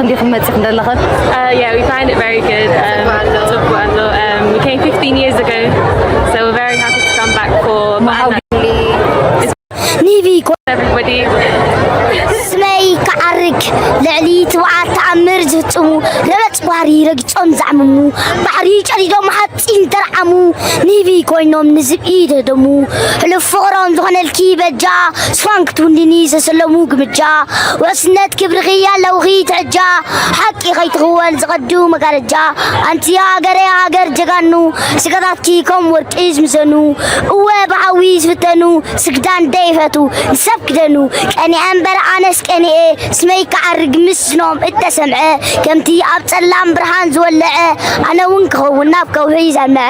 እንዲኹም መጺኹም ዘለኽን? Uh, yeah, we find it very good. Um, ጽቡቕ ኣሎ. Um, we came fifteen years ago, so we're very happy to come back for. ኒቪ ኮ Everybody. ስመይ ክዓርግ ልዕሊ ትብዓት ተኣምር ዝፍጽሙ ረበጽ ባሕሪ ረጊጾም ዘዕምሙ ባሕሪ ጨዲዶም ሓጺን ተርዓሙ ኒቪ ኮይኖም ንዝብኢ ደደሙ ሕሉፍ ፍቕሮም ዝኾነልኪ በጃ ስዋን ክትውንድኒ ዘሰለሙ ግምጃ ወስነት ክብርኺ ኣለውኺ ትሕጃ ሓቂ ከይትኽወል ዝቐዱ መጋረጃ ኣንቲ ሃገረ ሃገር ጀጋኑ ስጋታትኪ ከም ወርቂ ዝምዘኑ እወ ብሓዊ ዝፍተኑ ስግዳን ደይፈቱ ንሰብ ክደኑ ቀኒዐ እምበር ኣነስ ቀኒኤ ስመይ ክዓርግ ምስ ስኖም እተሰምዐ ከምቲ ኣብ ጸላም ብርሃን ዝወለዐ ኣነ እውን ክኸውን ናብ ከውሒ ዘምዐ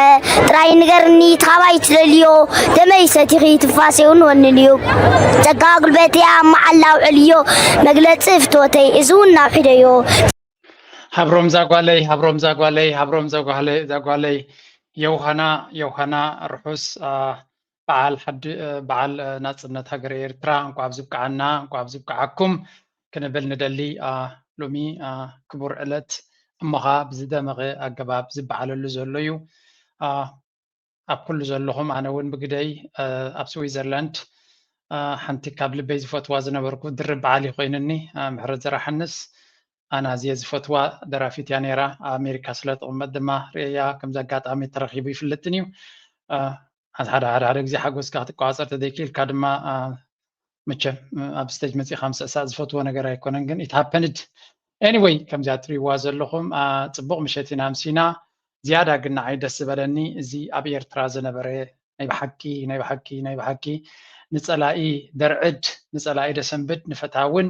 ጥራይ ንገርኒ ትኻባይ ትደልዮ ደመይ ሰቲኺ ትንፋሰይ እውን ወንንዮ ጸጋ ጉልበተይ ኣብ መዓላ ኣውዕልዮ መግለጺ ፍትወተይ እዚ እውን ናብ ሒደዮ ሃብሮም ዛጓለይ ሃብሮም ዛጓለይ ሃብሮም ዛጓለይ ዛጓለይ የውሃና የውሃና ርሑስ በዓል ሓዲ በዓል ናጽነት ሃገረ ኤርትራ እንቋብ ዝብቅዓና እንቋብ ዝብቅዓኩም ክንብል ንደሊ። ሎሚ ክቡር ዕለት እሞኻ ብዝደመቐ ኣገባብ ዝበዓለሉ ዘሎ እዩ። ኣብ ኩሉ ዘለኹም ኣነ እውን ብግደይ ኣብ ስዊዘርላንድ ሓንቲ ካብ ልበይ ዝፈትዋ ዝነበርኩ ድርብ በዓል እዩ ኮይኑኒ። ምሕረት ዘርኣሓንስ ኣነ ኣዝየ ዝፈትዋ ደራፊት እያ ነይራ። ኣብ ኣሜሪካ ስለ ትቕመጥ ድማ ርእየያ ከምዚ ኣጋጣሚ ተረኺቡ ይፍለጥን እዩ። ሓደ ሓደ ሓደ ግዜ ሓጎስካ ክትቋፀር ተዘይክኢልካ ድማ መቸም ኣብ ስቴጅ መፂኻ ምስዕሳእ ዝፈትዎ ነገር ኣይኮነን ግን it happened anyway ከምዚኣ ትሪእዋ ዘለኹም ፅቡቕ ምሸት ኢና ኣምሲና። ዝያዳ ግን ንዓይ ደስ ዝበለኒ እዚ ኣብ ኤርትራ ዝነበረ ናይ ብሓቂ ናይ ብሓቂ ናይ ብሓቂ ንፀላኢ ደርዕድ ንፀላኢ ደሰንብድ ንፈታውን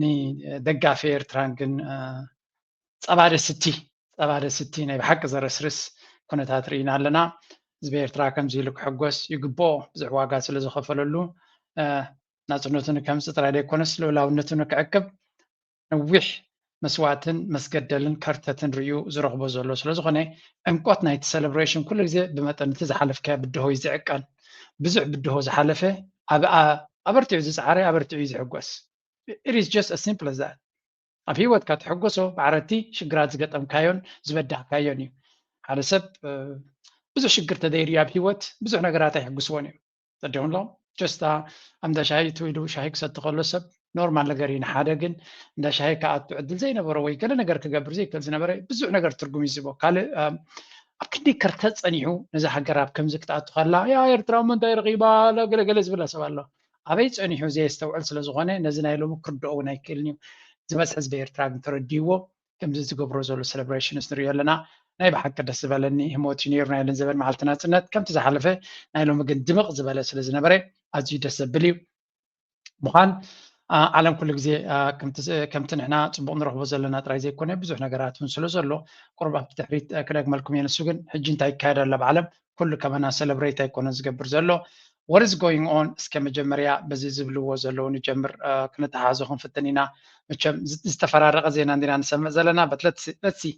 ንደጋፊ ኤርትራን ግን ጸባ ደስቲ ጸባ ደስቲ ናይ ብሓቂ ዘረስርስ ኩነታት ርኢና ኣለና። ህዝቢ ኤርትራ ከምዚ ኢሉ ክሕጎስ ይግብኦ ብዙሕ ዋጋ ስለ ዝኸፈለሉ ናፅነቱ ንከምፅእ ጥራይ ዘይኮነስ ልኡላውነቱ ንክዕቅብ ነዊሕ መስዋእትን መስገደልን ከርተትን ርእዩ ዝረኽቦ ዘሎ ስለ ዝኾነ ዕምቆት ናይቲ celebration ኩሉ ግዜ ብመጠን እቲ ዝሓለፍካዮ ብድሆ እዩ ዝዕቀን። ብዙሕ ብድሆ ዝሓለፈ ኣበርቲዑ ዝፀዓረ ኣበርቲዑ እዩ ዝሕጎስ። It is just as simple as that። ኣብ ህይወትካ ትሕጎሶ ማዕረ እቲ ሽግራት ዝገጠምካዮን ዝበዳህካዮን እዩ። ሓደ ሰብ ብዙሕ ሽግር ተደይርዩ ኣብ ህይወት ብዙሕ ነገራት ኣይሕግስዎን እዮም። ጸደውንሎም just ኣብ እንዳ ሻሂ እትው ኢሉ ሻሂ ክሰቲ ከሎ ሰብ ኖርማል ነገር እዩ። ንሓደ ግን እንዳ ሻሂ ክኣቱ ዕድል ዘይነበሮ ወይ ገለ ነገር ክገብር ዘይክእል ዝነበረ ብዙሕ ነገር ትርጉም እዩ ዝህቦ። ካልእ ኣብ ክንደይ ከርተ ጸኒሑ ነዛ ሃገር ኣብ ከምዚ ክትኣቱ ከላ ያ ኤርትራ እሞ እንታይ ረኺባ ገለገለ ዝብላ ሰብ ኣሎ። ኣበይ ጸኒሑ ዘየስተውዕል ስለ ዝኾነ ነዚ ናይ ሎሚ ክርድኦ እውን ኣይክእልን እዩ። ዝበዝሕ ህዝቢ ኤርትራ ግን ተረዲእዎ ከምዚ ዝገብሮ ዘሎ celebrations ንሪኦ ኣለና። ናይ ብሓቂ ደስ ዝበለኒ ህሞት እዩ ነይሩ ናይ ለን ዘበን መዓልቲ ናፅነት ከምቲ ዝሓለፈ ናይ ሎሚ ግን ድምቕ ዝበለ ስለ ዝነበረ ኣዝዩ ደስ ዘብል እዩ። ምዃን ዓለም ኩሉ ግዜ ከምቲ ንሕና ፅቡቕ ንረኽቦ ዘለና ጥራይ ዘይኮነ ብዙሕ ነገራት እውን ስለ ዘሎ ቁሩብ ኣብቲ ድሕሪት ክደግመልኩም እየ። ንሱ ግን ሕጂ እንታይ ይካየድ ኣሎ ኣብ ዓለም ኩሉ ከመና celebrate ኣይኮነን ዝገብር ዘሎ። What is going on እስከ መጀመርያ በዚ ዝብልዎ ዘለዉ ንጀምር። ክነተሓዞ ክንፍትን ኢና። መቸም ዝተፈራረቐ ዜና እንዲና ንሰምዕ ዘለና። But let's see.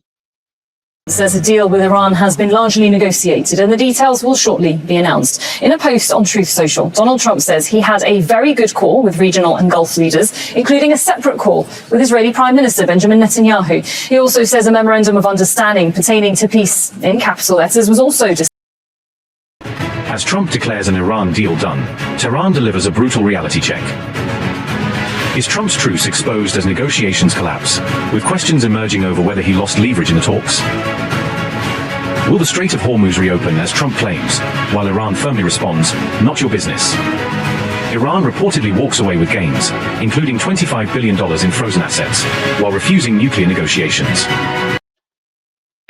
Says a deal with Iran has been largely negotiated and the details will shortly be announced. In a post on Truth Social, Donald Trump says he had a very good call with regional and Gulf leaders, including a separate call with Israeli Prime Minister Benjamin Netanyahu. He also says a memorandum of understanding pertaining to peace in capital letters was also As Trump declares an Iran deal done, Tehran delivers a brutal reality check. Is Trump's truce exposed as negotiations collapse, with questions emerging over whether he lost leverage in the talks? Will the Strait of Hormuz reopen as Trump claims, while Iran firmly responds, "Not your business"? Iran reportedly walks away with gains, including twenty-five billion dollars in frozen assets, while refusing nuclear negotiations.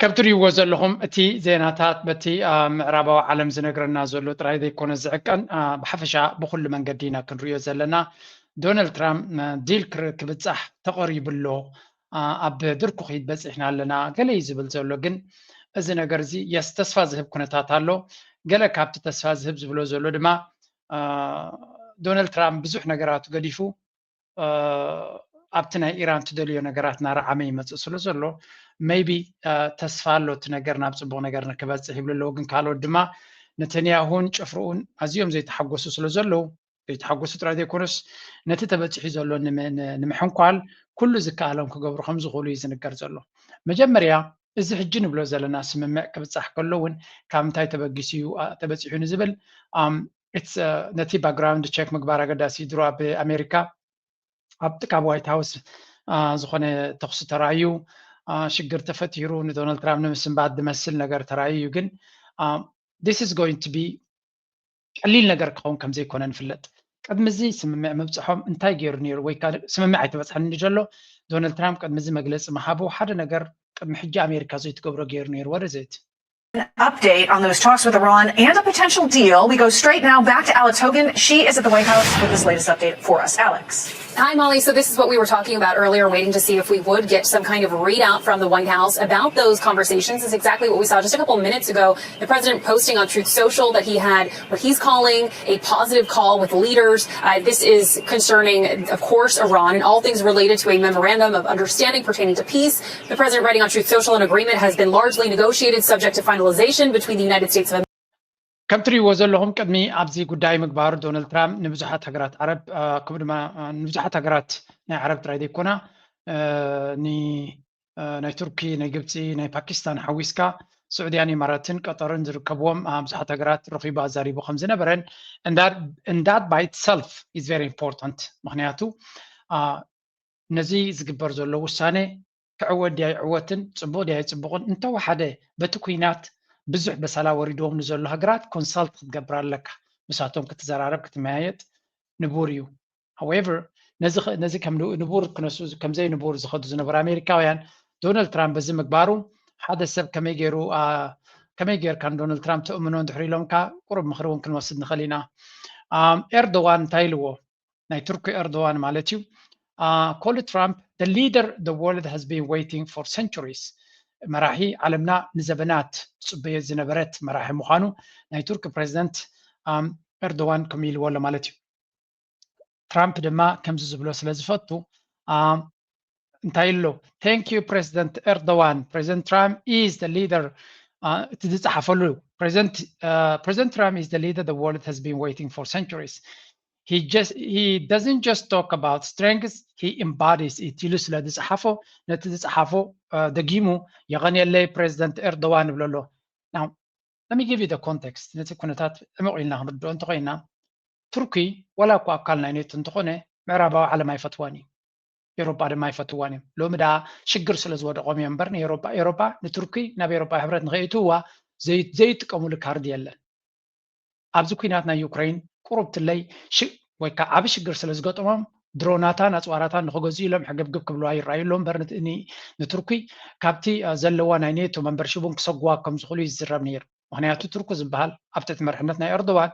ከም ትሪእዎ ዘለኹም እቲ ዜናታት በቲ ምዕራባዊ ዓለም ዝነግረና ዘሎ ጥራይ ዘይኮነ ዝዕቀን ብሓፈሻ ብኩሉ መንገዲ ኢና ክንሪኦ ዘለና። ዶናልድ ትራምፕ ዲል ክብፃሕ ተቐሪቡ ኣሎ፣ ኣብ ድርኩኺት በፂሕና ኣለና ገለ እዩ ዝብል ዘሎ። ግን እዚ ነገር እዚ የስ ተስፋ ዝህብ ኩነታት ኣሎ። ገለ ካብቲ ተስፋ ዝህብ ዝብሎ ዘሎ ድማ ዶናልድ ትራምፕ ብዙሕ ነገራቱ ገዲፉ ኣብቲ ናይ ኢራን ትደልዮ ነገራት እናረዓመ ይመፅእ ስለ ዘሎ maybe ተስፋ ኣሎ እቲ ነገር ናብ ፅቡቕ ነገር ንክበፅሕ ይብሉ ኣለዉ። ግን ካልኦት ድማ ነተንያሁን ጭፍርኡን ኣዝዮም ዘይተሓጎሱ ስለ ዘለዉ ይተሓጎሱ ጥራይ ዘይኮነስ ነቲ ተበፂሑ ዘሎ ንምሕንኳል ኩሉ ዝከኣሎም ክገብሩ ከም ዝኽእሉ እዩ ዝንገር ዘሎ። መጀመርያ እዚ ሕጂ ንብሎ ዘለና ስምምዕ ክብፃሕ ከሎ እውን ካብ ምንታይ ተበጊሱ እዩ ተበፂሑ ንዝብል ነቲ ባክግራውንድ ቸክ ምግባር ኣገዳሲ እዩ። ድሮ ኣብ ኣሜሪካ ኣብ ጥቃብ ዋይት ሃውስ ዝኾነ ተኹሲ ተራእዩ፣ ሽግር ተፈጢሩ፣ ንዶናልድ ትራምፕ ንምስንባት ዝመስል ነገር ተራእዩ እዩ። ግን this is going to be ቀሊል ነገር ክኸውን ከም ዘይኮነ ንፍለጥ። ቅድሚ እዚ ስምምዕ ምብፅሖም እንታይ ገይሩ ነይሩ? ወይ ስምምዕ ኣይተበፅሐን እንዲ ዘሎ ዶናልድ ትራምፕ ቅድሚ እዚ መግለፂ ምሃቡ ሓደ ነገር ቅድሚ ሕጂ ኣሜሪካ ዘይትገብሮ ገይሩ ነይሩ። ወደ ዘይት An update on those talks with Iran and a potential deal. We go straight now back to Alex Hogan. She is at the White House with this latest update for us. Alex. Hi, Molly. So this is what we were talking about earlier, waiting to see if we would get some kind of readout from the White House about those conversations. Is exactly what we saw just a couple minutes ago. The president posting on Truth Social that he had what he's calling a positive call with leaders. Uh, this is concerning, of course, Iran and all things related to a memorandum of understanding pertaining to peace. The president writing on Truth Social, an agreement has been largely negotiated, subject to finalization between the United States of America. ከም ትሪእዎ ዘለኹም ቅድሚ ኣብዚ ጉዳይ ምግባሩ ዶናልድ ትራምፕ ንብዙሓት ሃገራት ዓረብ ከምኡ ድማ ንብዙሓት ሃገራት ናይ ዓረብ ጥራይ ዘይኮና ናይ ቱርኪ፣ ናይ ግብፂ፣ ናይ ፓኪስታን ሓዊስካ ስዑድያን ኢማራትን ቀጠርን ዝርከብዎም ብዙሓት ሃገራት ረኺቡ ኣዛሪቡ ከም ዝነበረን and that by itself is very important። ምክንያቱ ነዚ ዝግበር ዘሎ ውሳኔ ክዕወት ድያ ይዕወትን ፅቡቅ ድያ ይፅቡቅን እንተወሓደ በቲ ኩናት ብዙሕ በሰላ ወሪድዎም ንዘሎ ሃገራት ኮንሳልት ክትገብር ኣለካ። ምሳቶም ክትዘራረብ ክትመያየጥ ንቡር እዩ። However ነዚ ከም ንቡር ክነሱ ከም ዘይንቡር ዝኸዱ ዝነበሩ ኣሜሪካውያን ዶናልድ ትራምፕ በዚ ምግባሩ ሓደ ሰብ ከመይ ገይሩ ከመይ ጌርካ ንዶናልድ ትራምፕ ተእምኖ እንድሕር ኢሎምካ ቁሩብ ምኽሪ እውን ክንወስድ ንኽእል ኢና። ኤርዶዋን እንታይ ኢልዎ? ናይ ቱርኪ ኤርዶዋን ማለት እዩ። Called Trump the leader the world has been waiting for centuries። መራሒ ዓለምና ንዘበናት ትፅበዮ ዝነበረት መራሒ ምዃኑ ናይ ቱርኪ ፕሬዚደንት ኤርዶዋን ከምኡ ኢልዎ ኣሎ ማለት እዩ። ትራምፕ ድማ ከምዚ ዝብሎ ስለ ዝፈቱ እንታይ ኣሎ? Thank you President Erdogan. President Trump is the leader. እቲ ዝፀሓፈሉ President Trump is the leader the world has been waiting for centuries. He just he doesn't just talk about strength, he embodies it ኢሉ ስለ ዝፀሓፎ ነቲ ዝፀሓፎ ደጊሙ የቐንየለይ ፕሬዚደንት ኤርዶዋን ይብሎ ኣሎ። Now let me give you the context። ነቲ ኩነታት ዕሙቕ ኢልና ክንርድኦ እንተኾይና ቱርኪ ዋላ እኳ ኣካል ናይ ኔቶ እንተኾነ ምዕራባዊ ዓለም ኣይፈትዋን እዩ። ኤውሮጳ ድማ ኣይፈትዋን እዮም። ሎሚ ደኣ ሽግር ስለ ዝወደቖም እዮም እምበር ንኤውሮጳ ኤውሮጳ ንቱርኪ ናብ ኤውሮጳ ሕብረት ንኸይእትውዋ ዘይጥቀሙሉ ካርድ የለን። ኣብዚ ኩናት ናይ ዩክሬን ቁሩብ ትለይ ወይ ከዓ ዓቢ ሽግር ስለ ዝገጠሞም ድሮናታን ኣፅዋራታን ንክገዝኡ ኢሎም ሕግብግብ ክብልዋ ይረኣዩ ኣለዉ እምበር ንቱርኪ ካብቲ ዘለዋ ናይ ኔቶ መንበርሽቡን ክሰጉዋ ከም ዝኽእሉ ይዝረብ ነይሩ። ምክንያቱ ቱርኪ ዝበሃል ኣብ ትሕቲ መርሕነት ናይ ኤርዶዋን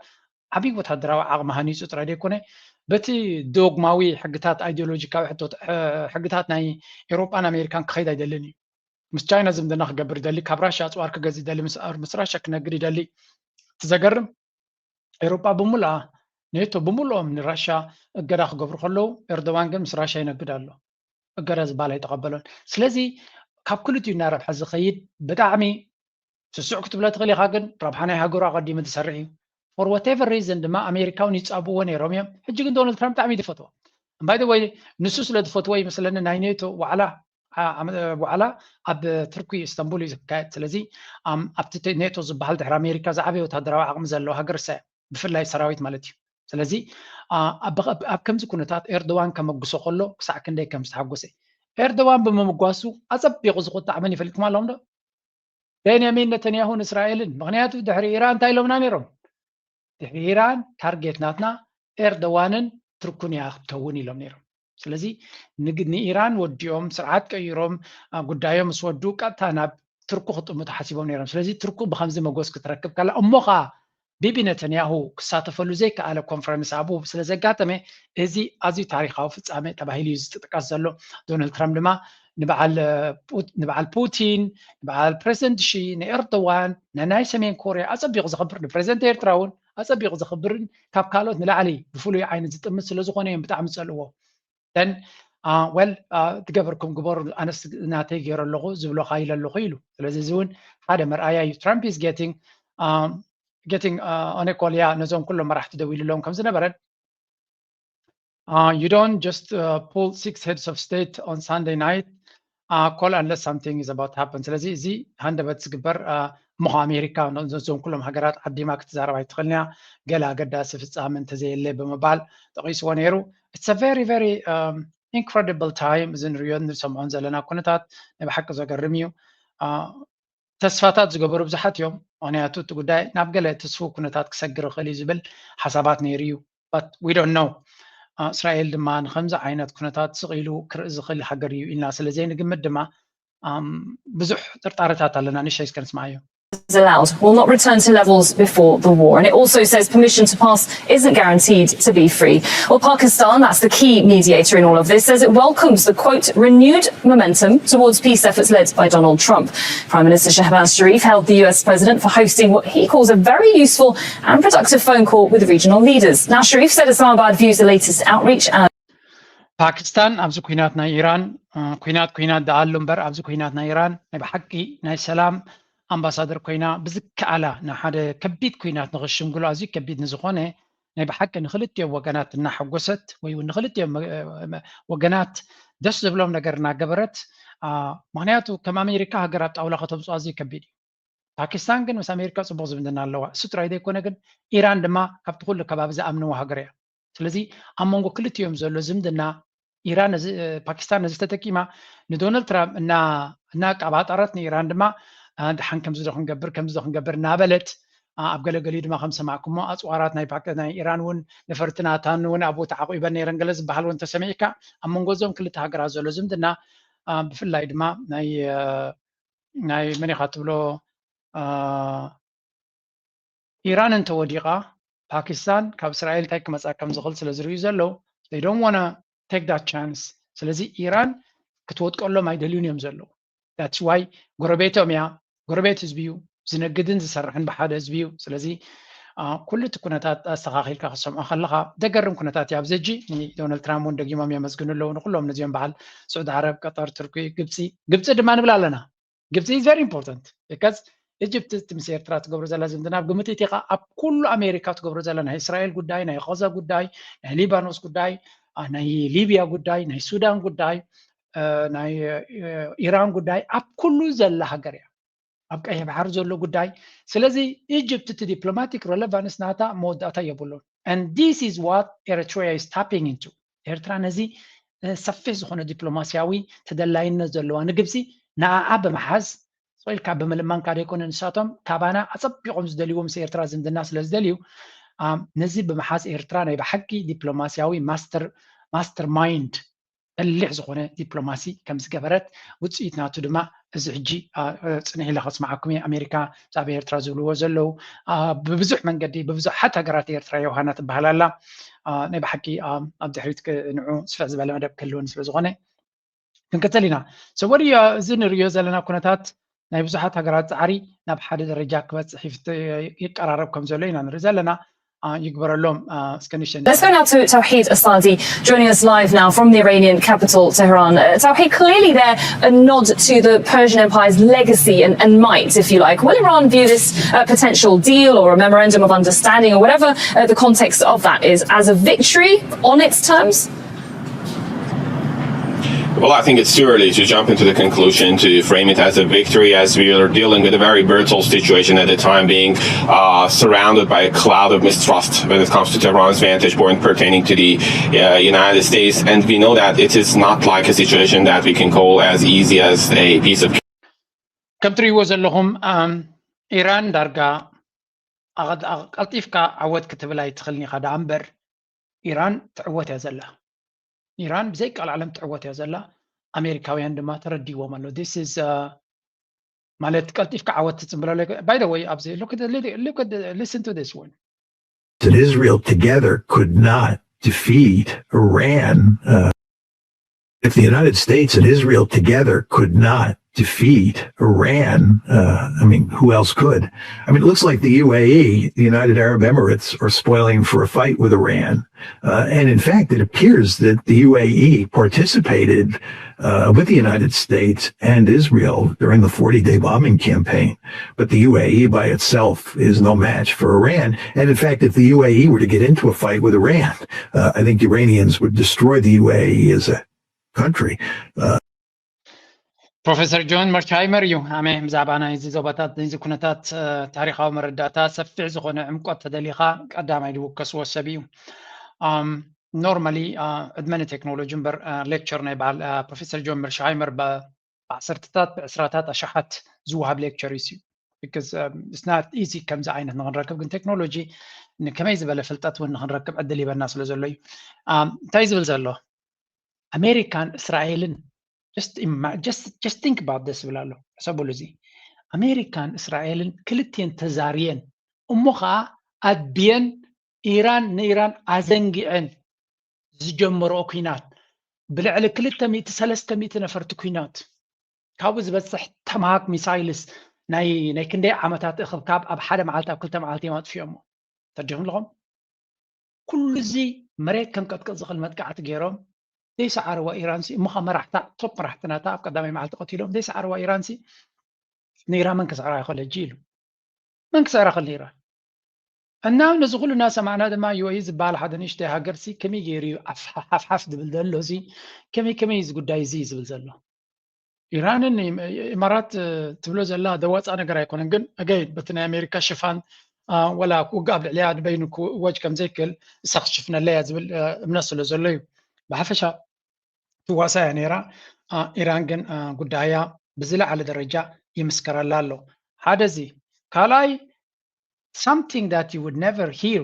ዓብዪ ወታደራዊ ዓቕሚ ሃኒፁ ጥራይ ዘይኮነ በቲ ዶግማዊ ሕግታት ኣይዲዮሎጂካዊ ሕግታት ናይ ኤውሮጳን ኣሜሪካን ክኸይድ ኣይደልን እዩ። ምስ ቻይና ዝምድና ክገብር ይደሊ፣ ካብ ራሽያ ኣፅዋር ክገዝእ ይደሊ፣ ምስ ራሽያ ክነግድ ይደሊ። እቲ ዘገርም ኤውሮጳ ብምሉኣ ኔቶ ብምሉኦም ንራሽያ እገዳ ክገብሩ ከለዉ ኤርዶዋን ግን ምስ ራሽያ ይነግድ ኣሎ። እገዳ ዝበሃል ኣይተቐበሎን። ስለዚ ካብ ክልቲኡ እናረብሐ ዝኸይድ ብጣዕሚ ስሱዕ ክትብሎ ትኽእል ኢኻ፣ ግን ረብሓ ናይ ሃገሩ ኣቐዲሙ ዝሰርሕ እዩ። For whatever reason ድማ ኣሜሪካውን ይፃብእዎ ነይሮም እዮም። ሕጂ ግን ዶናልድ ትራምፕ ብጣዕሚ እዩ ዝፈትዎ። By the way ንሱ ስለ ዝፈትዎ ይመስለኒ ናይ ኔቶ ዋዕላ ዋዕላ ኣብ ቱርኪ ኢስታንቡል እዩ ዝካየድ። ስለዚ ኣብቲ ኔቶ ዝበሃል ድሕሪ ኣሜሪካ ዝዓበየ ወታደራዊ ዓቕሚ ዘለዎ ሃገር እሳ ብፍላይ ሰራዊት ማለት እዩ። ስለዚ ኣብ ከምዚ ኩነታት ኤርዶዋን ከመግሶ ከሎ ክሳዕ ክንደይ ከም ዝተሓጎሰ ኤርዶዋን ብምምጓሱ ኣፀቢቑ ዝቁጣዕ መን ይፈልጥኩም ኣለኹም ዶ? ቤንያሚን ነተንያሁን እስራኤልን። ምክንያቱ ድሕሪ ኢራን እንታይ ኢሎምና ነይሮም? ድሕሪ ኢራን ታርጌት ናትና ኤርዶዋንን ቱርኩን እያ ክትከውን ኢሎም ነይሮም። ስለዚ ንኢራን ወዲኦም ስርዓት ቀይሮም ጉዳዮም ምስ ወዱ ቀጥታ ናብ ቱርኩ ክጥምቱ ሓሲቦም ነይሮም። ስለዚ ቱርኩ ብከምዚ መጎስ ክትረክብ ከላ እሞ ከዓ ቢቢ ነተንያሁ ክሳተፈሉ ዘይከኣለ ኮንፈረንስ ኣብኡ ስለ ዘጋጠመ እዚ ኣዝዩ ታሪካዊ ፍጻሜ ተባሂሉ እዩ ዝጥቀስ ዘሎ። ዶናልድ ትራምፕ ድማ ንበዓል ፑቲን፣ ንበዓል ፕሬዚደንት ሺ፣ ንኤርዶዋን፣ ንናይ ሰሜን ኮርያ ኣጸቢቑ ዘኽብር፣ ንፕሬዚደንት ኤርትራ እውን ኣጸቢቑ ዘኽብርን ካብ ካልኦት ንላዕሊ ብፍሉይ ዓይኒ ዝጥምት ስለ ዝኾነ እዮም ብጣዕሚ ዝጸልእዎ። ደን ወል ትገበርኩም ግበሩ ኣነስ ናተይ ገይረ ኣለኹ ዝብሎኻ ኢለ ኣለኹ ኢሉ። ስለዚ እዚ እውን ሓደ መርኣያ እዩ። Trump is getting getting on equal ያ ነዞም ኩሎም መራሕቲ ደው ኢሉ ኣለዎም ከም ዝነበረን Uh, you don't just uh, pull six heads of state on Sunday night, uh, call unless something is about to happen. ስለዚ እዚ ሃንደበት ዝግበር uh, ምኾ ኣሜሪካ ነዞም ኩሎም ሃገራት ዓዲማ ክትዛረብ ኣይትኽእልን እያ፣ ገለ ኣገዳሲ ፍጻመ እንተዘየለ ብምባል ጠቒስዎ ነይሩ። It's a very very um, incredible time። እዚ ንሪኦ ንሰምዖን ዘለና ኩነታት ናይ ብሓቂ ዘገርም እዩ። Uh, ተስፋታት ዝገበሩ ብዙሓት እዮም። ምክንያቱ እቲ ጉዳይ ናብ ገለ ትስፉ ኩነታት ክሰግር ይኽእል እዩ ዝብል ሓሳባት ነይሩ እዩ። But we don't know። እስራኤል ድማ ንከምዚ ዓይነት ኩነታት ስቕ ኢሉ ክርኢ ዝኽእል ሃገር እዩ ኢልና ስለ ዘይንግምት ድማ ብዙሕ ጥርጣረታት ኣለና። ንሻይ እስከ ንስማዓዮ። Allowed will not return to levels before the war. And it also says permission to pass isn't guaranteed to be free. Well, Pakistan, that's the key mediator in all of this, says it welcomes the quote renewed momentum towards peace efforts led by Donald Trump. Prime Minister Shehbaz Sharif held the U S president for hosting what he calls a very useful and productive phone call with regional leaders. Now, Sharif said Islamabad views the latest outreach as ፓኪስታን ኣብዚ ኩናት ናይ ኢራን ኩናት ኩናት ደኣሉ እምበር ኣብዚ ኩናት ናይ ኢራን ናይ ብሓቂ ናይ ሰላም ኣምባሳደር ኮይና ብዝከኣላ ንሓደ ከቢድ ኩናት ንኽሽምግሎ ኣዝዩ ከቢድ ንዝኾነ ናይ ብሓቂ ንክልቲኦም ወገናት እናሐጎሰት ወይ እውን ንክልቲኦም ወገናት ደስ ዝብሎም ነገር እናገበረት ምክንያቱ ከም ኣሜሪካ ሃገር ኣብ ጣውላ ከተምፅኦ ኣዝዩ ከቢድ እዩ። ፓኪስታን ግን ምስ ኣሜሪካ ፅቡቅ ዝምድና ኣለዋ። እሱ ጥራይ ዘይኮነ ግን ኢራን ድማ ካብቲ ኩሉ ከባቢ ዝኣምንዎ ሃገር እያ። ስለዚ ኣብ መንጎ ክልቲኦም ዘሎ ዝምድና ኢራን ፓኪስታን ነዚ ተጠቂማ ንዶናልድ ትራምፕ እናቃባጠረት ንኢራን ድማ ድሓን ከምዚ ዶ ክንገብር ከምዚ ዶ ክንገብር እናበለት ኣብ ገለገሊኡ ድማ ከም ሰማዕኩሞ ኣፅዋራት ናይ ኢራን እውን ነፈርቲ ናታን እውን ኣብኡ ተዓቂበን ነይረን ገለ ዝበሃል እውን ተሰሚዕካ ኣብ መንጎ እዞም ክልተ ሃገራት ዘሎ ዝምድና ብፍላይ ድማ ናይ ናይ መን ኢኻ ትብሎ ኢራን እንተወዲቓ ፓኪስታን ካብ እስራኤል እንታይ ክመፃ ከም ዝኽእል ስለ ዝርእዩ ዘለዉ they don't wanna take that chance። ስለዚ ኢራን ክትወጥቀሎም ኣይደልዩን እዮም ዘለዉ። That's why ጎረቤቶም እያ፣ ጎረቤት ህዝቢ እዩ፣ ዝነግድን ዝሰርሕን ብሓደ ህዝቢ እዩ። ስለዚ ኩሉ እቲ ኩነታት ኣስተኻኺልካ ክሰምዖ ከለኻ ደገርም ኩነታት እዩ። ኣብዚ ሕጂ ንዶናልድ ትራምፕ እውን ደጊሞም የመስግኑ ኣለዉ ንኩሎም ነዚኦም በዓል ስዑድ ዓረብ፣ ቀጠር፣ ቱርኪ፣ ግብፂ ግብፂ ድማ ንብል ኣለና። ግብፂ is very important because ኢጅፕት ምስ ኤርትራ ትገብሮ ዘላ ዝምድና ኣብ ግምት እቲኻ ኣብ ኩሉ ኣሜሪካ ትገብሮ ዘላ ናይ እስራኤል ጉዳይ ናይ ኸዛ ጉዳይ ናይ ሊባኖስ ጉዳይ ናይ ሊብያ ጉዳይ ናይ ሱዳን ጉዳይ ናይ ኢራን ጉዳይ ኣብ ኩሉ ዘላ ሃገር እያ ኣብ ቀይሕ ባሕሪ ዘሎ ጉዳይ ስለዚ ኢጅፕት እቲ diplomatic relevance ናታ መወዳእታ የብሉን and this is what Eritrea is tapping into ኤርትራ ነዚ ሰፊሕ ዝኾነ ዲፕሎማሲያዊ ተደላይነት ዘለዋ ንግብፂ ንኣኣ ብምሓዝ ስቕ ኢልካ ብምልማንካ ዘይኮነ ንሳቶም ካባና ኣፀቢቖም ዝደልይዎ ምስ ኤርትራ ዝምድና ስለ ዝደልዩ ነዚ ብምሓዝ ኤርትራ ናይ ብሓቂ ዲፕሎማሲያዊ master mind በሊሕ ዝኾነ ዲፕሎማሲ ከም ዝገበረት ውፅኢት ናቱ ድማ እዚ ሕጂ ፅንሕ ኢለ ከስምዓኩም እየ ኣሜሪካ ብዛዕባ ኤርትራ ዝብልዎ ዘለዉ ብብዙሕ መንገዲ ብብዙሓት ሃገራት ኤርትራ ዮሃና ትበሃል ኣላ ናይ ብሓቂ ኣብ ድሕሪት ንዑ ስፍሕ ዝበለ መደብ ክህልወኒ ስለ ዝኾነ ክንቅፅል ኢና ሰወዲ እዚ ንርእዮ ዘለና ኩነታት ናይ ብዙሓት ሃገራት ፃዕሪ ናብ ሓደ ደረጃ ክበፅሕ ይቀራረብ ከም ዘሎ ኢና ንርኢ ዘለና ይግበረሎም እስከ ንሸ Let's go now to Tawheed Asadi, joining us live now from the Iranian capital, Tehran. Uh, Tawheed, clearly there a nod to the Persian Empire's legacy and, and might, if you like. Will Iran view this uh, potential deal or a memorandum of understanding or whatever uh, the context of that is as a victory on its terms? Well, I think it's too early to jump into the conclusion to frame it as a victory, as we are dealing with a very brutal situation at the time, being uh, surrounded by a cloud of mistrust when it comes to Tehran's vantage point pertaining to the uh, United States. And we know that it is not like a situation that we can call as easy as a piece of. ከም ትሪእዎ ዘለኹም ኢራን ዳርጋ ቀልጢፍካ ዓወት ክትብል ኣይትኽእልን ኢኻ ደኣ እምበር ኢራን ትዕወት እያ ዘላ ኢራን ብዘይ ቃል ዓለም ትዕወት እያ ዘላ ኣሜሪካውያን ድማ ተረዲዎም ኣሎ this is ማለት ቀልጢፍካ ዓወት ትፅምብለሎ by the way ኣብዚ look at the, look at the, listen to this one and Israel together could not defeat Iran uh, if the United States and Israel together could not defeat Iran. Uh, I mean, who else could? I mean, it looks like the U A E, the United Arab Emirates, are spoiling for a fight with Iran. Uh, and in fact, it appears that the U A E participated uh, with the United States and Israel during the forty day bombing campaign. But the U A E by itself is no match for Iran. And in fact, if the U A E were to get into a fight with Iran, uh, I think Iranians would destroy the U A E as a country. Uh, ፕሮፌሰር ጆን መርቻይመር እዩ። ኣሜ ብዛዕባ ናይዚ ዞባታት ናይዚ ኩነታት ታሪካዊ መረዳእታ ሰፊሕ ዝኾነ ዕምቆት ተደሊኻ ቀዳማይ ዝውከስዎ ሰብ እዩ። ኖርማሊ ዕድመ ንቴክኖሎጂ እምበር ሌክቸር ናይ በዓል ፕሮፌሰር ጆን መርሻይመር ብዓሰርተታት ብዕስራታት ኣሽሓት ዝወሃብ ሌክቸር እዩ። Because it's not easy ከምዚ ዓይነት ንክንረክብ፣ ግን ቴክኖሎጂ ንከመይ ዝበለ ፍልጠት እውን ንክንረክብ ዕድል ይበና ስለ ዘሎ እዩ። እንታይ ዝብል ዘሎ ኣሜሪካን እስራኤልን just think about this ይብል ኣሎ። ሕሰብሉ እዚ ኣሜሪካን እስራኤልን ክልቴን ተዛርየን እሞ ከዓ ኣድብየን ኢራን ንኢራን ኣዘንጊዐን ዝጀመርኦ ኩናት ብልዕሊ ክልተ ሚእቲ ሰለስተ ሚእቲ ነፈርቲ ኩናት ካብኡ ዝበፅሕ ተማሃክ ሚሳይልስ ናይ ናይ ክንደይ ዓመታት እኽብካብ ኣብ ሓደ መዓልቲ ኣብ ክልተ መዓልቲ እዮም ኣጥፊኦሞ። ተዲኹም ኣለኹም ኩሉ እዚ መሬት ከም ቀጥቀጥ ዝኽእል መጥቃዕቲ ገይሮም ዘይሰዓርዋ ኢራን ሲ እሞኻ መራሕታ ቶፕ መራሕቲ ናታ ኣብ ቀዳማይ መዓልቲ ቀቲሎም ዘይሰዓርዋ ኢራን ሲ ንኢራን መን ክስዕራ ይኽእል ሕጂ ኢሉ መን ክስዕራ ክእል ኢራን እና ነዚ ኩሉ እናሰማዕና ድማ ዩኤኢ ዝበሃል ሓደ ንእሽተይ ሃገር ሲ ከመይ ገይሩ እዩ ሓፍሓፍ ዝብል ዘሎ ሲ ከመይ ከመይ እዚ ጉዳይ እዚ ዝብል ዘሎ ኢራንን ኢማራት ትብሎ ዘላ ደዋፃ ነገር ኣይኮነን ግን ኣገይን በቲ ናይ ኣሜሪካ ሽፋን ወላ ክውግእ ኣብ ልዕሊያ ንበይኑ ክወጅ ከም ዘይክእል እሳ ክትሽፍነለያ ዝብል እምነት ስለ ዘሎ እዩ ብሓፈሻ ትዋሳ እያ ነይራ ኢራን ግን ጉዳያ ብዝለዓለ ደረጃ ይምስከረላ ኣሎ ሓደ እዚ ካልኣይ something that you would never hear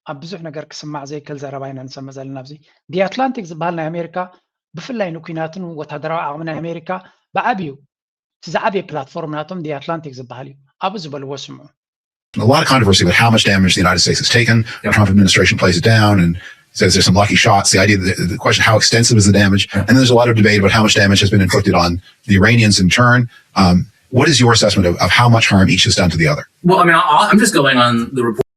ኣብ ብዙሕ ነገር ክስማዕ ዘይክእል ዘረባ ኢና ንሰምዕ ዘለና ኣብዚ the Atlantic ዝበሃል ናይ ኣሜሪካ ብፍላይ ንኩናትን ወታደራዊ ዓቕሚ ናይ ኣሜሪካ ብዓብዩ እቲ ዝዓበየ ፕላትፎርም ናቶም the Atlantic ዝበሃል እዩ ኣብኡ ዝበልዎ ስምዑ A lot of controversy about how much damage the United States has taken. The Trump administration plays it down and says there's some lucky shots. The idea, the, the question, how extensive is the damage? And then there's a lot of debate about how much damage has been inflicted on the Iranians in turn. Um, what is your assessment of, of how much harm each has done to the other? Well, I mean, I, I'm just going on the report.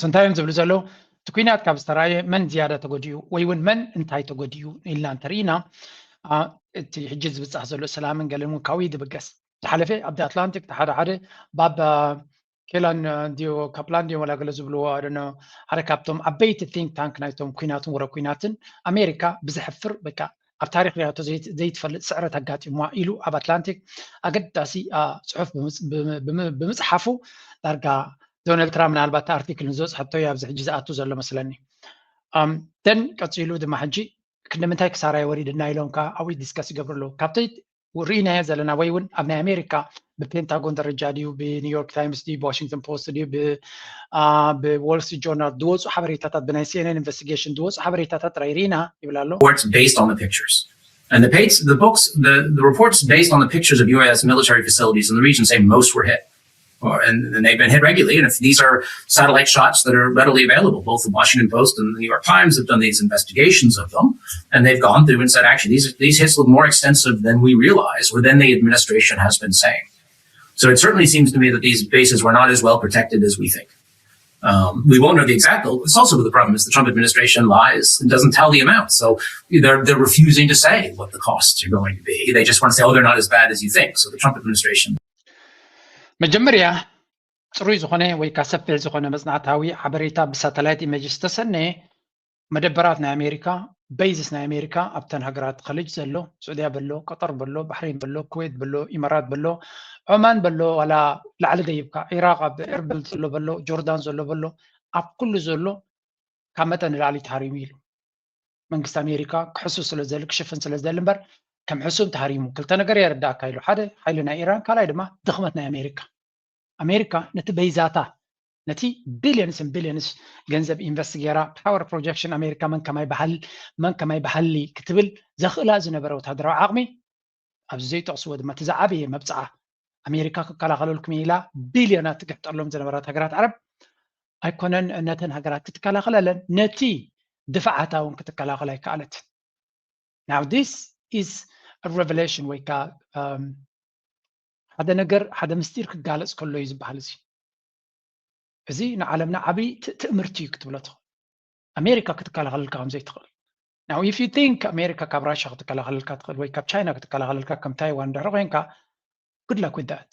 እንታይ እዮም ዝብሉ ዘለዉ እቲ ኩናት ካብ ዝተረኣየ መን ዝያዳ ተጎዲኡ ወይ እውን መን እንታይ ተጎዲኡ ኢልና እንተርኢና እቲ ሕጂ ዝብፃሕ ዘሎ ሰላምን ገለን እውን ካብኡ ይድብገስ ዝሓለፈ ኣብቲ ኣትላንቲክ ሓደ ሓደ ባብ ኬላን ዲዮ ካፕላን ዲዮ ወላ ገለ ዝብልዎ ኣደነ ሓደ ካብቶም ዓበይቲ think tank ናይቶም ኩናትን ወረ ኩናትን ኣሜሪካ ብዘሕፍር በቃ ኣብ ታሪክ ሪያቶ ዘይትፈልጥ ስዕረት ኣጋጢምዋ ኢሉ ኣብ ኣትላንቲክ ኣገዳሲ ፅሑፍ ብምፅሓፉ ዳርጋ ዶናልድ ትራምፕ ምናልባት ኣርቲክል ንዝበፅሐቶ እዩ ኣብዚ ሕጂ ዝኣቱ ዘሎ መስለኒ ደን ቀፂሉ ድማ ሕጂ ክንዲ ምንታይ ክሳራ የወሪድና ኢሎም ከዓ ኣብኡ ዲስከስ ይገብሩ ኣለዉ ካብተይ ርኢናዮ ዘለና ወይ እውን ኣብ ናይ ኣሜሪካ ብፔንታጎን ደረጃ ድዩ ብኒውዮርክ ታይምስ ድዩ ብዋሽንግተን ፖስት ድዩ ብዎል ስትሪት ጆርናል ዝወፁ ሓበሬታታት ብናይ ሲኤንኤን ኢንቨስቲጌሽን ዝወፁ ሓበሬታታት ጥራይ ርኢና ይብል ኣሎ reports based on the pictures. And the, page, the books, the, the reports based on the pictures of U S military facilities in the region say most were hit. Or, and, and they've been hit regularly. And if these are satellite shots that are readily available, both the Washington Post and the New York Times have done these investigations of them, and they've gone through and said, actually, these, these hits look more extensive than we realize or than the administration has been saying. So it certainly seems to me that these bases were not as well protected as we think. Um, we won't know the exact. It's also the problem is the Trump administration lies and doesn't tell the amount. So they're they're refusing to say what the costs are going to be. They just want to say, oh, they're not as bad as you think. So the Trump administration. መጀመርያ ፅሩይ ዝኾነ ወይ ከዓ ሰፊሕ ዝኾነ መፅናዕታዊ ሓበሬታ ብሳተላይት ኢሜጅ ዝተሰነየ መደበራት ናይ ኣሜሪካ ቤዝስ ናይ ኣሜሪካ ኣብተን ሃገራት ከልጅ ዘሎ ስዑድያ በሎ ቀጠር በሎ ባሕሬን በሎ ኩዌት በሎ ኢማራት በሎ ዖማን በሎ ዋላ ላዕሊ ደይብካ ኢራቅ ኣብ ኤርብል ዘሎ በሎ ጆርዳን ዘሎ በሎ ኣብ ኩሉ ዘሎ ካብ መጠን ንላዕሊ ተሃሪሙ ኢሉ መንግስቲ ኣሜሪካ ክሕሱ ስለዝደሊ ክሽፍን ስለዝደሊ እምበር ከም ሕሱም ተሃሪሙ ክልተ ነገር የረዳእካ ኢሉ ሓደ ሓይሊ ናይ ኢራን ካልኣይ ድማ ድኽመት ናይ ኣሜሪካ ኣሜሪካ ነቲ በይዛታ ነቲ billions and billions ገንዘብ ኢንቨስት ገይራ power projection ኣሜሪካ መን ከማይ በሃል መን ከማይ በሃሊ ክትብል ዘኽእላ ዝነበረ ወታደራዊ ዓቕሚ ኣብዚ ዘይጠቕስዎ ድማ እቲ ዝዓበየ መብፅዓ ኣሜሪካ ክከላኸለልኩም ኢላ ቢልዮናት ትግሕጠሎም ዝነበራት ሃገራት ዓረብ ኣይኮነን ነተን ሃገራት ክትከላኸለለን ነቲ ድፋዓታ እውን ክትከላኸል ኣይከኣለትን Now this is revelation ወይ ከዓ ሓደ ነገር ሓደ ምስጢር ክጋለፅ ከሎ እዩ ዝበሃል። እዚ እዚ ንዓለምና ዓብይ ትእምርቲ እዩ ክትብሎ ትኽእል። ኣሜሪካ ክትከላኸለልካ ከም ዘይትኽእል። Now if you think ኣሜሪካ ካብ ራሻ ክትከላኸለልካ ትኽእል ወይ ካብ ቻይና ክትከላኸለልካ ከም ታይዋን ድሕሪ ኮይንካ፣ good luck with that።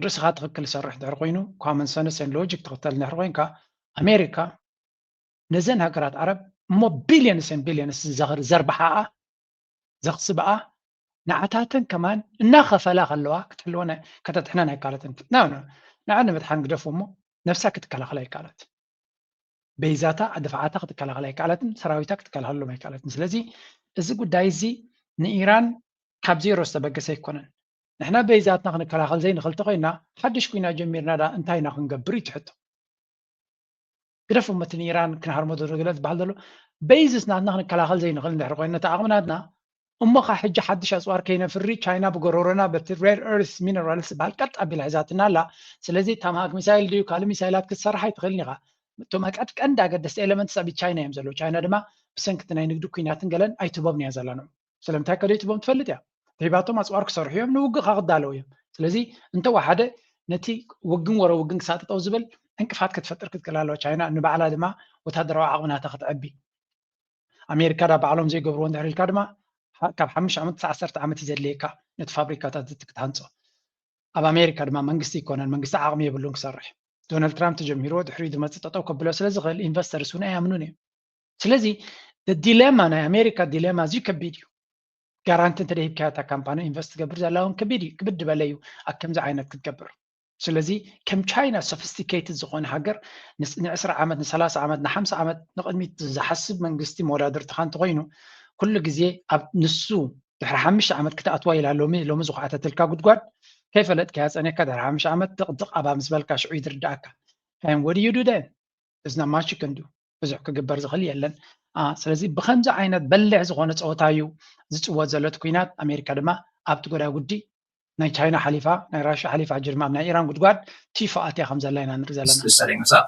ርእስኻ ትኽክል ሰርሕ ድሕሪ ኮይኑ፣ common sense and logic ትኽተል ድሕሪ ኮይንካ፣ ኣሜሪካ ነዘን ሃገራት ዓረብ እሞ billions and billions ዘርብሓኣ ዘኽስብኣ ንዓታተን ከማን እናኸፈላ ከለዋ ክትሕልወን ከተድሕነን ኣይካለትን። ንዓ ንምድሓን ግደፉ እሞ ነብሳ ክትከላኸል ኣይካለት። በይዛታ ኣድፍዓታ ክትከላኸል ኣይካለትን፣ ሰራዊታ ክትከላኸሎም ኣይካለትን። ስለዚ እዚ ጉዳይ እዚ ንኢራን ካብ ዜሮ ዝተበገሰ ኣይኮነን። ንሕና በይዛትና ክንከላኸል ዘይንኽእል ተኮይና ሓድሽ ኩና ጀሚርና ዳ እንታይ ኢና ክንገብር እዩ ትሕቶ። ግደፍ እሞ እቲ ንኢራን ክንሃርሞ ዘሎ ዝበሃል ዘሎ በይዝስ ናትና ክንከላኸል ዘይንኽእል እንድሕር ኮይና እቲ ዓቕሚ ናትና እሞ ካ ሕጂ ሓድሽ ኣፅዋር ከይነፍሪ ቻይና ብጎረሮና በቲ rare earth minerals ዝበሃል ቀጥ ኣቢላ ሒዛትና ኣላ። ስለዚ ታማሃክ ሚሳይል ድዩ ካልእ ሚሳይላት ክትሰርሕ ኣይትኽእልን ኢኻ። እቶም ቀድ ቀንዲ ኣገደስቲ ኤለመንትስ ኣብ ቻይና እዮም ዘለዉ። ቻይና ድማ ብሰንኪ እቲ ናይ ንግዲ ኩናትን ገለን ኣይትህቦምን እያ ዘላ ንዑ። ስለምንታይ ከ ደይትህቦም ትፈልጥ እያ። ተሂባቶም ኣፅዋር ክሰርሑ እዮም፣ ንውግእ ካ ክዳለዉ እዮም። ስለዚ እንተወሓደ ነቲ ውግን ወረ ውግን ክሳጥጠው ዝብል ዕንቅፋት ክትፈጥር ክትክእል ኣለዋ ቻይና። ንባዕላ ድማ ወታደራዊ ዓቕሚ ናታ ክትዕቢ። ኣሜሪካ ዳ ባዕሎም ዘይገብርዎ እንድሕር ኢልካ ድማ ካብ ሓሙሽተ ዓመት ክሳብ ዓሰርተ ዓመት እዩ ዘድልየካ ነቲ ፋብሪካታት እቲ ክትሃንፆ። ኣብ ኣሜሪካ ድማ መንግስቲ ይኮነን መንግስቲ ዓቕሚ የብሉን ክሰርሕ። ዶናልድ ትራምፕ ተጀሚርዎ ድሕሪኡ ዝመፅእ ጠጠው ከብሎ ስለ ዝኽእል ኢንቨስተርስ እውን ኣይኣምኑን እዮም። ስለዚ ዲሌማ ናይ ኣሜሪካ ዲሌማ እዚ ከቢድ እዩ። ጋራንቲ እንተደሂብካያ እታ ካምፓኒ ኢንቨስት ትገብር ዘላ እውን ከቢድ እዩ። ክብድ በለ እዩ ኣብ ከምዚ ዓይነት ክትገብር። ስለዚ ከም ቻይና ሶፊስቲኬትድ ዝኾነ ሃገር ንዕስራ ዓመት ንሰላሳ ዓመት ንሓምሳ ዓመት ንቕድሚት ዝሓስብ መንግስቲ መወዳድርትኻ እንተኮይኑ ኩሉ ግዜ ኣብ ንሱ ድሕሪ ሓሙሽተ ዓመት ክትኣትዋ ኢላ ሎሚ ሎሚ ዝኹዓተትልካ ጉድጓድ ከይፈለጥካያ ፀኒሕካ ድሕሪ ሓሙሽተ ዓመት ድቕድቕ ኣባ ምስ በልካ ሽዑ ይድርዳእካ። And what do you do then? There's not much you can do. ብዙሕ ክግበር ዝኽእል የለን። ስለዚ ብከምዚ ዓይነት በሊሕ ዝኾነ ፀወታ እዩ ዝፅወት ዘሎ እቲ ኩናት። ኣሜሪካ ድማ ኣብቲ ጎዳጉዲ ናይ ቻይና ሓሊፋ ናይ ራሽያ ሓሊፋ ሕጂ ድማ ኣብ ናይ ኢራን ጉድጓድ ቲፎ ኣትያ ከም ዘላ ኢና ንርኢ ዘለና። Setting this up.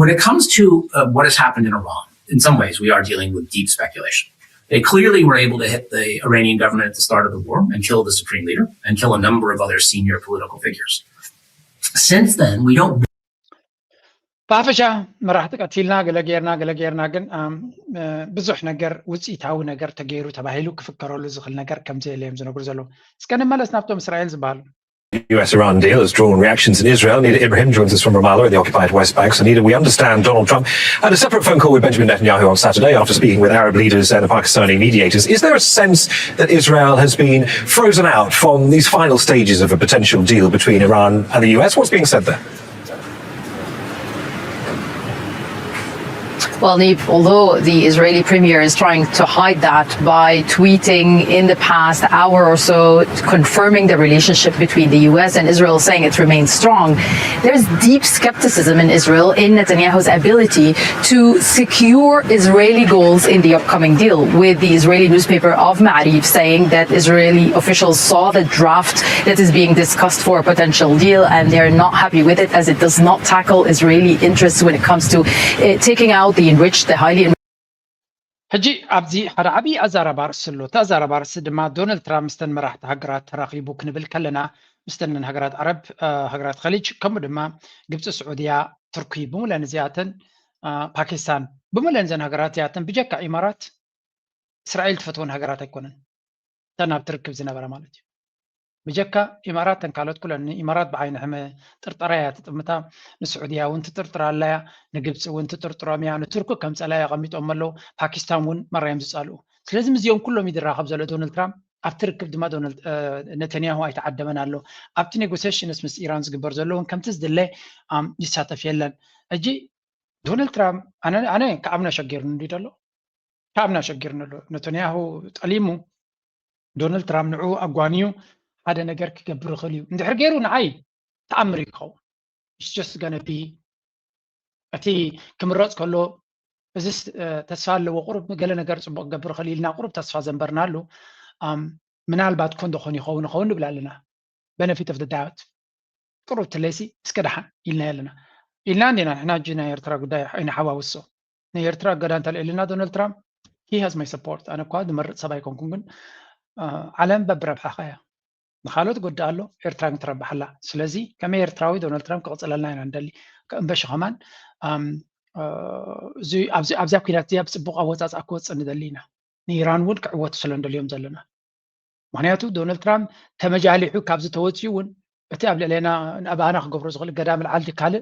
When it comes to uh, what has happened in Iran, in some ways we are dealing with deep speculation. They clearly were able to hit the Iranian government at the start of the war and kill the supreme leader and kill a number of other senior political figures. Since then, we don't ብሓፈሻ መራሕቲ ቀቲልና ገለ ጌርና ገለ ጌርና ግን ብዙሕ ነገር ውፅኢታዊ ነገር ተገይሩ ተባሂሉ ክፍከረሉ ዝኽእል ነገር ከምዘየለ እዮም ዝነግሩ ዘለዉ። እስከ ንመለስ ናብቶም እስራኤል ዝበሃሉ። The U S Iran deal has drawn reactions in Israel. Nida Ibrahim joins us from Ramallah in the occupied West Bank. So, Nida, we understand Donald Trump had a separate phone call with Benjamin Netanyahu on Saturday after speaking with Arab leaders and the Pakistani mediators. Is there a sense that Israel has been frozen out from these final stages of a potential deal between Iran and the U S? What's being said there? Well, Neve, although the Israeli premier is trying to hide that by tweeting in the past hour or so, confirming the relationship between the U S and Israel, saying it remains strong, there's deep skepticism in Israel in Netanyahu's ability to secure Israeli goals in the upcoming deal, with the Israeli newspaper of Ma'ariv saying that Israeli officials saw the draft that is being discussed for a potential deal and they're not happy with it as it does not tackle Israeli interests when it comes to uh, taking out the enriched, the highly ሕጂ ኣብዚ ሓደ ዓብዪ ኣዛራባ ርእሲ ኣሎ። እቲ ኣዛራባ ርእሲ ድማ ዶናልድ ትራምፕ ምስተን መራሕቲ ሃገራት ተራኺቡ ክንብል ከለና ምስተን ሃገራት ዓረብ፣ ሃገራት ኸሊጅ፣ ከምኡ ድማ ግብፂ፣ ስዑድያ፣ ቱርኪ ብምለን እዚኣተን ፓኪስታን ብምለን ዘን ሃገራት እዚኣተን ብጀካ ኢማራት እስራኤል ትፈትወን ሃገራት ኣይኮነን። እተን ኣብቲ ርክብ ዝነበራ ማለት እዩ። ብጀካ ኢማራት ተን ካልኦት ኩለን ንኢማራት ብዓይኒ ሕመ ጥርጠራ እያ ትጥምታ። ንስዑድያ እውን ትጥርጥራ ኣላያ፣ ንግብፂ እውን ትጥርጥሮም እያ፣ ንቱርኪ ከም ፀላይ ኣቐሚጦም ኣለዉ። ፓኪስታን እውን መራዮም ዝፃልኡ። ስለዚ ምስዚኦም ኩሎም እዩ ዝራኸብ ዘሎ ዶናልድ ትራምፕ። ኣብቲ ርክብ ድማ ዶናልድ ነተንያሁ ኣይተዓደመን ኣሎ። ኣብቲ ኔጎሲሽንስ ምስ ኢራን ዝግበር ዘሎ እውን ከምቲ ዝድለ ይሳተፍ የለን። ሕጂ ዶናልድ ትራምፕ ኣነ ኣነ ክኣምኖ ሸጊሩኒ እንዲ ዘሎ ክኣምኖ ሸጊሩኒ ኣሎ። ነተንያሁ ጠሊሙ ዶናልድ ትራምፕ ንዕኡ ኣጓንዩ ሓደ ነገር ክገብር ይኽእል እዩ እንድሕር ገይሩ ንዓይ ተኣምር እዩ ክኸውን። It's just gonna be እቲ ክምረፅ ከሎ እዚስ ተስፋ ኣለዎ ቁሩብ ገለ ነገር ፅቡቅ ክገብር ይኽእል ኢልና ቁሩብ ተስፋ ዘንበርናሉ ምናልባት ኮን ዶ ኾን ይኸውን ይኸውን ንብል ኣለና። Benefit of the doubt ቁሩብ ትለይሲ እስከ ደሓን ኢልና ኣለና ኢልና እንዲና ንሕና እጂ ናይ ኤርትራ ጉዳይ ኣይንሓዋውሶ። ናይ ኤርትራ እገዳ እንተልዒልና ዶናልድ ትራምፕ He has my support። ኣነ እኳ ዝመርፅ ሰብ ኣይኮንኩን፣ ግን ዓለም በብረብሓኻ እያ። ንካልኦት ጎዳእ ኣሎ፣ ኤርትራ ግን ትረብሓላ። ስለዚ ከመይ ኤርትራዊ ዶናልድ ትራምፕ ክቕፅለልና ኢና ንደሊ። እምበሺ ከማን ኣብዚኣ ኩናት እዚኣ ብፅቡቕ ኣወፃፅኣ ክወፅእ ንደሊ ኢና። ንኢራን እውን ክዕወቱ ስለ ንደልዮም ዘለና። ምክንያቱ ዶናልድ ትራምፕ ተመጃሊሑ ካብዚ ተወፂኡ እውን እቲ ኣብ ልዕሌና ኣባና ክገብሮ ዝኽእል ገዳ ምልዓል ካልእ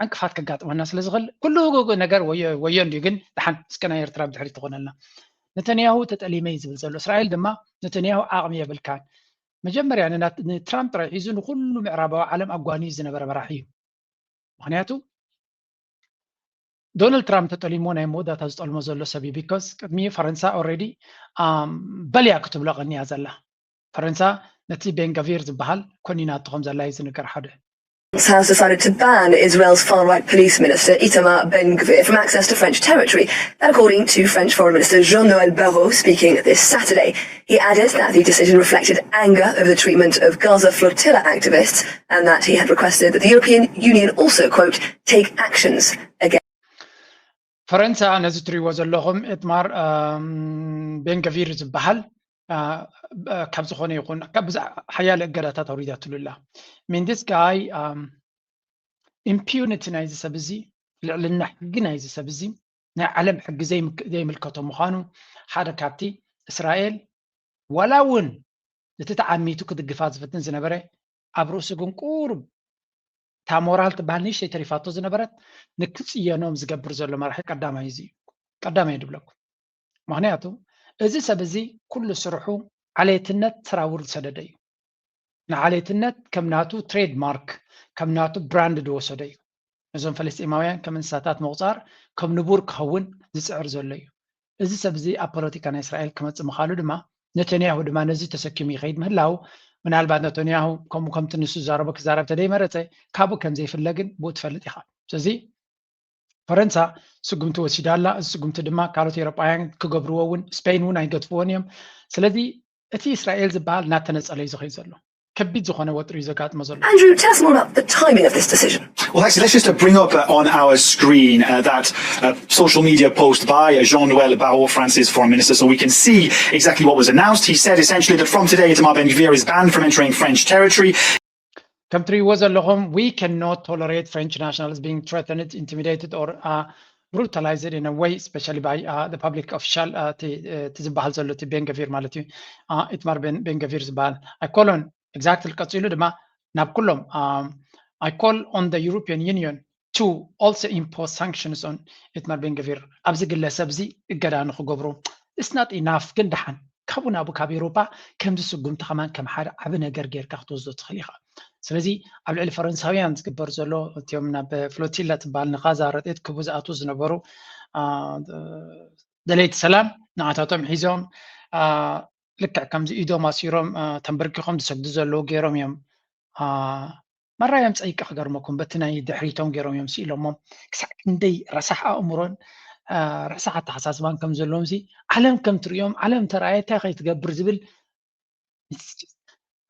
ዕንቅፋት ከጋጥመና ስለ ዝኽእል ኩሉ ነገር ወዮ ወዮ እንድዩ። ግን ደሓን እስከ ናይ ኤርትራ ብድሕሪት ትኾነልና። ነተንያሁ ተጠሊመ እዩ ዝብል ዘሎ። እስራኤል ድማ ነተንያሁ ዓቕሚ የብልካን። መጀመርያ ንትራምፕ ጥራይ ሒዙ ንኩሉ ምዕራባዊ ዓለም ኣጓንዩ ዝነበረ መራሒ እዩ። ምክንያቱ ዶናልድ ትራምፕ ተጠሊሞ ናይ መወዳእታ ዝጠልሞ ዘሎ ሰብ እዩ። ቢኮዝ ቅድሚ ፈረንሳ ኦልሬዲ በልያ ክትብሎ ቀኒያ ዘላ። ፈረንሳ ነቲ ቤንጋቪር ዝበሃል ኮኒናቶ ከም ዘላ እዩ ዝንገር። ሓደ has decided to ban Israel's far-right police minister Itamar Ben-Gvir from access to French territory. That, according to French Foreign Minister Jean-Noel Barrot speaking this Saturday. He added that the decision reflected anger over the treatment of Gaza flotilla activists and that he had requested that the European Union also, quote, take actions against. ፈረንሳ ነዚ ትሪእዎ ዘለኹም ኢትማር ቤንገቪር ዝበሃል ካብ ዝኾነ ይኹን ካብ ሓያለ እገዳታት ኣውሪዳትሉ ኣላ። ሚን ዲስ ጋይ ኢምፒዩኒቲ ናይዚ ሰብ እዚ፣ ልዕልና ሕጊ ናይዚ ሰብ እዚ ናይ ዓለም ሕጊ ዘይምልከቶ ምዃኑ ሓደ ካብቲ እስራኤል ዋላ እውን እቲ ተዓሚቱ ክድግፋ ዝፍትን ዝነበረ ኣብ ርእሱ ግን ቁሩብ እታ ሞራል ትበሃል ንእሽተይ ተሪፋቶ ዝነበረት ንክፅየኖም ዝገብር ዘሎ መራሒ ቀዳማይ እዚ እዩ። ቀዳማይ ድብለኩም። ምክንያቱ እዚ ሰብ እዚ ኩሉ ስርሑ ዓሌትነት ሰራውር ዝሰደደ እዩ። ንዓሌትነት ከም ናቱ ትሬድ ማርክ ከም ናቱ ብራንድ ዝወሰደ እዩ። ነዞም ፈለስጢማውያን ከም እንስሳታት ምቑፃር ከም ንቡር ክኸውን ዝፅዕር ዘሎ እዩ። እዚ ሰብ እዚ ኣብ ፖለቲካ ናይ እስራኤል ክመፅእ ምኻሉ ድማ ነተንያሁ ድማ ነዚ ተሰኪሙ ይኸይድ ምህላው ምናልባት ነተንያሁ ከምኡ ከምቲ ንሱ ዝዛረቦ ክዛረብ ተደይመረፀ ካብኡ ከም ዘይፍለ ግን ብኡ ትፈልጥ ኢኻ። ስለዚ ፈረንሳ ስጉምቲ ወሲዳ ኣላ። እዚ ስጉምቲ ድማ ካልኦት ኤሮጳውያን ክገብርዎ እውን ስፔን እውን ኣይገድፍዎን እዮም። ስለዚ እቲ እስራኤል ዝበሃል እናተነፀለ እዩ ዝኸይድ ዘሎ። ከቢድ ዝኾነ ወጥሪ እዩ ዘጋጥሞ ዘሎ። Andrew, tell us more about the timing of this decision. Well, actually, let's just uh, bring up uh, on our screen uh, that uh, social media post by uh, Jean-Noël Barrot, France's foreign minister, so we can see exactly what was announced. He said essentially that from today, Itamar Ben-Gvir is banned from entering French territory. ከም ትሪእዎ ዘለኹም we cannot tolerate French nationals being threatened, intimidated or uh, brutalized in a way, especially by uh, the public official እቲ ዝበሃል ዘሎ እቲ ቤንገቪር ማለት እዩ። ኢትማር ቤንገቪር ዝበሃል I call on exactly ቀፂሉ ድማ ናብ ኩሎም I call on the European Union to also impose sanctions on ኢትማር ቤንገቪር። ኣብዚ ግለሰብ እዚ እገዳ ንክገብሩ it's not enough ግን ደሓን ካብኡ ናብኡ ካብ ኤውሮጳ ከምዚ ስጉምቲ ከማን ከም ሓደ ዓቢ ነገር ጌርካ ክትወስዶ ትኽእል ኢኻ። ስለዚ ኣብ ልዕሊ ፈረንሳውያን ዝግበር ዘሎ እቲኦም ናብ ፍሎቲላ ትበሃል ንጋዛ ረድኤት ክቡ ዝኣትዉ ዝነበሩ ደለይቲ ሰላም ንዓታቶም ሒዞም ልክዕ ከምዚ ኢዶም ኣሲሮም ተንበርኪኾም ዝሰግዱ ዘለዉ ገይሮም እዮም። መራዮም ፀይቂ ክገርመኩም በቲ ናይ ድሕሪቶም ገይሮም እዮም ስኢሎሞም። ክሳዕ ክንደይ ረሳሕ ኣእምሮን ረሳሕ ኣተሓሳስባን ከም ዘለዎም ሲ ዓለም ከም ትሪኦም ዓለም ተረኣየ እንታይ ከይትገብር ዝብል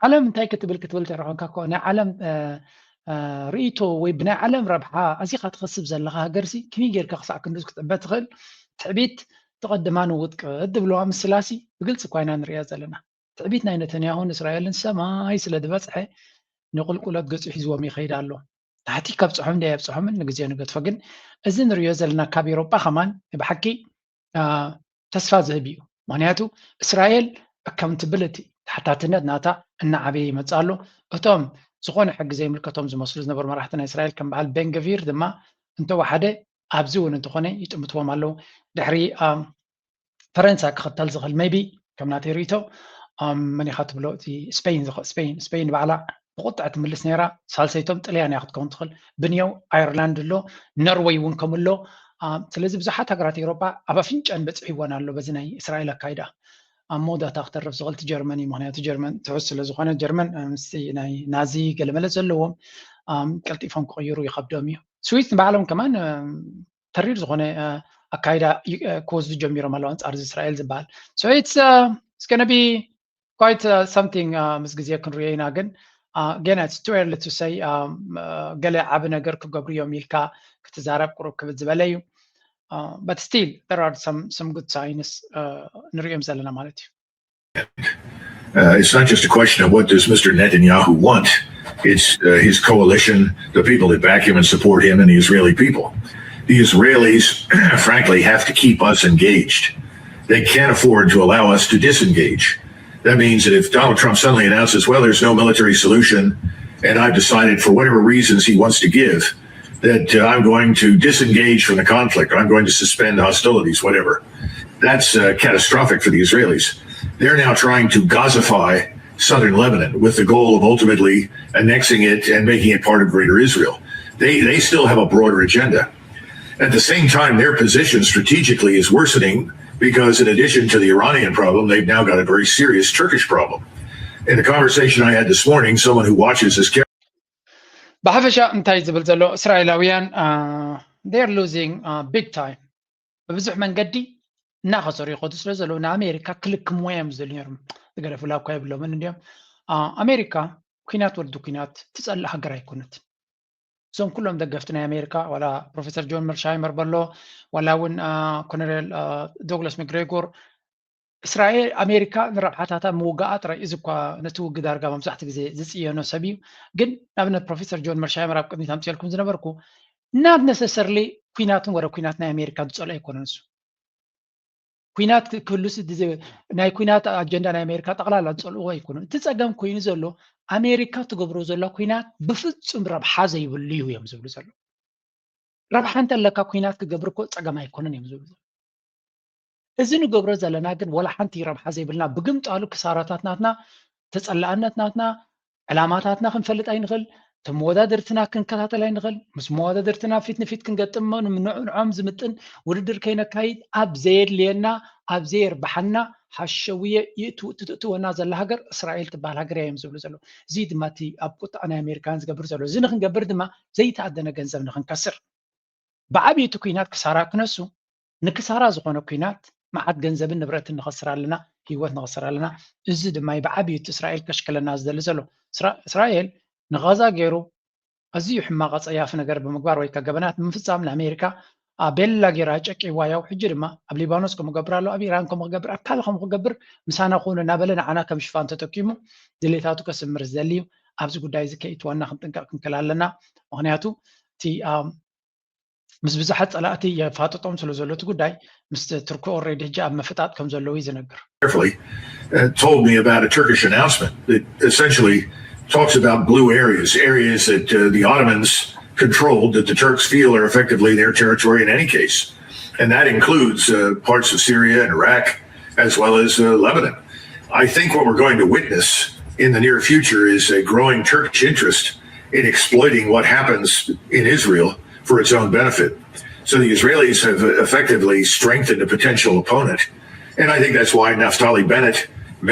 ዓለም እንታይ ክትብል ክትብል ተረኾንካ ኮ ናይ ዓለም ርእይቶ ወይ ብናይ ዓለም ረብሓ ኣዚኻ ትኸስብ ዘለኻ ሃገር ሲ ከመይ ጌርካ ክሳዕ ክንዱ ክትዕበ ትኽእል? ትዕቢት ትቐድማ ንውድቀት ዝብልዋ ምስላ ሲ ብግልፂ እኳ ኢና ንሪኣ ዘለና። ትዕቢት ናይ ነተንያሁን እስራኤልን ሰማይ ስለ ዝበፅሐ ንቁልቁለት ገፁ ሒዝዎም ይኸይድ ኣሎ። ታሕቲ ከብፅሖም እንዲ የብፅሖምን ንግዜ ንገድፎ። ግን እዚ ንሪኦ ዘለና ካብ ኤውሮጳ ከማን ብሓቂ ተስፋ ዝህብ እዩ። ምክንያቱ እስራኤል ኣካውንታብሊቲ ተሓታትነት ናታ እናዓበየ ይመፅእ ኣሎ። እቶም ዝኾነ ሕጊ ዘይምልከቶም ዝመስሉ ዝነበሩ መራሕቲ ናይ እስራኤል ከም በዓል ቤንገቪር ድማ እንተወሓደ ኣብዚ እውን እንተኾነ ይጥምትዎም ኣለዉ። ድሕሪ ፈረንሳ ክኽተል ዝኽእል maybe ከም ናተይ ርእይቶ መን ኢኻ ትብሎ እቲ ስፔን ስፔን ስፔን ባዕላ ብቁጥዕ ትምልስ ነይራ። ሳልሰይቶም ጥልያን እያ ክትከውን ትኽእል። ብንየው ኣየርላንድ ኣሎ፣ ኖርወይ እውን ከም ኣሎ። ስለዚ ብዙሓት ሃገራት ኤውሮጳ ኣብ ኣፍንጫን በፂሕወን ኣሎ በዚ ናይ እስራኤል ኣካይዳ። ኣብ መወዳእታ ክተርፍ ዝኽእል እቲ ጀርመን እዩ። ምክንያቱ ጀርመን ትሑት ስለ ዝኾነ ጀርመን ምስቲ ናይ ናዚ ገለመለ ዘለዎም ቀልጢፎም ክቕይሩ ይኸብዶም እዩ። ስዊስ ንባዕሎም ከማን ተሪር ዝኾነ ኣካይዳ ክወስዱ ጀሚሮም ኣለዉ ኣንጻር እዚ እስራኤል ዝበሃል። So it's gonna be quite something ምስ ግዜ ክንሪኦ ኢና። ግን ገና it's too early to say ገለ ዓቢ ነገር ክገብሩ እዮም ኢልካ ክትዛረብ ቅሩብ ክብድ ዝበለ እዩ። but still there are some some good signs ንሪኦም ዘለና ማለት እዩ። Uh, it's not just a question of what does Mister Netanyahu want. It's uh, his coalition, the people that back him and support him, and the Israeli people. The Israelis, frankly, have to keep us engaged. They can't afford to allow us to disengage. That means that if Donald Trump suddenly announces, well, there's no military solution, and I've decided for whatever reasons he wants to give, that uh, I'm going to disengage from the conflict, or I'm going to suspend hostilities, whatever. That's uh, catastrophic for the Israelis. They're now trying to Gazify southern Lebanon with the goal of ultimately annexing it and making it part of greater Israel. They, they still have a broader agenda. At the same time, their position strategically is worsening because, in addition to the Iranian problem, they've now got a very serious Turkish problem. In a conversation I had this morning, someone who watches this carefully ብሓፈሻ እንታይ ዝብል ዘሎ እስራኤላውያን they're losing big time ብብዙሕ መንገዲ እናኸሰሩ ይኸዱ ስለ ዘለዉ ንኣሜሪካ ክልክምዎ እዮም ዝደልዩ ነይሮም። ዝገደፉላ እኳ የብሎምን እንዲዮም። ኣሜሪካ ኩናት ወዲ ኩናት ትፀልእ ሃገር ኣይኮነት። እዞም ኩሎም ደገፍቲ ናይ ኣሜሪካ ዋላ ፕሮፌሰር ጆን መርሻይመር በሎ ዋላ እውን ኮነሬል ዶግላስ መግሬጎር እስራኤል ኣሜሪካ ንረብሓታታ ምውጋኣ ጥራይ እዚ እኳ ነቲ ውግ ዳርጋ መብዛሕቲ ግዜ ዝፅየኖ ሰብ እዩ። ግን ንኣብነት ፕሮፌሰር ጆን መርሻይመር ኣብ ቅድሚት ኣምፅኤልኩም ዝነበርኩ not necessarily ኩናትን ወረ ኩናት ናይ ኣሜሪካ ዝፀልኦ ኣይኮነን። እሱ ኩናት ክህሉስ ናይ ኩናት ኣጀንዳ ናይ ኣሜሪካ ጠቕላላ ዝፀልእዎ ኣይኮነን። እቲ ፀገም ኮይኑ ዘሎ ኣሜሪካ ትገብሮ ዘሎ ኩናት ብፍፁም ረብሓ ዘይብሉ እዩ እዮም ዝብሉ ዘሎ። ረብሓ እንተለካ ኩናት ክገብር እኮ ፀገም ኣይኮነን እዮም ዝብሉ ዘሎ። እዚ ንገብሮ ዘለና ግን ወላ ሓንቲ ረብሓ ዘይብልና ብግምጣሉ ክሳራታት ናትና ተፀላእነት ናትና ዕላማታትና ክንፈልጥ ኣይንኽእል። ተመወዳደርትና ክንከታተል ኣይንኽእል። ምስ መወዳደርትና ፊት ንፊት ክንገጥም ንዕኦም ዝምጥን ውድድር ከይነካይድ ኣብ ዘየድልየና ኣብ ዘየርብሓና ሓሸውየ ትእትወና ዘላ ሃገር እስራኤል ትበሃል ሃገር እዮም ዝብሉ ዘለዉ። እዚ ድማ እቲ ኣብ ቁጣዕ ናይ ኣሜሪካን ዝገብር ዘሎ እዚ ንክንገብር ድማ ዘይተኣደነ ገንዘብ ንክንከስር ብዓብዪ እቲ ኩናት ክሳራ ክነሱ ንክሳራ ዝኾነ ኩናት መዓት ገንዘብን ንብረትን ንኸስር ኣለና፣ ህይወት ንኸስር ኣለና። እዚ ድማ እዩ ብዓብዪ እቲ እስራኤል ከሽክለና ዝደሊ ዘሎ። እስራኤል ንጋዛ ገይሩ ኣዝዩ ሕማቕ ኣፀያፊ ነገር ብምግባር ወይ ከገበናት ብምፍፃም ንኣሜሪካ ቤላ ገይራ ጨቂዋ ያው ሕጂ ድማ ኣብ ሊባኖስ ከምኡ ገብር ኣሎ ኣብ ኢራን ከምኡ ክገብር ኣብ ካልእ ከምኡ ክገብር ምሳና ክኾኑ እናበለ ንዓና ከም ሽፋን ተጠቂሙ ድሌታቱ ከስምር ዝደሊ እዩ። ኣብዚ ጉዳይ እዚ ከይትወና ክንጥንቀቕ ክንክል ኣለና። ምክንያቱ እቲ ምስ ብዙሓት ጸላእቲ የፋጥጦም ስለ ዘሎ እቲ ጉዳይ ምስ ትርኪ already ሕጂ ኣብ ምፍጣጥ ከም ዘለዉ እዩ ዝነግር። carefully uh, told me about a Turkish announcement that essentially talks about blue areas, areas that uh, the Ottomans controlled that the Turks feel are effectively their territory in any case. And that includes uh, parts of Syria and Iraq, as well as uh, Lebanon. I think what we're going to witness in the near future is a growing Turkish interest in exploiting what happens in Israel for its own benefit. So the Israelis have effectively strengthened a potential opponent. And I think that's why Naftali Bennett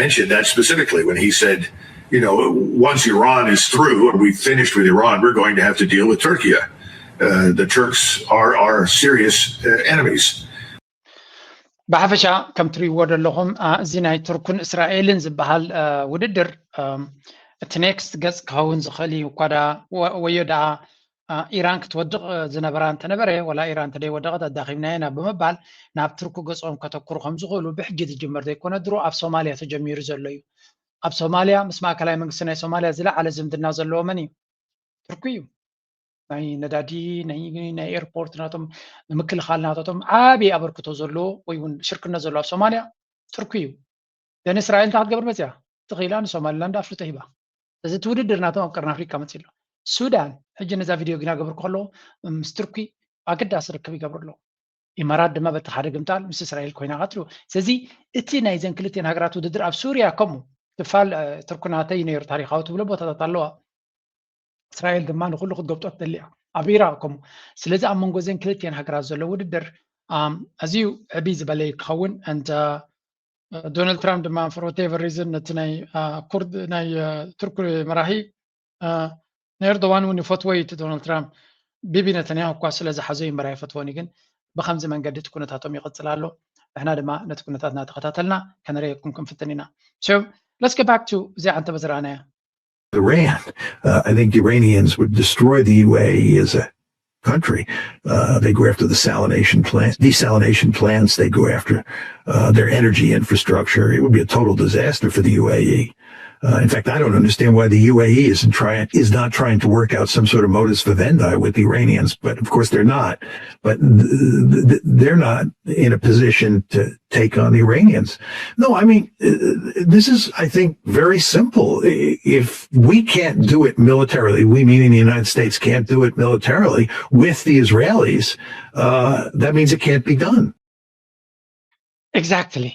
mentioned that specifically when he said, you know, once Iran is through and we've finished with Iran, we're going to have to deal with Turkey. Uh, the Turks are our serious uh, enemies. ብሓፈሻ ከም ትሪእዎ ዘለኹም እዚ ናይ ቱርክን እስራኤልን ዝበሃል ውድድር እቲ ኔክስት ገፅ ክኸውን ዝኽእል እዩ እኳ ወዮ ደኣ ኢራን ክትወድቕ ዝነበራ እንተነበረ ወላ ኢራን እንተደይወደቐት ኣዳኺምናየና ብምባል ናብ ቱርክ ገፆም ከተኩሩ ከም ዝኽእሉ ብሕጂ ዝጅመር ዘይኮነ ድሮ ኣብ ሶማልያ ተጀሚሩ ዘሎ እዩ። ኣብ ሶማልያ ምስ ማእከላይ መንግስቲ ናይ ሶማልያ ዝለዓለ ዝምድና ዘለዎ መን እዩ? ቱርኪ እዩ። ናይ ነዳዲ ናይ ኤርፖርት ናቶም ንምክልኻል ናታቶም ዓብዪ ኣበርክቶ ዘለዎ ወይ እውን ሽርክነት ዘለዎ ኣብ ሶማልያ ቱርኪ እዩ። ዘን እስራኤል እንታይ ክትገብር መፅያ? ትኽኢላ ንሶማሊላንድ ኣፍልጦ ሂባ። ስለዚ እቲ ውድድር ናቶም ኣብ ቀርኒ ኣፍሪካ መፅእ ኣሎ። ሱዳን ሕጂ ነዛ ቪድዮ ግና ገብር ከለዎ ምስ ቱርኪ ኣገዳሲ ርክብ ይገብሩ ኣለዉ። ኢማራት ድማ በቲ ሓደ ግምጣል ምስ እስራኤል ኮይና ቀትሉ። ስለዚ እቲ ናይዘን ክልቲኤን ሃገራት ውድድር ኣብ ሱርያ ከምኡ ክፋል ቱርኪ ናተይ ነይሩ ታሪካዊ ትብሎ ቦታታት ኣለዋ። እስራኤል ድማ ንኩሉ ክትገብጦ ትደሊ እያ ኣብ ኢራቅ ከምኡ። ስለዚ ኣብ መንጎ እዘን ክልቲኤን ሃገራት ዘሎ ውድድር ኣዝዩ ዕብይ ዝበለ ክኸውን and ዶናልድ ትራምፕ ድማ for whatever reason ነቲ ናይ ኩርድ ናይ ቱርክ መራሒ ንኤርዶዋን እውን ይፈትዎ እዩ እቲ ዶናልድ ትራምፕ። ቢቢ ነተንያሁ እኳ ስለ ዝሓዞ እዩ እምበር ኣይፈትዎን እዩ፣ ግን ብከምዚ መንገዲ እቲ ኩነታቶም ይቕፅል ኣሎ። ንሕና ድማ ነቲ ኩነታት እናተኸታተልና ከነርእየኩም ክንፍትን ኢና። So let's get back to እዚኣ እንተ በዝረኣናያ Iran. Uh, I think Iranians would destroy the U A E as a country. Uh, they go after the salination plants, desalination plants. They go after uh, their energy infrastructure. It would be a total disaster for the U A E. Uh, in fact, I don't understand why the U A E isn't trying is not trying to work out some sort of modus vivendi with the Iranians. But of course, they're not. But th- th- they're not in a position to take on the Iranians. No, I mean, uh, this is, I think, very simple. If we can't do it militarily, we meaning the United States can't do it militarily with the Israelis, uh, that means it can't be done. Exactly.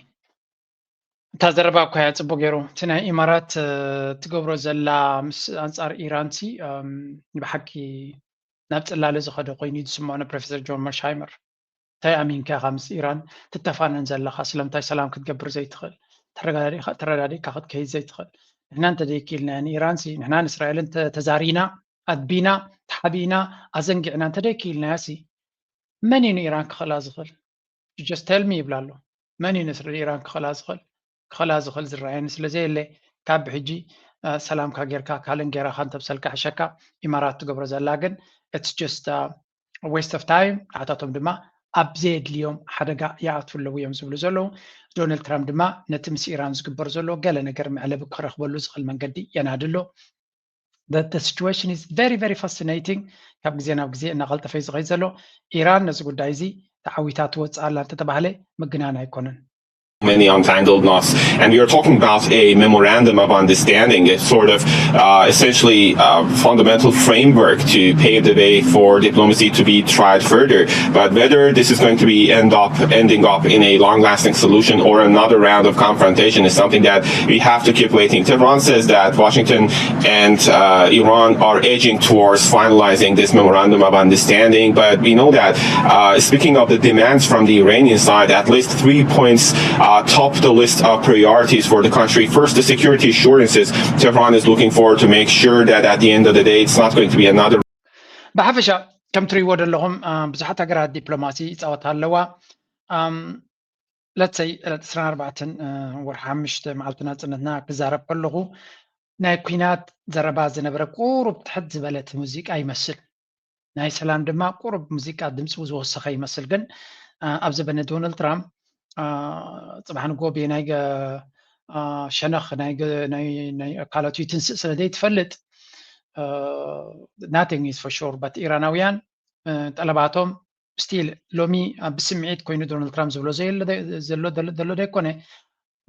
እታ ዘረባ እኳ እያ ጽቡቅ ገይሩ። እቲ ናይ ኢማራት ትገብሮ ዘላ ምስ ኣንጻር ኢራን ሲ ብሓቂ ናብ ጽላለ ዝኸደ ኮይኑ እዩ ዝስምዖ ንፕሮፌሰር ጆን መርሻይመር። እንታይ ኣሚንካ ኢኻ ምስ ኢራን ትተፋነን ዘለኻ? ስለምንታይ ሰላም ክትገብር ዘይትኽእል? ተረዳዲእካ ክትከይድ ዘይትኽእል? ንሕና እንተደይክኢልና ንኢራን ሲ ንሕና ንእስራኤልን ተዛሪና ኣድቢና ተሓቢእና ኣዘንጊዕና እንተደይክኢልናያ ሲ መን እዩ ንኢራን ክኽእላ ዝኽእል? Just tell me ይብላ ኣሎ። መን እዩ ንስሪ ኢራን ክኽእላ ዝኽእል? ክኽእላ ዝኽእል ዝረኣየኒ ስለ ዘየለ ካብ ብሕጂ ሰላምካ ጌርካ ካልእን ጌራኻ እንተብሰልካ ሕሸካ። ኢማራት ትገብሮ ዘላ ግን it's just waste of time። ንዓታቶም ድማ ኣብ ዘየድልዮም ሓደጋ ይኣትዉ ኣለዉ እዮም ዝብሉ ዘለዉ። ዶናልድ ትራምፕ ድማ ነቲ ምስ ኢራን ዝግበር ዘሎ ገለ ነገር መዕለቢ ክረኽበሉ ዝኽእል መንገዲ የናድሎ። The situation is very very fascinating። ካብ ግዜ ናብ ግዜ እናቐልጠፈ እዩ ዝኸይድ ዘሎ። ኢራን ነዚ ጉዳይ እዚ ተዓዊታ ትወፅእ ኣላ እንተተባህለ ምግናን ኣይኮነን። Many untangled knots. And we are talking about a memorandum of understanding, a sort of uh, essentially uh, fundamental framework to pave the way for diplomacy to be tried further. But whether this is going to be end up ending up in a long-lasting solution or another round of confrontation is something that we have to keep waiting. Tehran says that Washington and uh, Iran are edging towards finalizing this memorandum of understanding. But we know that uh, speaking of the demands from the Iranian side, at least three points uh, top the list of priorities for the country. First, the security assurances. Tehran is looking forward to make sure that at the end of the day, it's not going to be another. ብሓፈሻ ከም ትሪእዎ ዘለኹም ብዙሓት ሃገራት ዲፕሎማሲ ይፃወታ ኣለዋ። ለትሰይ ዕለት ዕስራን ኣርባዕተን ወርሒ ሓሙሽተ መዓልቲ ናፅነትና ክዛረብ ከለኹ ናይ ኩናት ዘረባ ዝነበረ ቁሩብ ትሕት ዝበለት ሙዚቃ ይመስል። ናይ ሰላም ድማ ቁሩብ ሙዚቃ ድምፂ ዝወሰኸ ይመስል። ግን ኣብ ዘበነ ዶናልድ ትራምፕ ፅባሕ ንጎ ብናይ ሸነኽ ናይ ኣካላቱ ትንስእ ስለ ዘይትፈልጥ nothing is for sure። But ኢራናውያን ጠለባቶም ስቲል ሎሚ ብስምዒት ኮይኑ ዶናልድ ትራምፕ ዝብሎ ዘሎ ደይኮነ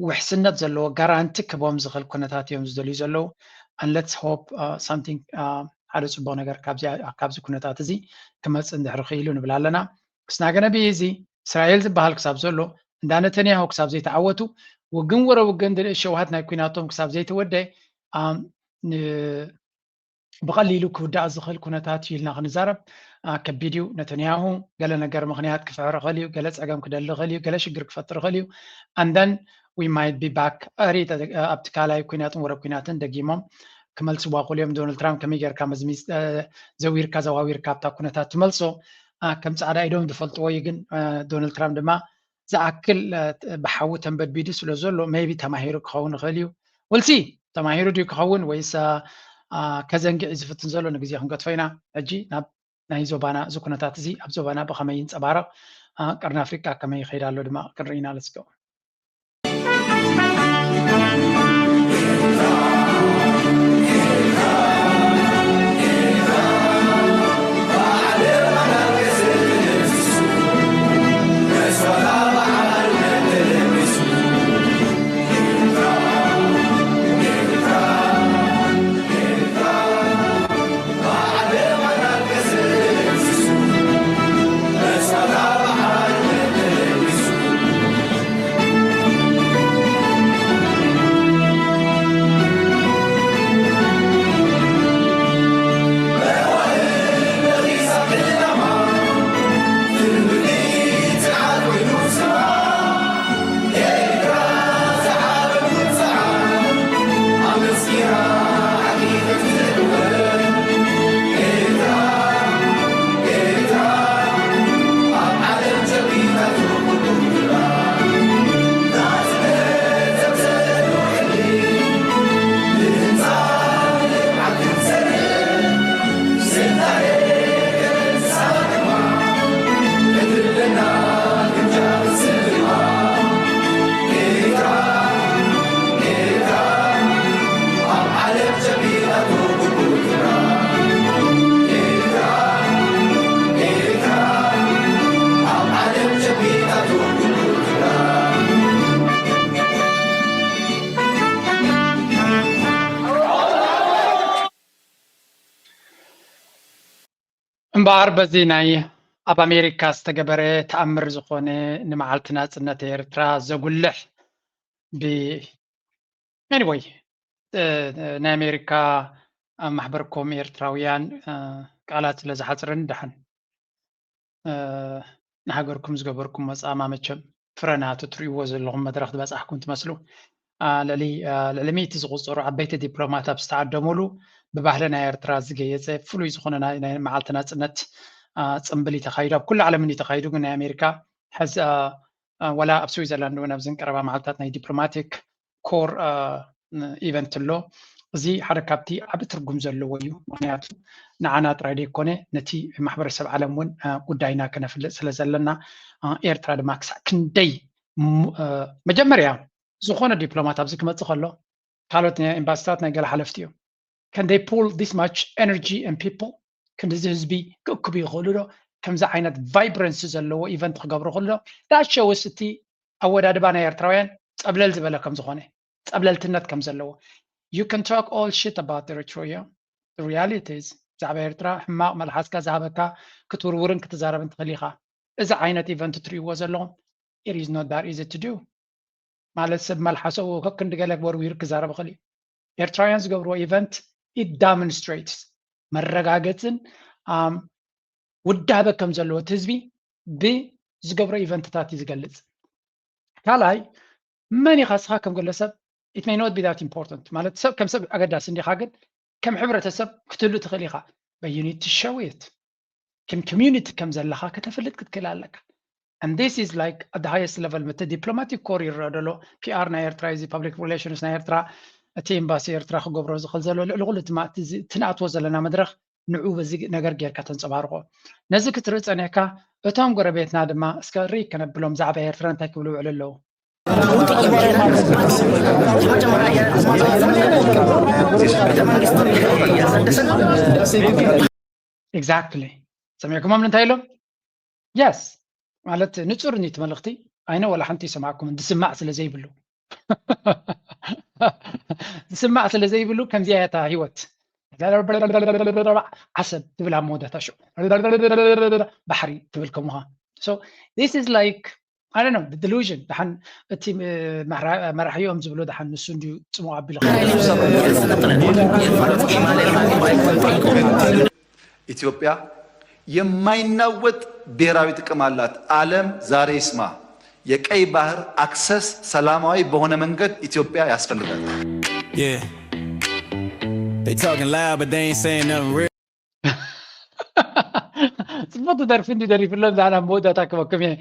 ውሕስነት ዘለዎ ጋራንቲ ክቦም ዝኽእል ኩነታት እዮም ዝደልዩ ዘለዉ። And let's hope something ሓደ ፅቡቅ ነገር ካብዚ ኩነታት እዚ ክመፅእ እንድሕር ክኢሉ ንብል ኣለና። ክስናገነ ብይ እዚ እስራኤል ዝበሃል ክሳብ ዘሎ እንዳ ነተንያሁ ክሳብ ዘይተዓወቱ ውግን ወረ ውግን ሸውሃት ናይ ኩናቶም ክሳብ ዘይተወደ ብቐሊሉ ክውዳእ ዝኽእል ኩነታት እዩ ኢልና ክንዛረብ ከቢድ እዩ። ነተንያሁ ገለ ነገር ምኽንያት ክፍሕር ይኽእል እዩ፣ ገለ ፀገም ክደሊ ይኽእል እዩ፣ ገለ ሽግር ክፈጥር ይኽእል እዩ። And then we might be back ኣብቲ ካልኣይ ኩናትን ወረ ኩናትን ደጊሞም ክመልስዋ ክኽእሉ እዮም። ዶናልድ ትራምፕ ከመይ ጌርካ መዝሚዝ ዘዊርካ ዘዋዊርካ ኣብታ ኩነታት ትመልሶ ከም ፃዕዳ ኢዶም ዝፈልጥዎ እዩ። ግን ዶናልድ ትራምፕ ድማ ዝኣክል ብሓዊ ተንበድቢዱ ስለ ዘሎ maybe ተማሂሩ ክኸውን ይኽእል እዩ። We'll see ተማሂሩ ድዩ ክኸውን ወይስ ከዘንግዕ እዩ ዝፍትን ዘሎ ንግዜ ክንገድፎ ኢና። ሕጂ ናብ ናይ ዞባና እዚ ኩነታት እዚ ኣብ ዞባና ብኸመይ ይንፀባረቕ ቀርኒ ኣፍሪቃ ከመይ ይኸይድ ኣሎ ድማ ክንርኢ ኢና። Let's go. እምበኣር በዚ ናይ ኣብ ኣሜሪካ ዝተገበረ ተኣምር ዝኾነ ንመዓልቲ ናጽነት ኤርትራ ዘጉልሕ ብ anyway ናይ ኣሜሪካ ኣብ ማሕበርኩም ኤርትራውያን ቃላት ስለ ዝሓፅርን ደሓን ንሃገርኩም ዝገበርኩም መፃማ መቸም ፍረናቱ ትርእይዎ ዘለኹም መድረኽ ዝበፃሕኩም ትመስሉ። ልዕሊ ሚእቲ ዝቁፀሩ ዓበይቲ ዲፕሎማት ኣብ ዝተዓደሙሉ ብባህሊ ናይ ኤርትራ ዝገየፀ ፍሉይ ዝኾነ ናይ መዓልቲ ናፅነት ፅምብል እዩ ተኻይዱ። ኣብ ኩሉ ዓለም እዩ ተኻይዱ፣ ግን ናይ ኣሜሪካ ሕዚ ወላ ኣብ ስዊዘርላንድ እውን ኣብዘን ቀረባ መዓልታት ናይ ዲፕሎማቲክ ኮር ኢቨንት ኣሎ። እዚ ሓደ ካብቲ ዓቢ ትርጉም ዘለዎ እዩ። ምክንያቱ ንዓና ጥራይ ዘይኮነ ነቲ ማሕበረሰብ ዓለም እውን ጉዳይና ከነፍልጥ ስለ ዘለና ኤርትራ ድማ ክሳዕ ክንደይ መጀመርያ ዝኾነ ዲፕሎማት ኣብዚ ክመፅእ ከሎ ካልኦት ኤምባሲታት ናይ ገለ ሓለፍቲ እዮም። Can they pull this much energy and people? ክንድዚ ህዝቢ ክእክቡ ይኽእሉ ዶ? ከምዚ ዓይነት ቫይብረንሲ ዘለዎ ኢቨንት ክገብሩ ይኽእሉ ዶ? That shows እቲ ኣወዳድባ ናይ ኤርትራውያን ጸብለል ዝበለ ከም ዝኾነ፣ ጸብለልትነት ከም ዘለዎ። You can talk all shit about Eritrea. The reality is ብዛዕባ ኤርትራ ሕማቕ መልሓስካ ዝሃበካ ክትውርውርን ክትዛረብን ትኽእል ኢኻ። እዚ ዓይነት ኢቨንት ትርእይዎ ዘለኹም it is not that easy to do። ማለት ሰብ መልሓሰኡ ከክንዲ ገለ ወርዊሩ ክዛረብ ይኽእል እዩ። ኤርትራውያን ዝገብርዎ ኢቨንት it demonstrates መረጋገፅን ውዳበ ከም ዘለዎ እቲ ህዝቢ ብዝገብሮ ኢቨንትታት እዩ ዝገልፅ። ካልኣይ መን ኢኻ እስኻ ከም ግለሰብ it may not be that important ማለት ሰብ ከም ሰብ ኣገዳሲ እንዲኻ፣ ግን ከም ሕብረተሰብ ክትህሉ ትኽእል ኢኻ። But you need to show it ከም community ከም ዘለኻ ከተፍልጥ ክትክእል ኣለካ። And this is like at the highest level ምት diplomatic corps ይረአ ደሎ PR ናይ ኤርትራ እዚ public relations ናይ ኤርትራ እቲ ኤምባሲ ኤርትራ ክገብሮ ዝኽእል ዘሎ ልዕሊ ኩሉ ትንኣትዎ ዘለና መድረኽ ንዑ በዚ ነገር ጌርካ ተንጸባርቆ። ነዚ ክትርኢ ጸኒሕካ እቶም ጎረቤትና ድማ እስከ ርኢ ከነብሎም ዛዕባ ኤርትራ እንታይ ክብሉ ይውዕሉ ኣለዉ። Exactly ሰሚዕኩሞም እንታይ ኢሎም? Yes ማለት ንጹር ኒት መልእኽቲ ኣይነ ወላ ሓንቲ ይሰማዕኩም ዝስማዕ ስለ ዘይብሉ ዝስማዕ ስለ ዘይብሉ ከምዚኣ እያ እታ ህይወት። ዓሰብ ትብል ኣብ መወዳእታ ሽዑ ባሕሪ ትብል ከምኻ። So this is like I don't know delusion። ደሓን እቲ መራሒኦም ዝብሎ ደሓን ንሱ እንድዩ ጽሙቕ ኣቢሉ ኢትዮጵያ የማይናወጥ ብሔራዊ ጥቅም አላት። ዓለም ዛሬ ይስማ። የቀይ ባህር አክሰስ ሰላማዊ በሆነ መንገድ ኢትዮጵያ ያስፈልጋል። Yeah. They talking loud, but they ain't saying nothing real. ጽቡቅ ደርፊ እንዲ ደሪፍሎም ዛና መወዳእታ ክበኩም እየ።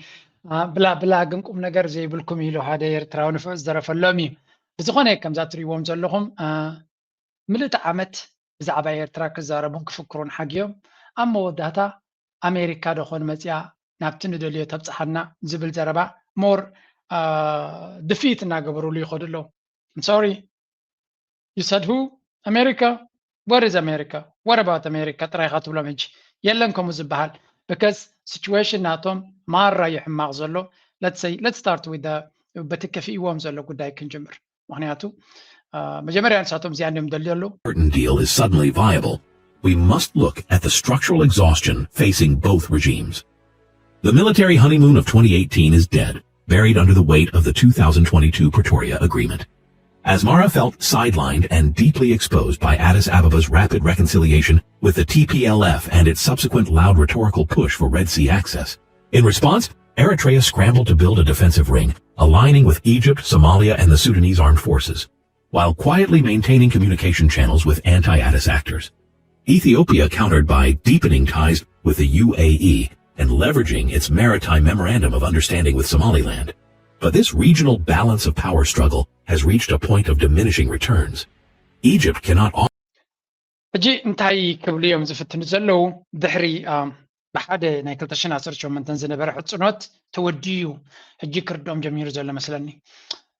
ብላ ብላ ግን ቁም ነገር ዘይብልኩም ኢሉ ሓደ ኤርትራዊ ንፍዑ ዝደረፈሎም እዩ። ብዝኾነ ከምዛ ትርእይዎም ዘለኹም ምልእቲ ዓመት ብዛዕባ ኤርትራ ክዛረቡን ክፍክሩን ሓጊዮም ኣብ መወዳእታ ኣሜሪካ ዶ ኾን መፂኣ ናብቲ ንደልዮ ተብፅሓና ዝብል ዘረባ more defeat እናገበሩሉ ይኸዱ ኣለዉ። I'm sorry you said who? America? Where is America? What about America? ጥራይኻ ትብሎም ሕጂ የለን ከምኡ ዝበሃል because situation ናቶም ማራ እዩ ሕማቕ ዘሎ። Let's say let's start with በቲ ከፊእዎም ዘሎ ጉዳይ ክንጅምር። ምክንያቱ መጀመርያ ንሳቶም እዚኣ እንዲዮም ደልዩ ኣለዉ። Certain deal is suddenly viable, we must look at the structural exhaustion facing both regimes. The military honeymoon of twenty eighteen is dead, buried under the weight of the two thousand twenty-two Pretoria Agreement. Asmara felt sidelined and deeply exposed by Addis Abeba's rapid reconciliation with the T P L F and its subsequent loud rhetorical push for Red Sea access. In response, Eritrea scrambled to build a defensive ring, aligning with Egypt, Somalia, and the Sudanese armed forces, while quietly maintaining communication channels with anti-Addis actors. Ethiopia countered by deepening ties with the U A E and leveraging its maritime memorandum of understanding with Somaliland. But this regional balance of power struggle has reached a point of diminishing returns. Egypt cannot ሕጂ እንታይ ክብሉ እዮም ዝፍትኑ ዘለዉ? ድሕሪ ብሓደ ናይ ክልተ ሽሕን ዓሰርተ ሸሞንተን ዝነበረ ሕጽኖት ተወዲኡ ሕጂ ክርድኦም ጀሚሩ ዘሎ መስለኒ።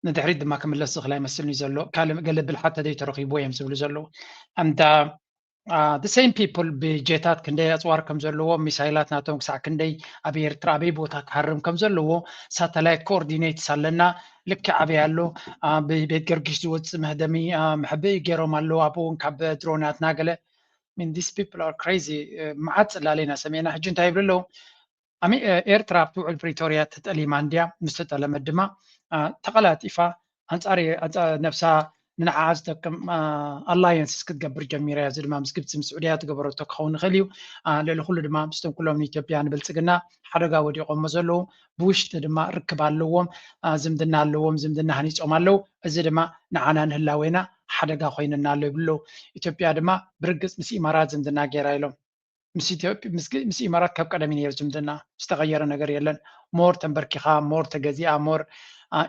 ንድሕሪት ድማ ክምለስ ዝኽእል ኣይመስልኒ ዘሎ። ካልእ ገለ ብልሓት ተደይተረኺብዎ እዮም ዝብሉ ዘለዉ። And the same people ብጀታት ክንደይ ኣፅዋር ከም ዘለዎ፣ ሚሳይላት ናቶም ክሳዕ ክንደይ ኣብ ኤርትራ ኣበይ ቦታ ክሃርም ከም ዘለዎ ሳተላይት ኮኦርዲኔትስ ኣለና። ልክዕ ኣበይ ኣሎ፣ ብቤት ገርጊሽ ዝወፅእ መህደሚ መሕብኢ ገይሮም ኣለዉ። ኣብኡ እውን ካብ ድሮናትና ገለ mean, these people are crazy. መዓት ጽላለ ኢና ሰሚዕና። ሕጂ እንታይ ይብሉ ኣለዉ? ኣሚ-፣ ኤርትራ ኣብቲ ውዕል ፕሪቶርያ ተጠሊማ እንድያ፣ ምስ ተጠለመት ድማ ተቐላጢፋ ኣንጻር ነብሳ ንንዓኣ ዝጠቅም ኣላየንስ ክትገብር ጀሚራ እያ። እዚ ድማ ምስ ግብፂ ምስ ስዑድያ ትገበረቶ ክኸውን ይኽእል እዩ። ልዕሊ ኩሉ ድማ ምስቶም ኩሎም ንኢትዮጵያ ንብልፅግና ሓደጋ ወዲቖሞ ዘለዉ ብውሽጢ ድማ ርክብ ኣለዎም፣ ዝምድና ኣለዎም፣ ዝምድና ሃኒፆም ኣለዉ። እዚ ድማ ንዓና ንህላዌና ሓደጋ ኮይንና ኣሎ ይብሉ። ኢትዮጵያ ድማ ብርግፅ ምስ ኢማራት ዝምድና ገይራ ኢሎም። ምስ ኢትዮጵያ ምስ ኢማራት ካብ ቀደም ነይሩ ዝምድና፣ ዝተቐየረ ነገር የለን። ሞር ተንበርኪኻ፣ ሞር ተገዚኣ፣ ሞር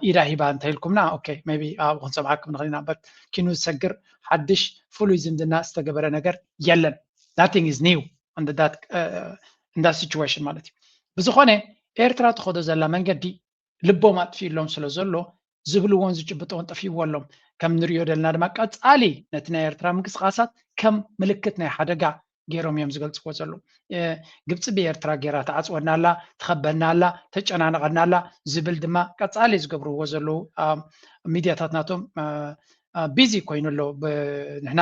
ኢዳ ሂባ እንተኢልኩምና ኦኬ ሜቢ ኣብኡ ክንሰምዓኩም ንኽእል ኢና። በት ኪኑ ዝሰግር ሓድሽ ፍሉይ ዝምድና ዝተገበረ ነገር የለን። Nothing is new in that situation ማለት እዩ። ብዝኾነ ኤርትራ ትኸዶ ዘላ መንገዲ ልቦም ኣጥፊእሎም ስለ ዘሎ ዝብልዎን ዝጭብጥዎን ጠፊእዎ ኣሎም። ከም ንሪኦ ዘለና ድማ ቀፃሊ ነቲ ናይ ኤርትራ ምንቅስቃሳት ከም ምልክት ናይ ሓደጋ ገይሮም እዮም ዝገልፅዎ ዘለዉ። ግብፂ ብኤርትራ ገይራ ትዓፅወና ኣላ፣ ትኸበና ኣላ፣ ተጨናንቐና ኣላ ዝብል ድማ ቀፃሊ ዝገብርዎ ዘለዉ ሚድያታት ናቶም ቢዚ ኮይኑ ኣሎ። ንሕና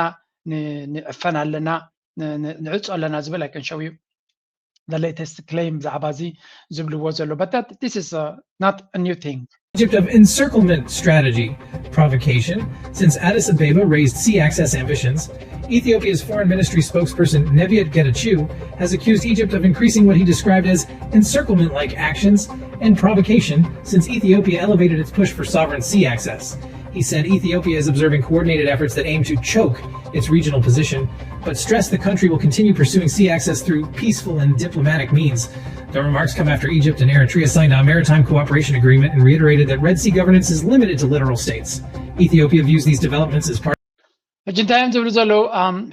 ንዕፈን ኣለና ንዕፆ ኣለና ዝብል ኣይከንሸው እዩ። The latest claim ብዛዕባ እዚ ዝብልዎ ዘሎ but that this is not a new thing. Egypt of encirclement strategy, provocation, since Addis Ababa raised sea access ambitions. Ethiopia's foreign ministry spokesperson Nebiat Getachew has accused Egypt of increasing what he described as encirclement-like actions and provocation since Ethiopia elevated its push for sovereign sea access. He said Ethiopia is observing coordinated efforts that aim to choke its regional position, but stressed the country will continue pursuing sea access through peaceful and diplomatic means. The remarks come after Egypt and Eritrea signed a maritime cooperation agreement and reiterated that Red Sea governance is limited to littoral states. Ethiopia views these developments as part ሕጂ እንታይ እዮም ዝብሉ ዘለዉ?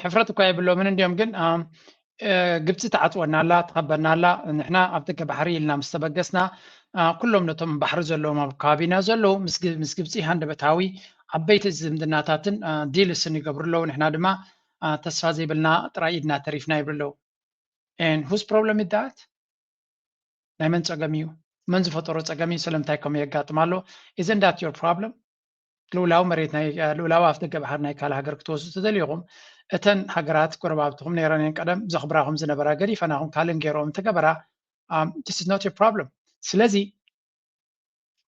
ሕፍረት እኳ የብሎምን እንዲዮም ግን ግብፂ ትዓፅወና ኣላ፣ ትኸበና ኣላ። ንሕና ኣብ ደገ ባሕሪ ኢልና ምስ ተበገስና ኩሎም ነቶም ባሕሪ ዘለዎም ኣብ ከባቢና ዘለዉ ምስ ግብፂ ሃንደበታዊ ዓበይቲ ዝምድናታትን ዲልስን ይገብሩ ኣለዉ። ንሕና ድማ ተስፋ ዘይብልና ጥራይ ኢድና ተሪፍና ይብሉ ኣለዉ። And whose problem is that? ናይ መን ፀገም እዩ? መን ዝፈጠሮ ፀገም እዩ? ስለምንታይ ከምኡ የጋጥም ኣሎ? Isn't that your problem? ልኡላዊ መሬት ናይ ልኡላዊ ኣፍ ደገ ባሕሪ ናይ ካልእ ሃገር ክትወስዱ ተደሊኹም እተን ሃገራት ጎረባብትኹም ነይረን እየን ቀደም ዘኽብራኹም ዝነበራ ገዲፈናኹም ካልእን ገይረኦም እንተገበራ this is not your problem። ስለዚ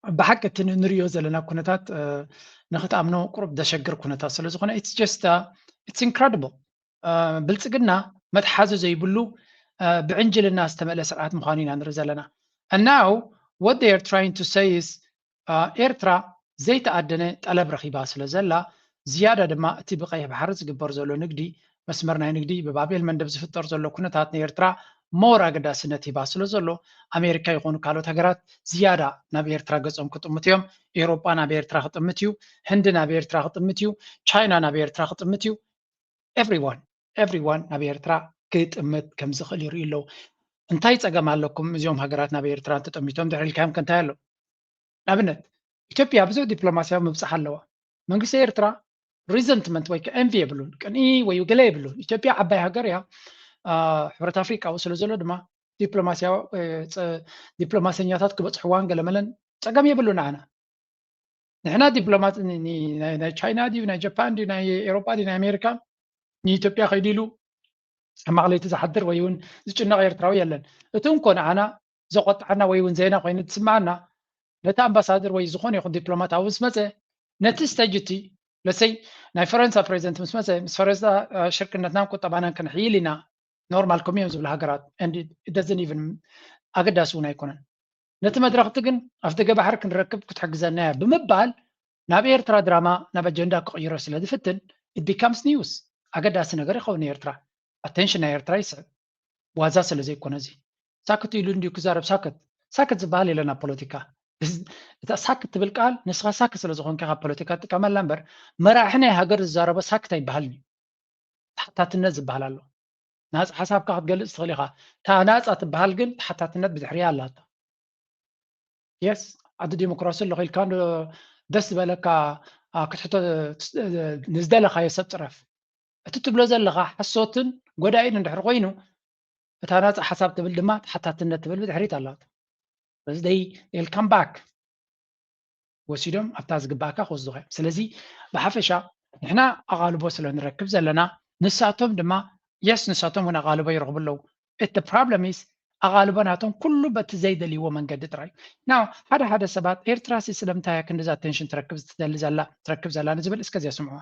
ብሓቂ እቲ ንሪኦ ዘለና ኩነታት ንክትኣምኖ ቁሩብ ዘሸግር ኩነታት ስለ ዝኾነ it's just it's incredible። ብልፅግና መትሓዚ ዘይብሉ ብዕንጅልና ዝተመልአ ስርዓት ምዃኑ ኢና ንርኢ ዘለና። And now what they are trying to say is ኤርትራ ዘይተኣደነ ጠለብ ረኺባ ስለ ዘላ ዝያዳ ድማ እቲ ብቀይሕ ባሕሪ ዝግበር ዘሎ ንግዲ መስመር ናይ ንግዲ ብባብ ኤልመንደብ ዝፍጠር ዘሎ ኩነታት ንኤርትራ more ኣገዳስነት ሂባ ስለ ዘሎ ኣሜሪካ ይኹኑ ካልኦት ሃገራት ዝያዳ ናብ ኤርትራ ገጾም ክጥምቱ እዮም። ኤውሮጳ ናብ ኤርትራ ክጥምት እዩ። ህንዲ ናብ ኤርትራ ክጥምት እዩ። ቻይና ናብ ኤርትራ ክጥምት እዩ። Everyone everyone ናብ ኤርትራ ክጥምት ከም ዝኽእል ይርእዩ ኣለዉ። እንታይ ጸገም ኣለኩም እዚኦም ሃገራት ናብ ኤርትራ እንተጠሚቶም ድሕሪ ኢልካዮም ከ እንታይ ኣሎ? ንኣብነት ኢትዮጵያ ብዙሕ ዲፕሎማስያዊ ምብጻሕ ኣለዋ። መንግስቲ ኤርትራ resentment ወይ ከዓ envy የብሉን፣ ቅንኢ ወይ ገለ የብሉን። ኢትዮጵያ ዓባይ ሃገር እያ፣ ሕብረት ኣፍሪቃ ስለ ዘሎ ድማ ዲፕሎማስያዊ ዲፕሎማሰኛታት ክበጽሕዋን ገለመለን ጸገም የብሉን። ንዓና ንሕና ዲፕሎማት ናይ ቻይና ድዩ ናይ ጃፓን ድዩ ናይ ኤሮጳ ድዩ ናይ ኣሜሪካ ንኢትዮጵያ ከይዱ ኢሉ ኣብ ማቕለይቲ ዝሓድር ወይ እውን ዝጭነቕ ኤርትራዊ የለን። እቲ እንኮ ንዓና ዘቆጥዓና ወይ እውን ዜና ኮይኑ ዝስምዓና ነቲ ኣምባሳደር ወይ ዝኾነ ይኹን ዲፕሎማት ኣብኡ ምስ መፀ ነቲ ስተጅ እቲ ለሰይ ናይ ፈረንሳ ፕሬዚደንት ምስ መፀ ምስ ፈረንሳ ሽርክነትናን ቁጠባናን ክንሕይል ኢና ኖርማል ከምኡ እዮም ዝብሉ ሃገራት doesn't even ኣገዳሲ እውን ኣይኮነን። ነቲ መድረኽቲ ግን ኣፍ ደገ ባሕሪ ክንረክብ ክትሕግዘና እያ ብምባል ናብ ኤርትራ ድራማ ናብ ኣጀንዳ ክቕይሮ ስለ ዝፍትን it becomes news ኣገዳሲ ነገር ይኸውን ንኤርትራ ኣቴንሽን ናይ ኤርትራ ይስዕብ ዋዛ ስለ ዘይኮነ እዚ ሳክት ኢሉ እንድዩ ክዛረብ ሳክት ሳክት ዝበሃል የለን ኣብ ፖለቲካ እታ ሳክት ትብል ቃል ንስኻ ሳክት ስለ ዝኾንካ ካብ ፖለቲካ ትጥቀመላ እምበር መራሒ ናይ ሃገር ዝዛረቦ ሳክት ኣይበሃልን እዩ ተሓታትነት ዝበሃል ኣሎ ናፃ ሓሳብካ ክትገልፅ ትኽእል ኢኻ እታ ናፃ ትበሃል ግን ተሓታትነት ብድሕሪያ ኣላታ የስ ዓዲ ዲሞክራሲ ኣለኹ ኢልካ ደስ ዝበለካ ክትሕቶ ንዝደለኻዮ ሰብ ፅረፍ እቲ ትብሎ ዘለኻ ሓሶትን ጎዳኢን እንድሕር ኮይኑ እታ ናፃ ሓሳብ ትብል ድማ ተሓታትነት ትብል ብድሕሪት ኣላታ ስለዚ they come back ወሲዶም ኣብታ ዝግባእካ ክወስዱኻ እዮም ስለዚ ብሓፈሻ ንሕና ኣቓልቦ ስለ ንረክብ ዘለና ንሳቶም ድማ የስ ንሳቶም እውን ኣቓልቦ ይረኽቡ ኣለዉ። እቲ problem is ኣቓልቦ ናቶም ኩሉ በቲ ዘይደልይዎ መንገዲ ጥራይ እዩ። ናው ሓደ ሓደ ሰባት ኤርትራ ሲ ስለምንታይ እያ ክንድዛ ኣቴንሽን ትረክብ ትደሊ ዘላ ትረክብ ዘላ ንዝብል እስከዚያ ስምዑዋ።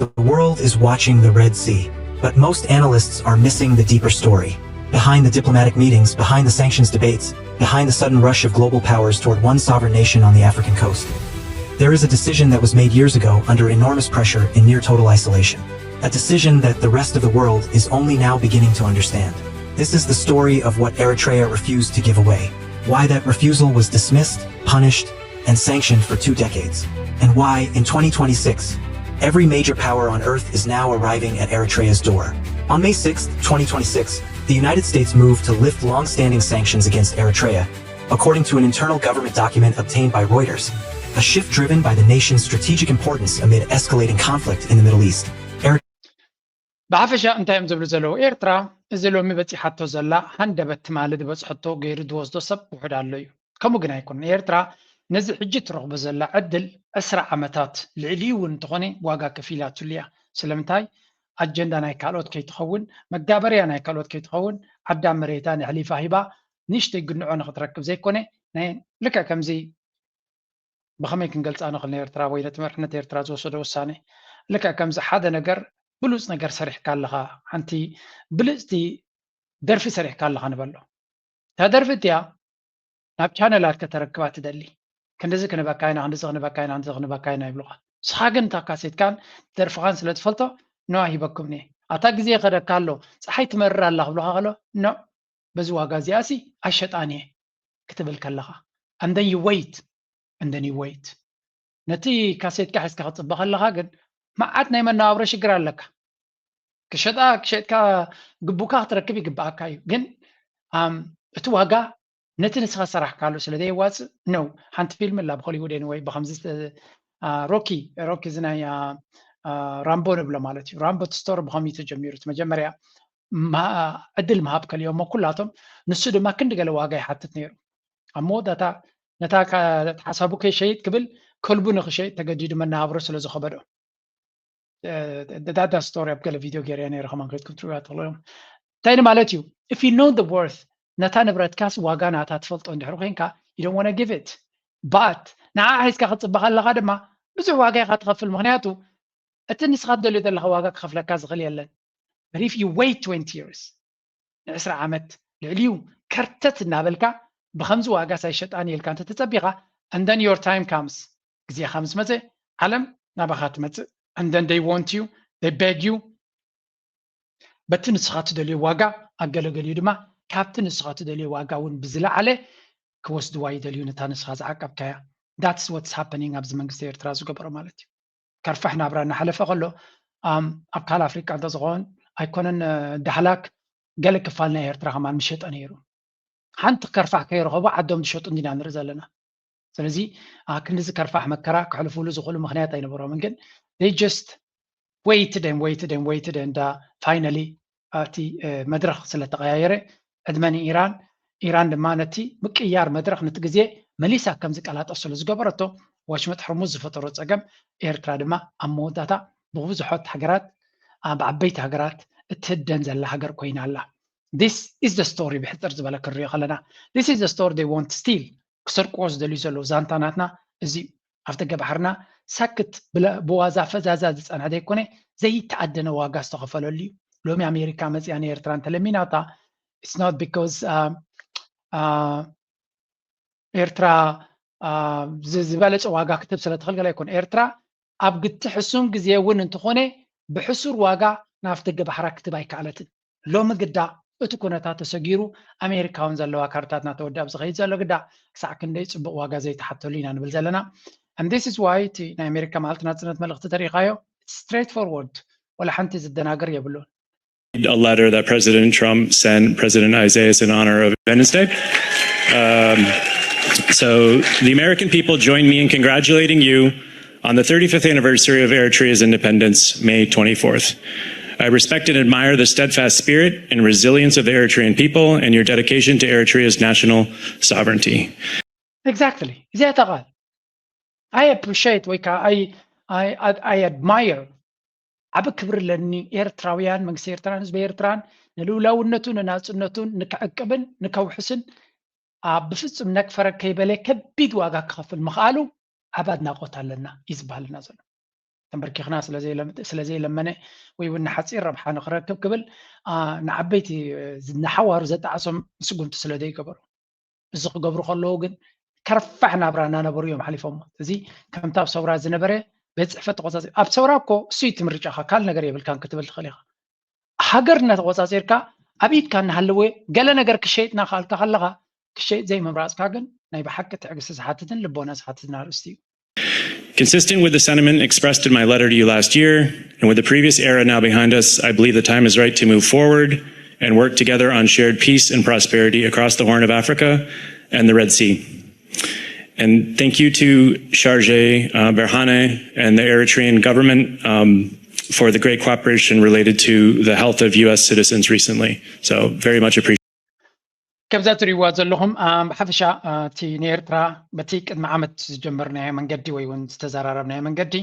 The world is watching the Red Sea, but most analysts are missing the deeper story. Behind the diplomatic meetings, behind the sanctions debates, behind the sudden rush of global powers toward one sovereign nation on the African coast, there is a decision that was made years ago under enormous pressure in near total isolation. A decision that the rest of the world is only now beginning to understand. This is the story of what Eritrea refused to give away, why that refusal was dismissed, punished, and sanctioned for two decades, and why, in twenty twenty-six, every major power on earth is now arriving at Eritrea's door. On May sixth, twenty twenty-six, the United States moved to lift long-standing sanctions against Eritrea, according to an internal government document obtained by Reuters, a shift driven by the nation's strategic importance amid escalating conflict in the Middle East. ብሓፈሻ እንታይ እዮም ዝብሉ ዘለዉ? ኤርትራ እዚ ሎሚ በፂሓቶ ዘላ ሃንደበት ትማሊ ዝበፅሐቶ ገይሩ ዝወስዶ ሰብ ውሑድ ኣሎ እዩ። ከምኡ ግን ኣይኮነን። ኤርትራ ነዚ ሕጂ ትረኽቦ ዘላ ዕድል ዕስራ ዓመታት ልዕሊኡ እውን እንተኾነ ዋጋ ከፊላትሉ እያ። ስለምንታይ? ኣጀንዳ ናይ ካልኦት ከይትኸውን፣ መጋበርያ ናይ ካልኦት ከይትኸውን፣ ዓዳ መሬታ ንሕሊፋ ሂባ ንእሽተይ ግንዖ ንኽትረክብ ዘይኮነ ናይ ልክዕ ከምዚ ብኸመይ ክንገልፃ ንኽእል ንኤርትራ ወይ ነቲ መርሕነት ኤርትራ ዝወሰዶ ውሳኔ? ልክዕ ከምዚ ሓደ ነገር ብሉፅ ነገር ሰሪሕካ ኣለኻ፣ ሓንቲ ብልፅቲ ደርፊ ሰሪሕካ ኣለኻ ንበሎ። እታ ደርፊ እቲኣ ናብ ቻነላት ከተረክባ ትደሊ። ክንድዚ ክንበካ ኢና፣ ክንድዚ ክንበካ ኢና፣ ክንድዚ ክንበካ ኢና ይብሉኻ። ንስኻ ግን እታ ካሴትካን ደርፍኻን ስለ ትፈልጦ፣ ኖ ኣይሂበኩምን እየ። ኣታ ግዜ ይኸደካ ኣሎ፣ ፀሓይ ትመርር ኣላ ክብሉኻ ከሎ፣ ኖ በዚ ዋጋ እዚኣሲ ኣይሸጣን እየ ክትብል ከለኻ፣ and then you wait, and then you wait። ነቲ ካሴትካ ሒዝካ ክትፅበ ከለኻ ግን መዓት ናይ መነባብሮ ሽግር ኣለካ። ክሸጣ ክሸጥካ ግቡካ ክትረክብ ይግብኣካ እዩ፣ ግን እቲ ዋጋ ነቲ ንስኻ ሰራሕካሉ ስለ ዘየዋፅእ ነው። ሓንቲ ፊልም ላ ብሆሊውድ ወይ ብከምዚ ሮኪ ሮኪ እዚ ናይ ራምቦ ንብሎ ማለት እዩ። ራምቦ ስቶሪ ብኸምዩ ተጀሚሩ፣ መጀመርያ ዕድል ምሃብ ከልዮሞ ኩላቶም፣ ንሱ ድማ ክንዲ ገለ ዋጋ ይሓትት ነይሩ። ኣብ መወዳእታ ነታ ሓሳቡ ከይሸይጥ ክብል ከልቡ ንክሸይጥ ተገዲዱ፣ መነባብሮ ስለ ዝኸበዶ። ዳዳ ስቶሪ ኣብ ገለ ቪድዮ ገይረ ነይረ፣ ከማን ከይድኩም ትሪእዋ ትኽእሉ እዮም። እንታይ ማለት እዩ? If you know the worth፣ ነታ ንብረትካስ ዋጋ ናታ ትፈልጦ እንድሕር ኮይንካ፣ you don't wanna give it, but ንዓ ሒዝካ ክትፅበ ከለካ ድማ ብዙሕ ዋጋ ኢካ ትኸፍል። ምክንያቱ እቲ ንስኻ ትደልዮ ዘለካ ዋጋ ክኸፍለካ ዝኽእል የለን። But if you wait twenty years፣ ንዕስራ ዓመት ልዕሊኡ ከርተት እናበልካ ብከምዚ ዋጋ ሳይሸጣን ኢልካ እንተተፀቢኻ፣ and then your time comes፣ ግዜኻ ምስ መፀ ዓለም ናባኻ ትመፅእ። And then they want you, they beg you። በቲ ንስኻ ትደልዮ ዋጋ፣ ኣገለገሊኡ ድማ ካብቲ ንስኻ ትደልዮ ዋጋ እውን ብዝለዓለ ክወስድዋ ይደልዩ፣ ነታ ንስኻ ዝዓቀብካያ። That's what's happening ኣብዚ መንግስቲ ኤርትራ ዝገበሮ ማለት እዩ። ከርፋሕ ናብራ እናሓለፈ ከሎ ኣብ ካልእ ኣፍሪቃ እንተዝኸውን ኣይኮነን ዳህላክ ገለ ክፋል ናይ ኤርትራ ከማን ምሸጠ ነይሩ። ሓንቲ ከርፋሕ ከይረኸቡ ዓዶም ዝሸጡ እንዲና ንርኢ ዘለና። ስለዚ ክንድዚ ከርፋሕ መከራ ክሕልፉሉ ዝኽእሉ ምክንያት ኣይነበሮምን፣ ግን they just waited and waited and waited and finally እቲ መድረኽ ስለተቐያየረ ዕድመ ንኢራን። ኢራን ድማ ነቲ ምቅያር መድረኽ ነቲ ግዜ መሊሳ ከም ዝቀላጠፍ ስለ ዝገበረቶ፣ ዋሽመጥ ሕርሙዝ ዝፈጠሮ ጸገም ኤርትራ ድማ ኣብ መወዳእታ ብብዙሓት ሃገራት ብዓበይቲ ሃገራት እትህደን ዘላ ሃገር ኮይና ኣላ። This is the story ብሕጽር ዝበለ ክንሪኦ ከለና this is the story they want still ክሰርቅዎ ዝደልዩ ዘለዉ ዛንታ ናትና እዚ እዩ። ኣብ ደገ ባሕርና ሳክት ብዋዛ ፈዛዛ ዝጸንሐ ዘይኮነ ዘይተኣደነ ዋጋ ዝተኸፈለሉ እዩ። ሎሚ ኣሜሪካ መጺኣ ንኤርትራ እንተለሚናታ it's not because ኤርትራ ዝበለጸ ዋጋ ክትብ ስለ ትኽእል ገለ ኣይኮነ። ኤርትራ ኣብ ግቲ ሕሱም ግዜ እውን እንተኾነ ብሕሱር ዋጋ ናብቲ ደገ ባሕራ ክትብ ኣይከኣለትን። ሎሚ ግዳ እቲ ኩነታት ተሰጊሩ ኣሜሪካውን ዘለዋ ካርታት እናተወደ ኣብ ዝኸይድ ዘሎ ግዳ ክሳዕ ክንደይ ጽቡቕ ዋጋ ዘይተሓተሉ ኢና ንብል ዘለና። And this is why እቲ ናይ ኣሜሪካ መዓልቲ ናጽነት መልእኽቲ ተሪኻዮ straight forward፣ ወላ ሓንቲ ዝደናገር የብሉን። A letter that President Trump sent President Isaias in honor of Independence Day. Um, so the American people join me in congratulating you on the thirty-fifth anniversary of Eritrea's independence, May twenty-fourth. I respect and admire the steadfast spirit and resilience of the Eritrean people and your dedication to Eritrea's national sovereignty. Exactly. እዚኣ እታ ቃል I appreciate ወይ ከዓ I, I, I admire ዓቢ ክብሪ ኣለኒ። ኤርትራውያን፣ መንግስቲ ኤርትራን ህዝቢ ኤርትራን ንልኡላውነቱን ንናጽነቱን ንክዕቅብን ንከውሕስን ኣብ ብፍጹም ነክፈረ ከይበለ ከቢድ ዋጋ ክኸፍል ምኽኣሉ ዓቢ ኣድናቖት ኣለና እዩ ዝበሃልና ዘሎ። ተንበርኪኽና ስለ ዘይለም-፣ ስለ ዘይለመነ ወይ እውን ንሓጺር ረብሓ ንኽረክብ ክብል፣ ኣ፣ ንዓበይቲ፣ እ፣ ዝ-፣ ንሓዋሩ ዘጣዕሶም ስጉምቲ ስለ ዘይገበሩ። እዚ ክገብሩ ከለዉ ግን ከርፋሕ ናብራ እናነበሩ እዮም ሓሊፎሞ። እዚ ከምቲ ኣብ ሰውራ ዝነበረ ቤት ጽሕፈት ተቖጻጺ-፣ ኣብ ሰውራ እኮ እሱ እዩ እቲ ምርጫኻ፣ ካልእ ነገር የብልካን ክትብል ትኽእል ኢኻ። ሃገር እናተቖጻጺርካ ኣብ ኢድካ እናሃለወ ገለ ነገር ክሸይጥ እናኸኣልካ ከለኻ ክሸይጥ ዘይምምራጽካ ግን ናይ ብሓቂ ትዕግስቲ ዝሓትትን ልቦና ዝሓትትን ኣርእስቲ እዩ። Consistent with the sentiment expressed in my letter to you last year, and with the previous era now behind us, I believe the time is right to move forward and work together on shared peace and prosperity across the Horn of Africa and the Red Sea. And thank you to Chargé uh, Berhane and the Eritrean government um, for the great cooperation related to the health of U S citizens recently. So, very much appreciated. ከምዛ ትሪእዋ ዘለኹም፣ ኣ፣ ብሓፈሻ፣ ኣ፣ እቲ ንኤርትራ በቲ ቅድሚ ዓመት ዝጀመርናዮ መንገዲ ወይ እውን ዝተዘራረብናዮ መንገዲ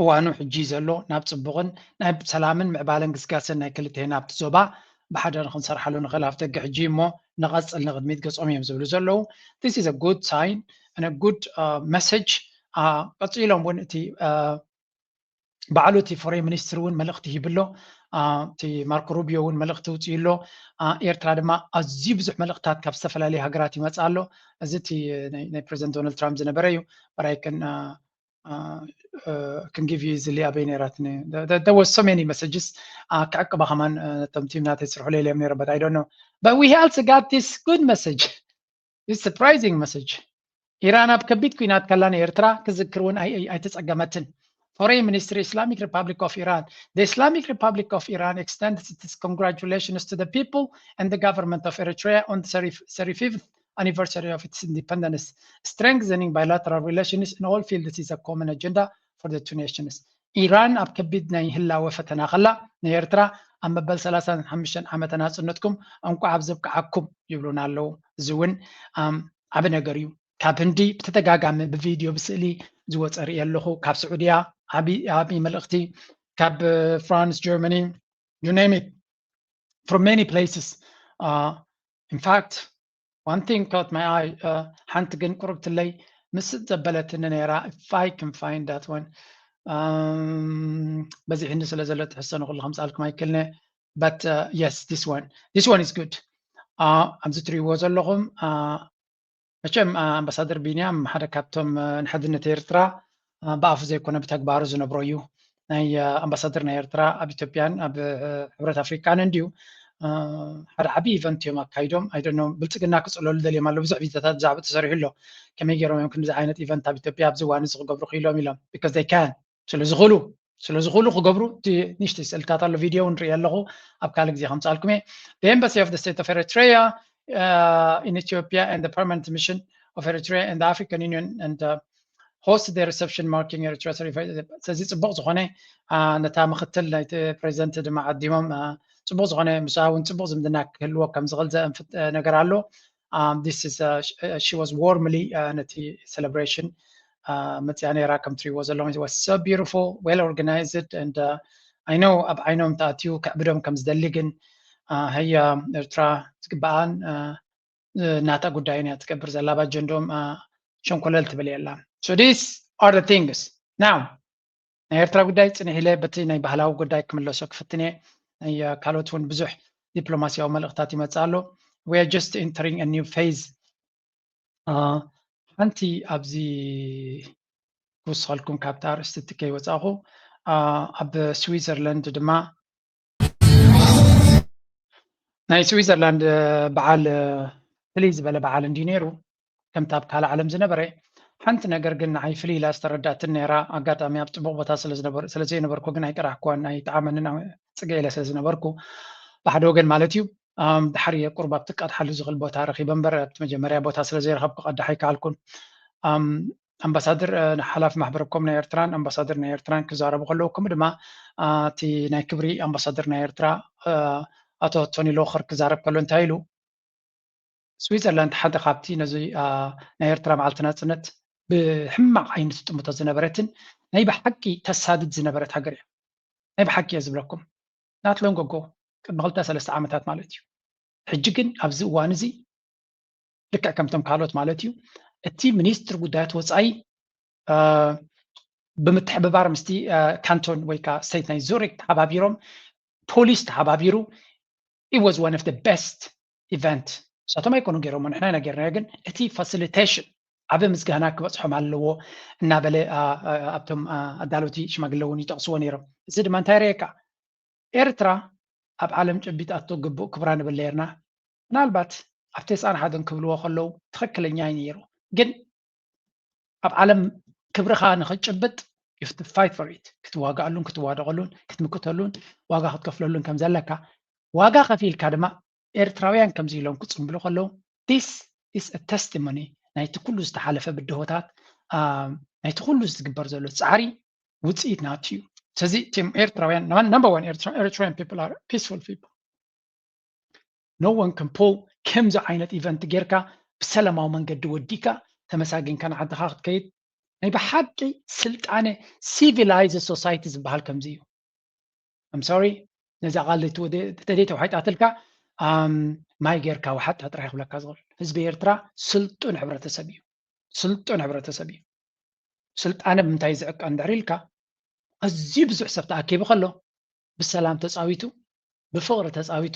እዋኑ ሕጂ ዘሎ ናብ ጽቡቕን ናይ ሰላምን ምዕባለን ግስጋሰን ናይ ክልቴና ኣብቲ ዞባ ብሓደ ንኽንሰርሓሉ ንኽእል ኣፍደገ ሕጂ እሞ ንቐጽል ንቕድሚት ገጾም እዮም ዝብሉ ዘለዉ። This is a good sign and a good, ኣ፣ message። ኣ፣ ቀጺሎም እውን እቲ፣ ኣ፣ ባዕሉ እቲ ፎሬን ሚኒስትር እውን መልእኽቲ ሂብሎ። ኣ፣ እቲ ማርኮ ሩቢዮ እውን መልእኽቲ ውፅኡ ኣሎ። ኣ፣ ኤርትራ ድማ ኣዝዩ ብዙሕ መልእኽታት ካብ ዝተፈላለዩ ሃገራት ይመፅእ ኣሎ። እዚ እቲ ናይ፣ ናይ ፕሬዚደንት ዶናልድ ትራምፕ ዝነበረ እዩ። But I can, ኣ፣ ኣ፣ እ፣ can give you easily ኣበይ ነይራትኒ። There, there, there was so many messages። ኣ፣ ክዕቅባ ከማን፣ እ፣ እቶም ቲም ናተይ ዝስርሑ ለይለ እዮም ነይሮም፣ but I don't know. But we also got this good message. This surprising message. ኢራን ኣብ ከቢድ ኲናት ከላ ንኤርትራ ክዝክር እውን ኣይ-፣ ኣይ-፣ ኣይተጸገመትን። Foreign Ministry, Islamic Republic of Iran. The Islamic Republic of Iran extends its congratulations to the people and the government of Eritrea on the thirty, thirty-fifth anniversary of its independence, strengthening bilateral relations in all fields is a common agenda for the two nations. ኢራን ኣብ ከቢድ ናይ ህላወ ፈተና ከላ ንኤርትራ ኣብ መበል ሰላሳን ሓሙሽተን ዓመተ ናጽነትኩም እንቋዕ ኣብ ዘብቅዓኩም ይብሉና ኣለዉ። እዚ እውን፣ ኣም፣ ዓቢ ነገር እዩ። ካብ ህንዲ ብተደጋጋሚ ብቪድዮ ብስእሊ ዝወጸ ርኢ ኣለኹ። ካብ ስዑድያ ዓቢ፣ ዓቢ መልእኽቲ፣ ካብ ፍራንስ፣ ጀርመኒ፣ you name it, from many places. Uh, in fact, one thing caught my eye. Uh, ሓንቲ ግን ቁርብትለይ ምስጥ ዘበለትኒ ነይራ። If I can find that one. Um, በዚሕኒ ስለ ዘሎ ትሕዝቶ ንኹሉ ከምጽኣልኩም ኣይክእልነ። But, uh, yes, this one. This one is good. Uh, ኣብዚ ትሪእዎ ዘለኹም፣ uh፣ መቸም፣ uh፣ ኣምባሳደር ቢንያም ሓደ ካብቶም፣ uh፣ ንሓድነት ኤርትራ፣ uh፣ ብኣፉ ዘይኮነ ብተግባሩ ዝነብሮ እዩ። ናይ፣ uh፣ ኣምባሳደር ናይ ኤርትራ ኣብ ኢትዮጵያን ኣብ፣ uh፣ ሕብረት ኣፍሪቃን እንድዩ፣ uh፣ ሓደ ዓቢ ኢቨንት እዮም ኣካይዶም። I don't know፣ ብልጽግና ክጽለሉ ደልዮም ኣለዉ። ብዙሕ ቪድዮታት ብዛዕባ ተሰሪሑ ኣሎ። ከመይ ገይሮም እዮም ክንዚ ዓይነት ኢቨንት ኣብ ኢትዮጵያ ኣብዚ እዋን እዚ ክገብሩ ክኢሎም ኢሎም? Because they can። ስለ ዝኽእሉ፣ ስለ ዝኽእሉ ክገብሩ። እቲ ንእሽተይ ስእልታት ኣሎ፣ ቪድዮ እውን ርኢ ኣለኹ፣ ኣብ ካልእ ግዜ ከምጽኣልኩም እየ። The Embassy of the State of Eritrea, uh, in Ethiopia and the Permanent Mission of Eritrea and the African Union and, uh, host the reception marking Eritrea thirty-five. ስለዚ ጽቡቕ ዝኾነ፣ አ፣ ነታ ምኽትል ናይቲ ፕሬዚደንት ድማ ዓዲሞም፣ አ፣ ጽቡቕ ዝኾነ ምስኣ እውን ጽቡቕ ዝምድና ክህልዎ ከም ዝኽእል ዘእንፍት፣ አ፣ ነገር ኣሎ። Um, this is, uh, sh-, uh, she was warmly, uh፣ ነቲ celebration፣ uh፣ መጽያ ነይራ። ከም ትሪእዎ ዘለኹም፣ it was so beautiful, well organized and, uh፣ I know ኣብ ዓይኖም ተኣትዩ ከዕብዶም ከም ዝደሊ፣ ግን፣ uh፣ ህያ ኤርትራ ዝግበኣን፣ uh፣ ናታ ጉዳይን እያ ትገብር ዘላ። ኣብ ኣጀንድኦም፣ uh፣ ሸንኮለል ትብል የላ። So these are the things. Now ናይ ኤርትራ ጉዳይ ጽንሕ ኢለ በቲ ናይ ባህላዊ ጉዳይ ክምለሶ ክፍትን እየ። ናይ፣ uh፣ ካልኦት እውን ብዙሕ ዲፕሎማሲያዊ መልእኽታት ይመጽእ ኣሎ። We are just entering a new phase. Uh፣ ሓንቲ ኣብዚ ክውስኸልኩም ካብቲ ኣርእስቲ እቲ ከይወጻኹ፣ uh፣ ኣብ ስዊዘርላንድ ድማ ናይ ስዊዘርላንድ፣ uh፣ በዓል፣ uh፣ ፍልይ ዝበለ በዓል እንድዩ ነይሩ። ከምቲ ኣብ ካልእ ዓለም ዝነበረ። ሓንቲ ነገር ግን ንዓይ ፍልይ ኢላ ዝተረዳእትን ነይራ። ኣጋጣሚ ኣብ ጽቡቕ ቦታ ስለ ዝነበር-፣ ስለ ዘይነበርኩ ግን ኣይጠራሕኩዋን፣ ኣይጠዓመንን፣ ጽገ ኢለ ስለ ዝነበርኩ፣ ብሓደ ወገን ማለት እዩ። ኣም፣ ድሓር እየ ቁሩብ ኣብቲ ቀድሓሉ ዝኽእል ቦታ ረኺበ እምበር፣ ኣብቲ መጀመርያ ቦታ ስለ ዘይረኸብኩ ቀዳሕ ኣይከኣልኩን። ኣም፣ ኣምባሳደር፣ እ፣ ሓላፊ ማሕበረ ኮም ናይ ኤርትራን ኣምባሳደር ናይ ኤርትራን ክዛረቡ ከለዉ፣ ከምኡ ድማ፣ እ፣ እቲ ናይ ክብሪ ኣምባሳደር ናይ ኤርትራ፣ እ፣ ኣቶ ቶኒ ሎኸር ክዛረብ ከሎ እንታይ ኢሉ? ስዊዘርላንድ ሓደ ካብቲ ነዚ፣ አ፣ ናይ ኤርትራ መዓልቲ ናጽነት ብሕማቕ ዓይኒ ትጥምቶ ዝነበረትን ናይ ብሓቂ ተሳድድ ዝነበረት ሃገር እያ። ናይ ብሓቂ እየ ዝብለኩም፣ not long ago፣ ቅድሚ ክልተ ሰለስተ ዓመታት ማለት እዩ። ሕጂ ግን ኣብዚ እዋን እዚ ልክዕ ከምቶም ካልኦት ማለት እዩ፣ እቲ ሚኒስትር ጉዳያት ወፃኢ ብምትሕብባር ምስቲ ካንቶን ወይ ከዓ ስቴት ናይ ዙሪክ ተሓባቢሮም፣ ፖሊስ ተሓባቢሩ፣ it was one of the best event። ንሳቶም ኣይኮኑ ገይሮሞ፣ ንሕና ኢና ገይርናዮ። ግን እቲ ፋሲሊቴሽን ዓቢ ምስጋና ክበፅሖም ኣለዎ እናበለ ኣብቶም ኣዳለውቲ ሽማግለ እውን ይጠቕስዎ ነይሮም። እዚ ድማ እንታይ የርእየካ? ኤርትራ ኣብ ዓለም ጨቢጣቶ ግቡእ ክብራ ንብል ነርና። ምናልባት ኣብ ተስዓን ሓደን ክብልዎ ከለዉ ትኽክለኛ እዩ ነይሩ። ግን ኣብ ዓለም ክብርኻ ንኽትጭብጥ you have to fight for it፣ ክትዋጋኣሉን ክትዋደቐሉን ክትምክተሉን ዋጋ ክትከፍለሉን ከም ዘለካ፣ ዋጋ ከፊልካ ድማ ኤርትራውያን ከምዚ ኢሎም ክጽንብሉ ከለዉ this is a testimony ናይቲ ኩሉ ዝተሓለፈ ብድሆታት፣ ናይቲ ኩሉ ዝግበር ዘሎ ጻዕሪ ውፅኢት ናቱ እዩ። ስለዚ እቲም ኤርትራውያን number one Eritrean people are peaceful people። No one can pull ከምዚ ዓይነት ኢቨንት ጌርካ ብሰላማዊ መንገዲ ወዲካ ተመሳጊንካ ንዓድኻ ክትከይድ ናይ ብሓቂ ስልጣነ civilized society ዝበሃል ከምዚ እዩ። I'm sorry ነዛ ቃል ተደይ ተውሓይጣትልካ ማይ ጌርካ ውሓጣ ጥራይ ክብለካ ዝኽእል። ህዝቢ ኤርትራ ስልጡን ሕብረተሰብ እዩ። ስልጡን ሕብረተሰብ እዩ። ስልጣነ ብምንታይ ዝዕቀን ድሕሪ ኢልካ ኣዝዩ ብዙሕ ሰብ ተኣኪቡ ከሎ ብሰላም ተፃዊቱ ብፍቕሪ ተፃዊቱ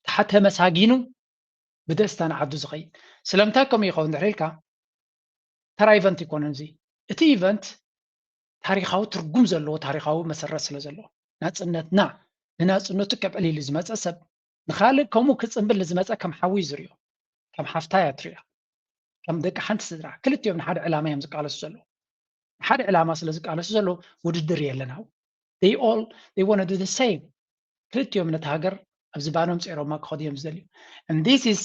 ተሓተ መሳጊኑ ብደስታ ንዓዱ ዝኸይድ። ስለምንታይ ከምኡ ይኸውን ድሕሪ ኢልካ ተራ ኢቨንት ይኮነን እዚ። እቲ ኢቨንት ታሪካዊ ትርጉም ዘለዎ ታሪካዊ መሰረት ስለ ዘለዎ ናፅነትና ንናፅነቱ ከብዕል ኢሉ ዝመፀ ሰብ ንካልእ ከምኡ ክፅንብል ንዝመፀ ከም ሓዊ እዩ ዝሪኦ፣ ከም ሓፍታ እያ ትሪኦ፣ ከም ደቂ ሓንቲ ስድራ። ክልቲኦም ንሓደ ዕላማ እዮም ዝቃለሱ ዘለዉ። ንሓደ ዕላማ ስለ ዝቃለሱ ዘለዉ ውድድር የለን። ኣብኡ they all they want to do the same። ክልቲኦም ነቲ ሃገር ኣብ ዝባኖም ፀይሮማ ክኸዱ እዮም ዝደልዩ። And this is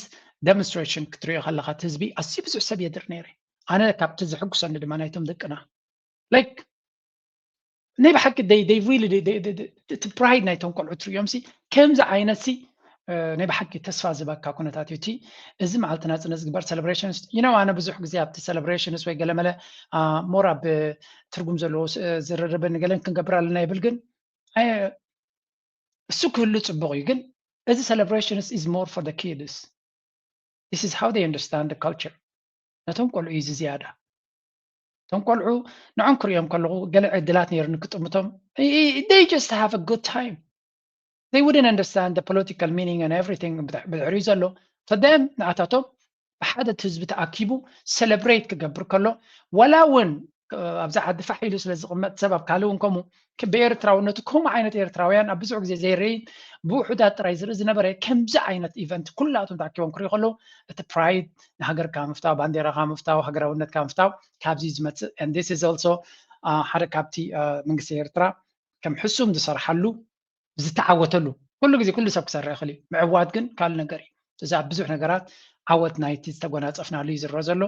demonstration ክትሪኦ ከለካ እቲ ህዝቢ ኣዝዩ ብዙሕ ሰብ የድር ነይረ። ኣነ ካብቲ ዝሕጉሰኒ ድማ ናይቶም ደቅና like ናይ ብሓቂ they they really they- they- they- እቲ ፕራይድ ናይቶም ቆልዑ ትሪኦም ሲ ከምዚ ዓይነት ሲ ናይ ብሓቂ ተስፋ ዝበካ ኩነታት እዩ እቲ። እዚ መዓልቲ ናፅነት ዝግበር celebrations you know ኣነ ብዙሕ ግዜ ኣብቲ celebrations ወይ ገለመለ more ኣብ ትርጉም ዘለዎ ዝርርብን ገለን ክንገብር ኣለና ይብል። ግን እሱ ክህሉ ፅቡቅ እዩ። ግን እዚ celebrations is more for the kids, this is how they understand the culture። ነቶም ቆልዑ እዩ ዝያዳ። እቶም ቆልዑ ንዖም ክሪኦም ከለኹ ገለ ዕድላት ነይሩኒ ክጥምቶም they just have a good time. They wouldn't understand the political meaning and everything ብድሕሪኡ ዘሎ። For them ንኣታቶም ብሓደ እቲ ህዝቢ ተኣኪቡ celebrate ክገብር ከሎ ዋላ እውን ኣብዚ ዓዲ ፋሕ ኢሉ ስለ ዝቕመጥ ሰብ ኣብ ካልእ እውን ከምኡ ብኤርትራውነቱ ከምኡ ዓይነት ኤርትራውያን ኣብ ብዙሕ ግዜ ዘይርኢ ብውሑዳት ጥራይ ዝርኢ ዝነበረ ከምዚ ዓይነት ኢቨንት ኩላቶም ተኣኪቦም ክሪኡ ከለዉ እቲ ፕራይድ ንሃገርካ ምፍታው ባንዴራካ ምፍታው ሃገራውነትካ ምፍታው ካብዚ ዝመፅእ and this is also ሓደ ካብቲ መንግስቲ ኤርትራ ከም ሕሱም ዝሰርሓሉ ዝተዓወተሉ ኩሉ ግዜ ኩሉ ሰብ ክሰርሕ ይኽእል እዩ። ምዕዋት ግን ካልእ ነገር እዩ። እዚ ኣብ ብዙሕ ነገራት ዓወት ናይቲ ዝተጎናፀፍናሉ እዩ ዝረአ ዘሎ።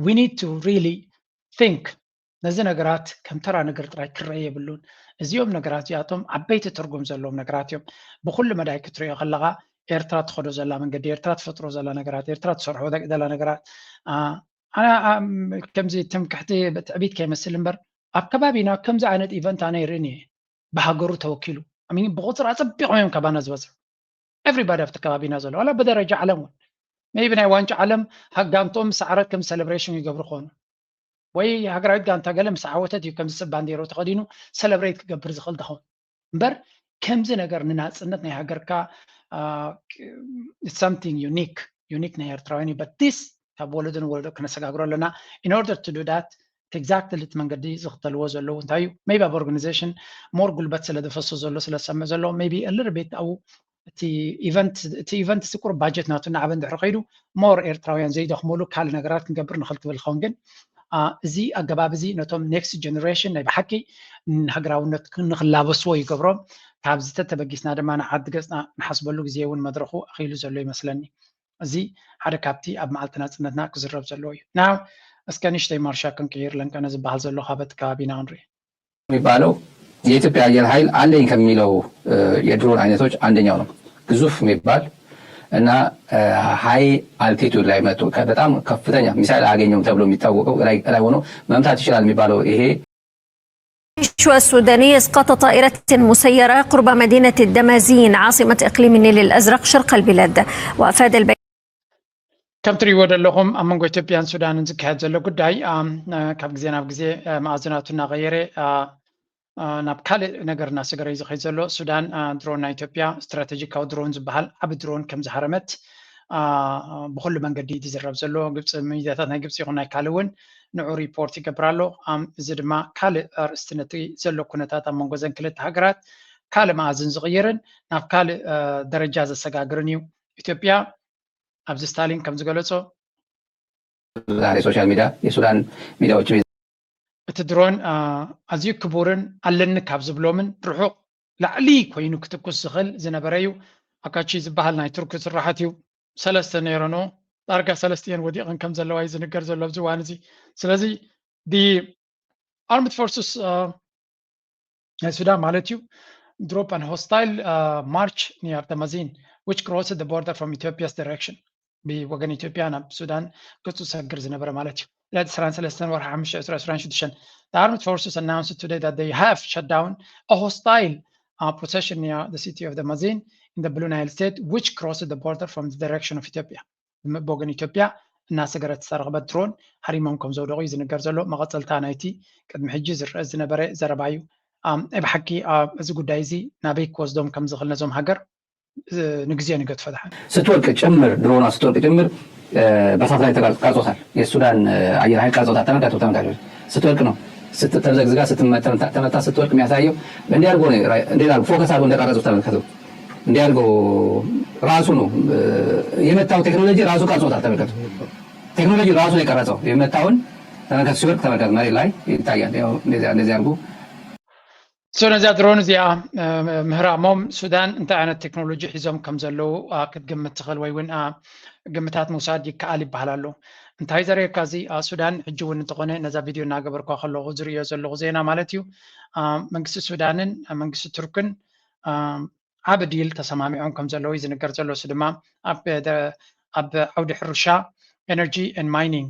We need to really think ነዚ ነገራት ከም ተራ ነገር ጥራይ ክረአ የብሉን። እዚኦም ነገራት እዚኣቶም ዓበይቲ ትርጉም ዘለዎም ነገራት እዮም። ብኩሉ መዳይ ክትሪኦ ከለካ ኤርትራ ትኸዶ ዘላ መንገዲ፣ ኤርትራ ትፈጥሮ ዘላ ነገራት፣ ኤርትራ ትሰርሖ ዘላ ነገራት ከምዚ ትምክሕቲ ትዕቢት ከይመስል እምበር ኣብ ከባቢና ከምዚ ዓይነት ኢቨንት ኣነ ይርእን እየ። ብሃገሩ ተወኪሉ ብቁፅሪ ኣፀቢቖም እዮም ካባና ዝበዝሑ። Everybody ኣብቲ ከባቢና ዘሎ ዋላ ብደረጃ ዓለም እውን maybe ናይ ዋንጫ ዓለም ሃጋንቶም ምስ ዓረት ከም celebration ይገብሩ ክኾኑ ወይ ሃገራዊት ጋንታ ገለ ምስ ዓወተት እዩ ከምዚ ሰብ ባንዴሮ ተኸዲኑ celebrate ክገብር ዝኽእል ዝኸውን እምበር ከምዚ ነገር ንናፅነት ናይ ሃገርካ something unique unique ናይ ኤርትራውያን እዩ። But this ካብ ወለዶ ንወለዶ ክነሰጋግሮ ኣለና። In order to do that exactly እቲ መንገዲ ዝኽተልዎ ዘለዉ እንታይ እዩ maybe ኣብ organization more ጉልበት ስለ ዝፈሶ ዘሎ ስለ ዝሰምዕ ዘሎ maybe a little bit ኣብኡ እቲ event እቲ event እዚ ቁሩብ budget ናቱ እናዓበ እንድሕር ከይዱ more ኤርትራውያን ዘይደኽመሉ ካልእ ነገራት ክንገብር ንኽእል ትብል ኸውን ግን እዚ ኣገባብ እዚ ነቶም next generation ናይ ብሓቂ ንሃገራውነት ንኽላበስዎ ይገብሮም። ካብዚ ተተበጊስና ድማ ንዓዲ ገፅና ንሓስበሉ ግዜ እውን መድረኹ ኣኺሉ ዘሎ ይመስለኒ። እዚ ሓደ ካብቲ ኣብ መዓልቲ ናፅነትና ክዝረብ ዘለዎ እዩ። Now እስከ ንእሽተይ ማርሻ ክንቅይር ለንቀነ ዝበሃል ዘሎ ካበቲ ከባቢና ክንርኢ። የሚባለው የኢትዮጵያ አየር ኃይል አለኝ ከሚለው የድሮን አይነቶች አንደኛው ነው። ግዙፍ የሚባል እና high altitude ላይ መጥቶ በጣም ከፍተኛ ሚሳይል አያገኘውም ተብሎ የሚታወቀው ላይ ሆኖ መምታት ይችላል የሚባለው ይሄ الجيش السوداني إسقاط طائرة مسيرة قرب مدينة الدمازين عاصمة إقليم النيل الأزرق شرق البلاد. وأفاد البيان. ከም ትሪእዎ ዘለኹም ኣብ መንጎ ኢትዮጵያን ሱዳንን ዝካየድ ዘሎ ጉዳይ ካብ ግዜ ናብ ግዜ መኣዝናቱ እናቐየረ ናብ ካልእ ነገር እናሰገረ እዩ ዝኸይድ ዘሎ። ሱዳን ድሮን ናይ ኢትዮጵያ፣ ስትራቴጂካዊ ድሮን ዝበሃል ዓቢ ድሮን ከም ዝሃረመት ብኩሉ መንገዲ እዩ ዝዝረብ ዘሎ። ግብፂ፣ ሚድያታት ናይ ግብፂ ይኹን ናይ ካልእ እውን ንዑ ሪፖርት ይገብር ኣሎ። እዚ ድማ ካልእ ኣርእስቲ ነቲ ዘሎ ኩነታት ኣብ መንጎ ዘን ክልተ ሃገራት ካልእ መኣዝን ዝቕይርን ናብ ካልእ ደረጃ ዘሰጋግርን እዩ። ኢትዮጵያ ኣብዚ ስታሊን ከም ዝገለጾ ዛሬ ሶሻል ሚዲያ የሱዳን ሚዲያዎች እቲ ድሮን ኣዝዩ ክቡርን ኣለኒ ካብ ዝብሎምን ርሑቕ ላዕሊ ኮይኑ ክትኩስ ዝኽእል ዝነበረ እዩ። ኣካቺ ዝበሃል ናይ ቱርኪ ስራሓት እዩ። ሰለስተ ነይረንኦ ዳርጋ ሰለስቲኤን ወዲቕን ከም ዘለዋ እዩ ዝንገር ዘሎ ኣብዚ እዋን እዚ። ስለዚ the armed forces ናይ ሱዳን ማለት እዩ drop an hostile march near Tamazin which crossed the border from Ethiopia's direction ብወገን ኢትዮጵያ ናብ ሱዳን ገጹ ዝሰግር ዝነበረ ማለት እዩ። ዕለት ዕስራን ሰለስተን ወርሒ ሓሙሽተ ዕስራ ዕስራን ሽዱሽተን the armed forces announced today that they have shut down a hostile uh, procession near the city of Tamazin in the Blue Nile State which crossed the border from the direction of Ethiopia ብወገን ኢትዮጵያ እናሰገረት ዝተረኽበት ድሮን ሃሪሞም ከም ዘውደቑ እዩ ዝንገር ዘሎ። መቐጸልታ ናይቲ ቅድሚ ሕጂ ዝረአ ዝነበረ ዘረባ እዩ። ብሓቂ እዚ ጉዳይ እዚ ናበይ ክወስዶም ከም ዝኽእል ነዞም ሃገር ንግዜ ንገድፎ ድሓን። ስትወድቅ ጭምር ድሮና ስትወድቅ ጭምር በሳት ላይ ቀርጾታል። የሱዳን አየር ኃይል ቀርጾታል። ተመልከቱ፣ ተመልከቱ። ስትወድቅ ነው ተምዘግዝጋ ስትመታ ስትወድቅ የሚያሳየው። እንዲህ አድርጎ ነው፣ እንዲህ አድርጎ ፎከስ አድርጎ እንደቀረጹት ተመልከቱ። እንዲህ አድርጎ ራሱ ነው የመታው። ቴክኖሎጂ ራሱ ቀርጾታል። ተመልከቱ፣ ቴክኖሎጂ ራሱ ነው የቀረጸው። የመታውን ተመልከቱ፣ ሲወድቅ ተመልከቱ፣ መሬት ላይ ይታያል። እንደዚህ አድርጎ So ነዛ ድሮን እዚኣ ምህራሞም ሱዳን እንታይ ዓይነት ቴክኖሎጂ ሒዞም ከም ዘለዉ ክትግምት ትኽእል ወይ እውን ግምታት ምውሳድ ይከኣል ይበሃል ኣሎ። እንታይ ዘርእየካ እዚ ሱዳን ሕጂ እውን እንተኾነ ነዛ ቪድዮ እናገበርኳ ከለኹ ዝርእዮ ዘለኹ ዜና ማለት እዩ መንግስቲ ሱዳንን መንግስቲ ቱርክን ዓቢ ዲል ተሰማሚዖም ከም ዘለዉ እዩ ዝንገር ዘሎ። እሱ ድማ ኣብ ዓውዲ ሕርሻ፣ ኤነርጂ ኤንድ ማይኒንግ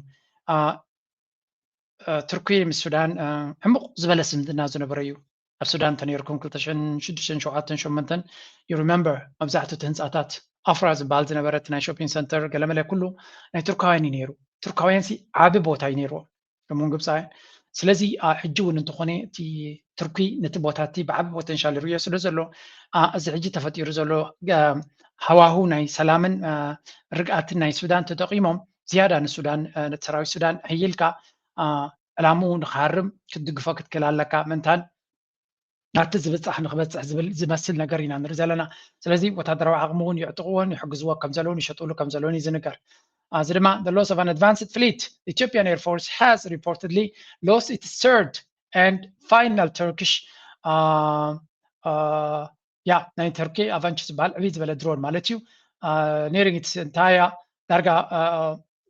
ቱርኪ ምስ ሱዳን ዕሙቕ ዝበለ ስምድና ዝነበረ እዩ። ኣብ ሱዳን እንተነይርኩም ክልተ ሽሕን ሽዱሽተን ሸውዓተን ሸሞንተን you remember መብዛሕትኡ እቲ ህንፃታት ኣፍራ ዝበሃል ዝነበረ እቲ ናይ ሾፒንግ ሰንተር ገለመለ ኩሉ ናይ ቱርካውያን እዩ ነይሩ። ቱርካውያን ሲ ዓቢ ቦታ እዩ ነይርዎም ከምኡውን ግብፃውያን። ስለዚ ሕጂ እውን እንተኾነ እቲ ቱርኪ ነቲ ቦታ እቲ ብዓቢ ፖቴንሻል ይርእዮ ስለ ዘሎ እዚ ሕጂ ተፈጢሩ ዘሎ ሃዋሁ ናይ ሰላምን ርግኣትን ናይ ሱዳን ተጠቂሞም ዝያዳ ንሱዳን ነቲ ሰራዊት ሱዳን ሕይልካ ዕላምኡ ንክሃርም ክትድግፎ ክትክእል ኣለካ። ምእንታን ናብቲ ዝብፃሕ ንክበፅሕ ዝብል ዝመስል ነገር ኢና ንርኢ ዘለና። ስለዚ ወታደራዊ ዓቕሚ እውን የዕጥቕዎን ይሕግዝዎ ከም ዘለውን ይሸጥሉ ከም ዘለውን እዩ ዝንገር። እዚ ድማ the loss of an advanced fleet Ethiopian Air Force has reportedly lost its third and final Turkish uh, uh, yeah ናይ ተርኪ ኣቫንች ዝበሃል ዕብይ ዝበለ ድሮን ማለት እዩ። ኔሪንግ ኢትስ እንታይ እያ ዳርጋ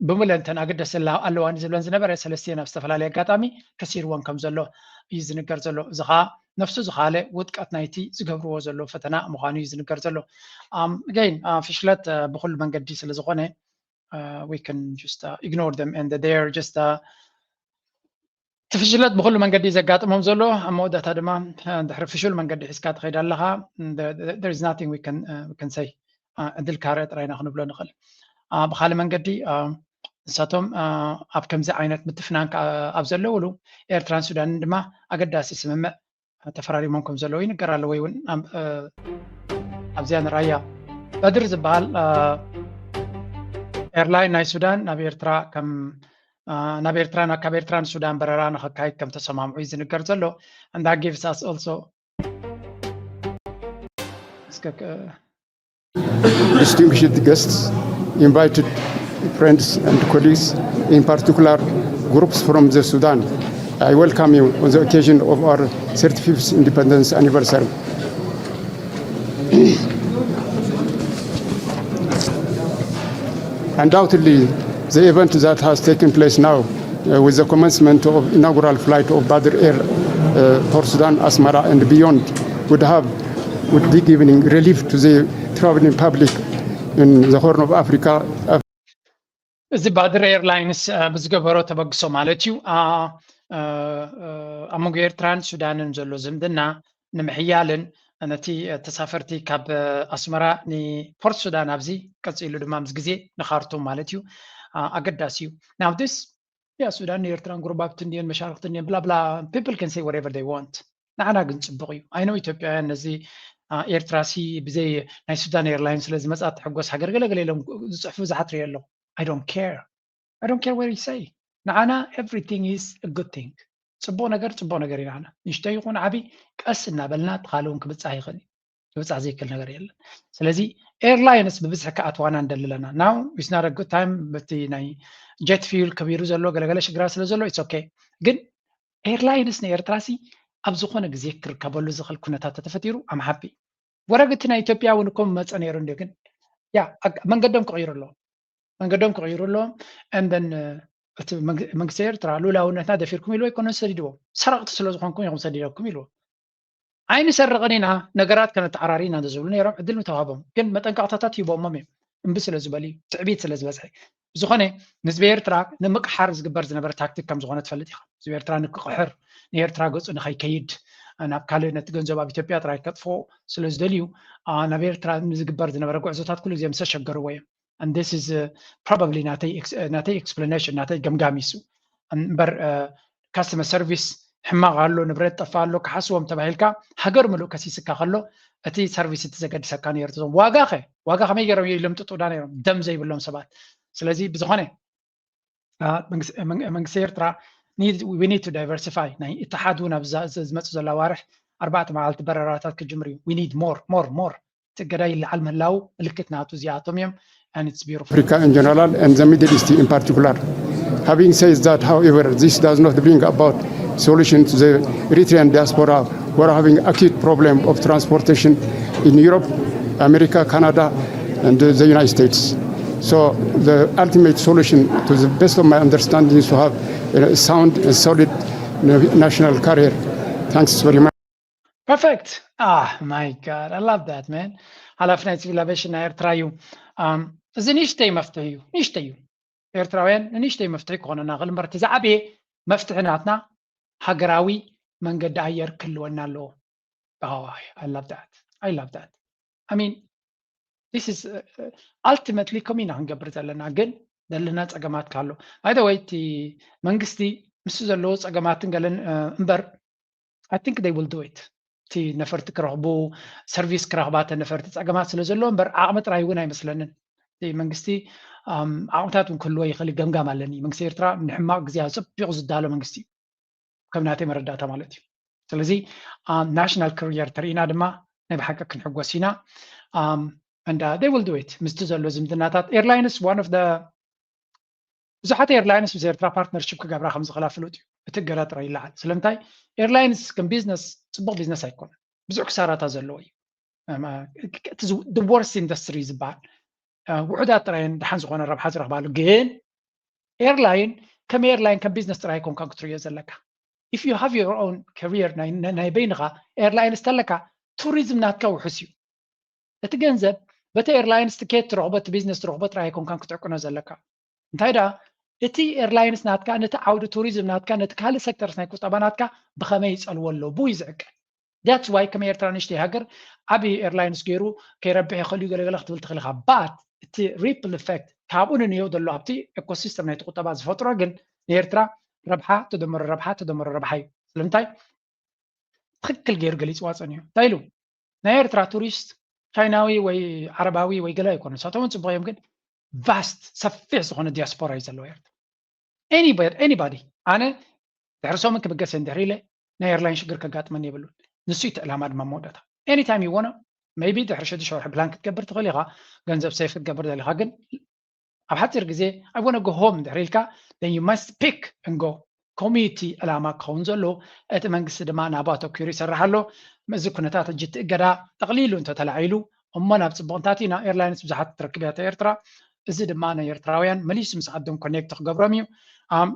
ብምለን እተን ኣገደስቲ ኣለዋኒ ዝብለን ዝነበረ ሰለስቲኤን ኣብ ዝተፈላለየ ኣጋጣሚ ከሲርወን ከም ዘሎ እዩ ዝንገር ዘሎ። እዚ ከዓ ነፍሱ ዝኻለ ውጥቀት ናይቲ ዝገብርዎ ዘሎ ፈተና ምዃኑ እዩ ዝንገር ዘሎ። ገይን ፍሽለት ብኩሉ መንገዲ ስለ ዝኾነ we can just ignore them and they're just እቲ ፍሽለት ብኩሉ መንገዲ ዘጋጥሞም ዘሎ ኣብ መወዳእታ ድማ ድሕሪ ፍሹል መንገዲ ሒዝካ ትኸይድ ኣለኻ። There is nothing we can say ዕድል ካርዕ ጥራይና ክንብሎ ንኽእል። ብካልእ መንገዲ ንሳቶም ኣብ ከምዚ ዓይነት ምትፍናን ኣብ ዘለውሉ ኤርትራን ሱዳንን ድማ ኣገዳሲ ስምምዕ ተፈራሪሞም ከም ዘለዉ ይንገር ኣሎ። ወይ እውን ኣብዚኣ ንራያ በድር ዝበሃል ኤርላይን ናይ ሱዳን ናብ ኤርትራ ከም ናብ ኤርትራ ካብ ኤርትራ ንሱዳን በረራ ንኸካይድ ከም ተሰማምዑ እዩ ዝንገር ዘሎ። And that gives us also Distinguished guests, invited friends and colleagues, in particular groups from the Sudan, I welcome you on the occasion of our thirty-fifth independence anniversary. Undoubtedly, the event that has taken place now uh, with the commencement of inaugural flight of Badr Air uh, for Sudan, Asmara and beyond would have would be giving relief to the traveling public in the Horn of Africa. እዚ ባድር ኤርላይንስ ብዝገበሮ ተበግሶ ማለት እዩ። ኣብ መንጎ ኤርትራን ሱዳንን ዘሎ ዝምድና ንምሕያልን ነቲ ተሳፈርቲ ካብ ኣስመራ ንፖርት ሱዳን ኣብዚ ቀፂሉ ድማ ምስ ግዜ ንካርቱም ማለት እዩ ኣገዳሲ እዩ። ናብ ስ ያ ሱዳን ንኤርትራን ጉርባብቲ እንድየን መሻርክቲ እንድየን ብላ ብላ people can say whatever they want። ንዓና ግን ፅቡቕ እዩ። ኣይነው ኢትዮጵያውያን ነዚ ኤርትራ ሲ ብዘይ ናይ ሱዳን ኤርላይን ስለ ዝመፃ ትሕጎስ ሃገር ገለገለ ኢሎም ዝፅሕፉ ብዙሓት ሪኦ ኣለኹ። I don't care. I don't care what you say. ንዓና everything is a good thing. ፅቡቕ ነገር ፅቡቕ ነገር እዩ። ንዓና ንእሽቶ ይኹን ዓብይ ቀስ እናበልና እቲ ካልእ እውን ክብፃሕ ይኽእል እዩ። ክብፃሕ ዘይክእል ነገር የለን። ስለዚ ኤርላይንስ ብብዝሒ ክኣትዋና እንደልለና now is not a good time። በቲ ናይ jet fuel ከቢሩ ዘሎ ገለገለ ሽግራት ስለ ዘሎ it's okay። ግን ኤርላይንስ ንኤርትራ ሲ ኣብ ዝኾነ ግዜ ክርከበሉ ዝኽእል ኩነታት ተተፈጢሩ I'm happy። ወረግ እቲ ናይ ኢትዮጵያ እውን እኮ መፀ ነይሩ እንዲ ግን ያ መንገዶም ክቕይሩ ኣለዎም። መንገዶም ክቕይሩ ኣለዎም። And then እቲ መንግስቲ ኤርትራ ሉላውነትና ደፊርኩም ኢልዎ ኣይኮነን ሰዲድዎም። ሰረቕቲ ስለ ዝኾንኩም ኢኹም ሰዲደኩም ኢልዎም። ኣይንሰርቕን ኢና፣ ነገራት ከነተዓራሪ ኢና እንተዝብሉ ነይሮም ዕድል ምተዋህቦም። ግን መጠንቀቕታታት ሂቦሞም እዮም። እምቢ ስለ ዝበሉ እዩ፣ ትዕቢት ስለ ዝበዝሐ። ብዝኾነ ንህዝቢ ኤርትራ ንምቅሓር ዝግበር ዝነበረ ታክቲክ ከም ዝኾነ ትፈልጥ ኢኻ። ህዝቢ ኤርትራ ንክቕሕር፣ ንኤርትራ ገጹ ንኸይከይድ፣ ናብ ካልእ ነቲ ገንዘብ ኣብ ኢትዮጵያ ጥራይ ከጥፍኦ ስለ ዝደልዩ፣ ናብ ኤርትራ ንዝግበር ዝነበረ ጉዕዞታት ኩሉ ግዜ ምስ ኣሸገርዎ እዮም። And this is probably ናተይ explanation፣ ናተይ ገምጋም ይሱ እምበር customer service ሕማቕ ኣሎ፣ ንብረት ጠፋ ኣሎ፣ ክሓስቦም ተባሂልካ ሃገር ምሉእ ከሲስካ ከሎ እቲ ሰርቪስ እቲ ዘገድሰካ ነይሩ። እዞም ዋጋ ኸ ዋጋ ከመይ ገይሮም ይልምጥጡ ዳ ነይሮም? ደም ዘይብሎም ሰባት። ስለዚ ብዝኾነ መንግስቲ ኤርትራ we need to diversify። ናይ እተሓድ እውን ኣብ ዝመፁ ዘላ ዋርሕ ኣርባዕተ መዓልቲ በረራታት ክጅምር እዩ። We need more more more። እቲ እገዳ ይለዓል ምህላው ምልክት ናቱ እዚኣቶም እዮም። And it's beautiful. Africa in general and the Middle East in particular. Having said that, however, this does not bring about solution to the Eritrean diaspora who are having acute problem of transportation in Europe, America, Canada, and the United States. So the ultimate solution, to the best of my understanding, is to have a sound and solid national carrier. Thanks very much. Perfect. Ah, my God, I love that, man. ሓላፊ ናይ ሲቪል ኣቪሽን ናይ ኤርትራ እዩ። እዚ ንእሽተይ መፍትሒ እዩ፣ ንእሽተይ እዩ። ኤርትራውያን ንንእሽተይ መፍትሒ ክኾነና ክእል እምበር እቲ ዝዓበየ መፍትሒ ናትና ሃገራዊ መንገዲ ኣየር ክህልወና ኣለዎ። I love that. I love that. I mean, this is ultimately ከምኡ ኢና ክንገብር ዘለና። ግን ዘለና ፀገማት ካሎ by the way እቲ መንግስቲ ምስ ዘለዎ ፀገማትን ገለን እምበር I think they will do it። እቲ ነፈርቲ ክረኽቡ ሰርቪስ ክረኽባ እተን ነፈርቲ ፀገማት ስለ ዘለዎ እምበር ዓቕሚ ጥራይ እውን ኣይመስለንን። እቲ መንግስቲ ዓቕምታት እውን ክህልዎ ይኽእል ገምጋም ኣለኒ። መንግስቲ ኤርትራ ንሕማቕ ግዜ ኣፀቢቑ ዝዳሎ መንግስቲ እዩ። ከም ናተይ መረዳእታ ማለት እዩ። ስለዚ ናሽናል ክሪየር ተርኢና ድማ ናይ ብሓቂ ክንሕጎስ ኢና። And they will do it። ምስቲ ዘሎ ዝምድናታት ኤርላይንስ one of the ብዙሓት ኤርላይንስ ምስ ኤርትራ ፓርትነርሽፕ ክገብራ ከም ዝኽእላ ፍሉጥ እዩ። እቲ እገዳ ጥራይ ይለዓል። ስለምንታይ ኤርላይንስ ከም ቢዝነስ ፅቡቕ ቢዝነስ ኣይኮነን። ብዙሕ ክሳራታት ዘለዎ እዩ። The worst industry ዝበሃል ውሑዳት ጥራይ ደሓን ዝኾነ ረብሓ ዝረኽባሉ። ግን ኤርላይን ከም ኤርላይን ከም ቢዝነስ ጥራይ ኣይኮንካን ክትርእዮ ዘለካ። If you have your own career ናይ በይንኻ ኤርላይንስ ተለካ ቱሪዝም ናትካ ውሑስ እዩ። እቲ ገንዘብ በቲ ኤርላይንስ ትኬት ትረኽቦ እቲ ቢዝነስ ትረኽቦ ጥራይ ኣይኮንካን ክትዕቅኖ ዘለካ። እንታይ ደኣ እቲ ኤርላይንስ ናትካ ነቲ ዓውዲ ቱሪዝም ናትካ ነቲ ካልእ ሴክተርስ ናይ ቁጠባ ናትካ ብኸመይ ይጸልዎ ኣሎ ብኡ እዩ ዝዕቀን። That's why ከም ኤርትራ ንእሽተይ ሃገር ዓብዪ ኤርላይንስ ገይሩ ከይረብሕ ይኽእል እዩ ገለገለ ክትብል ትኽእል ኢኻ። But እቲ ripple effect ካብኡ ንንየው ዘሎ ኣብቲ ኤኮሲስተም ናይቲ ቁጠባ ዝፈጥሮ ግን ንኤርትራ ረብሓ ተደመሮ ረብሓ ተደመሮ ረብሓ እዩ። ስለምንታይ ትኽክል ገይሩ ገሊፅዋ ፀኒሑ እንታይ ኢሉ ናይ ኤርትራ ቱሪስት ቻይናዊ ወይ ዓረባዊ ወይ ገለ ኣይኮነ ንሳቶም እውን ፅቡቅ እዮም ግን vast ሰፊሕ ዝኾነ ዲያስፖራ እዩ ዘለዎ ኤርትራ። Anybody ኣነ ድሕሪ ሰሙን ክብገስ እንድሕር ኢለ ናይ ኤርላይን ሽግር ከጋጥመኒ የብሉን። ንሱ እቲ ዕላማ ድማ መወዳእታ anytime you wanna maybe ድሕሪ ሽዱሽተ ወርሒ ፕላን ክትገብር ትኽእል ኢኻ። ገንዘብ ሴፍ ክትገብር ደሊኻ ግን ኣብ ሓፂር ግዜ I wanna go home እንድሕር ኢልካ then you must pick and go። ከምኡ እቲ ዕላማ ክኸውን ዘለዎ። እቲ መንግስቲ ድማ ናብኡ ኣተኲሩ ይሰርሕ ኣሎ። እዚ ኩነታት ሕጂ እቲ እገዳ ጠቕሊሉ እንተተላዒሉ እሞ ናብ ፅቡቕ እንታትእና ኤርላይንስ ብዙሓት ትረክብ እያ ኤርትራ። እዚ ድማ ናይ ኤርትራውያን መሊሱ ምስ ዓዶም ኮኔክት ክገብሮም እዩ።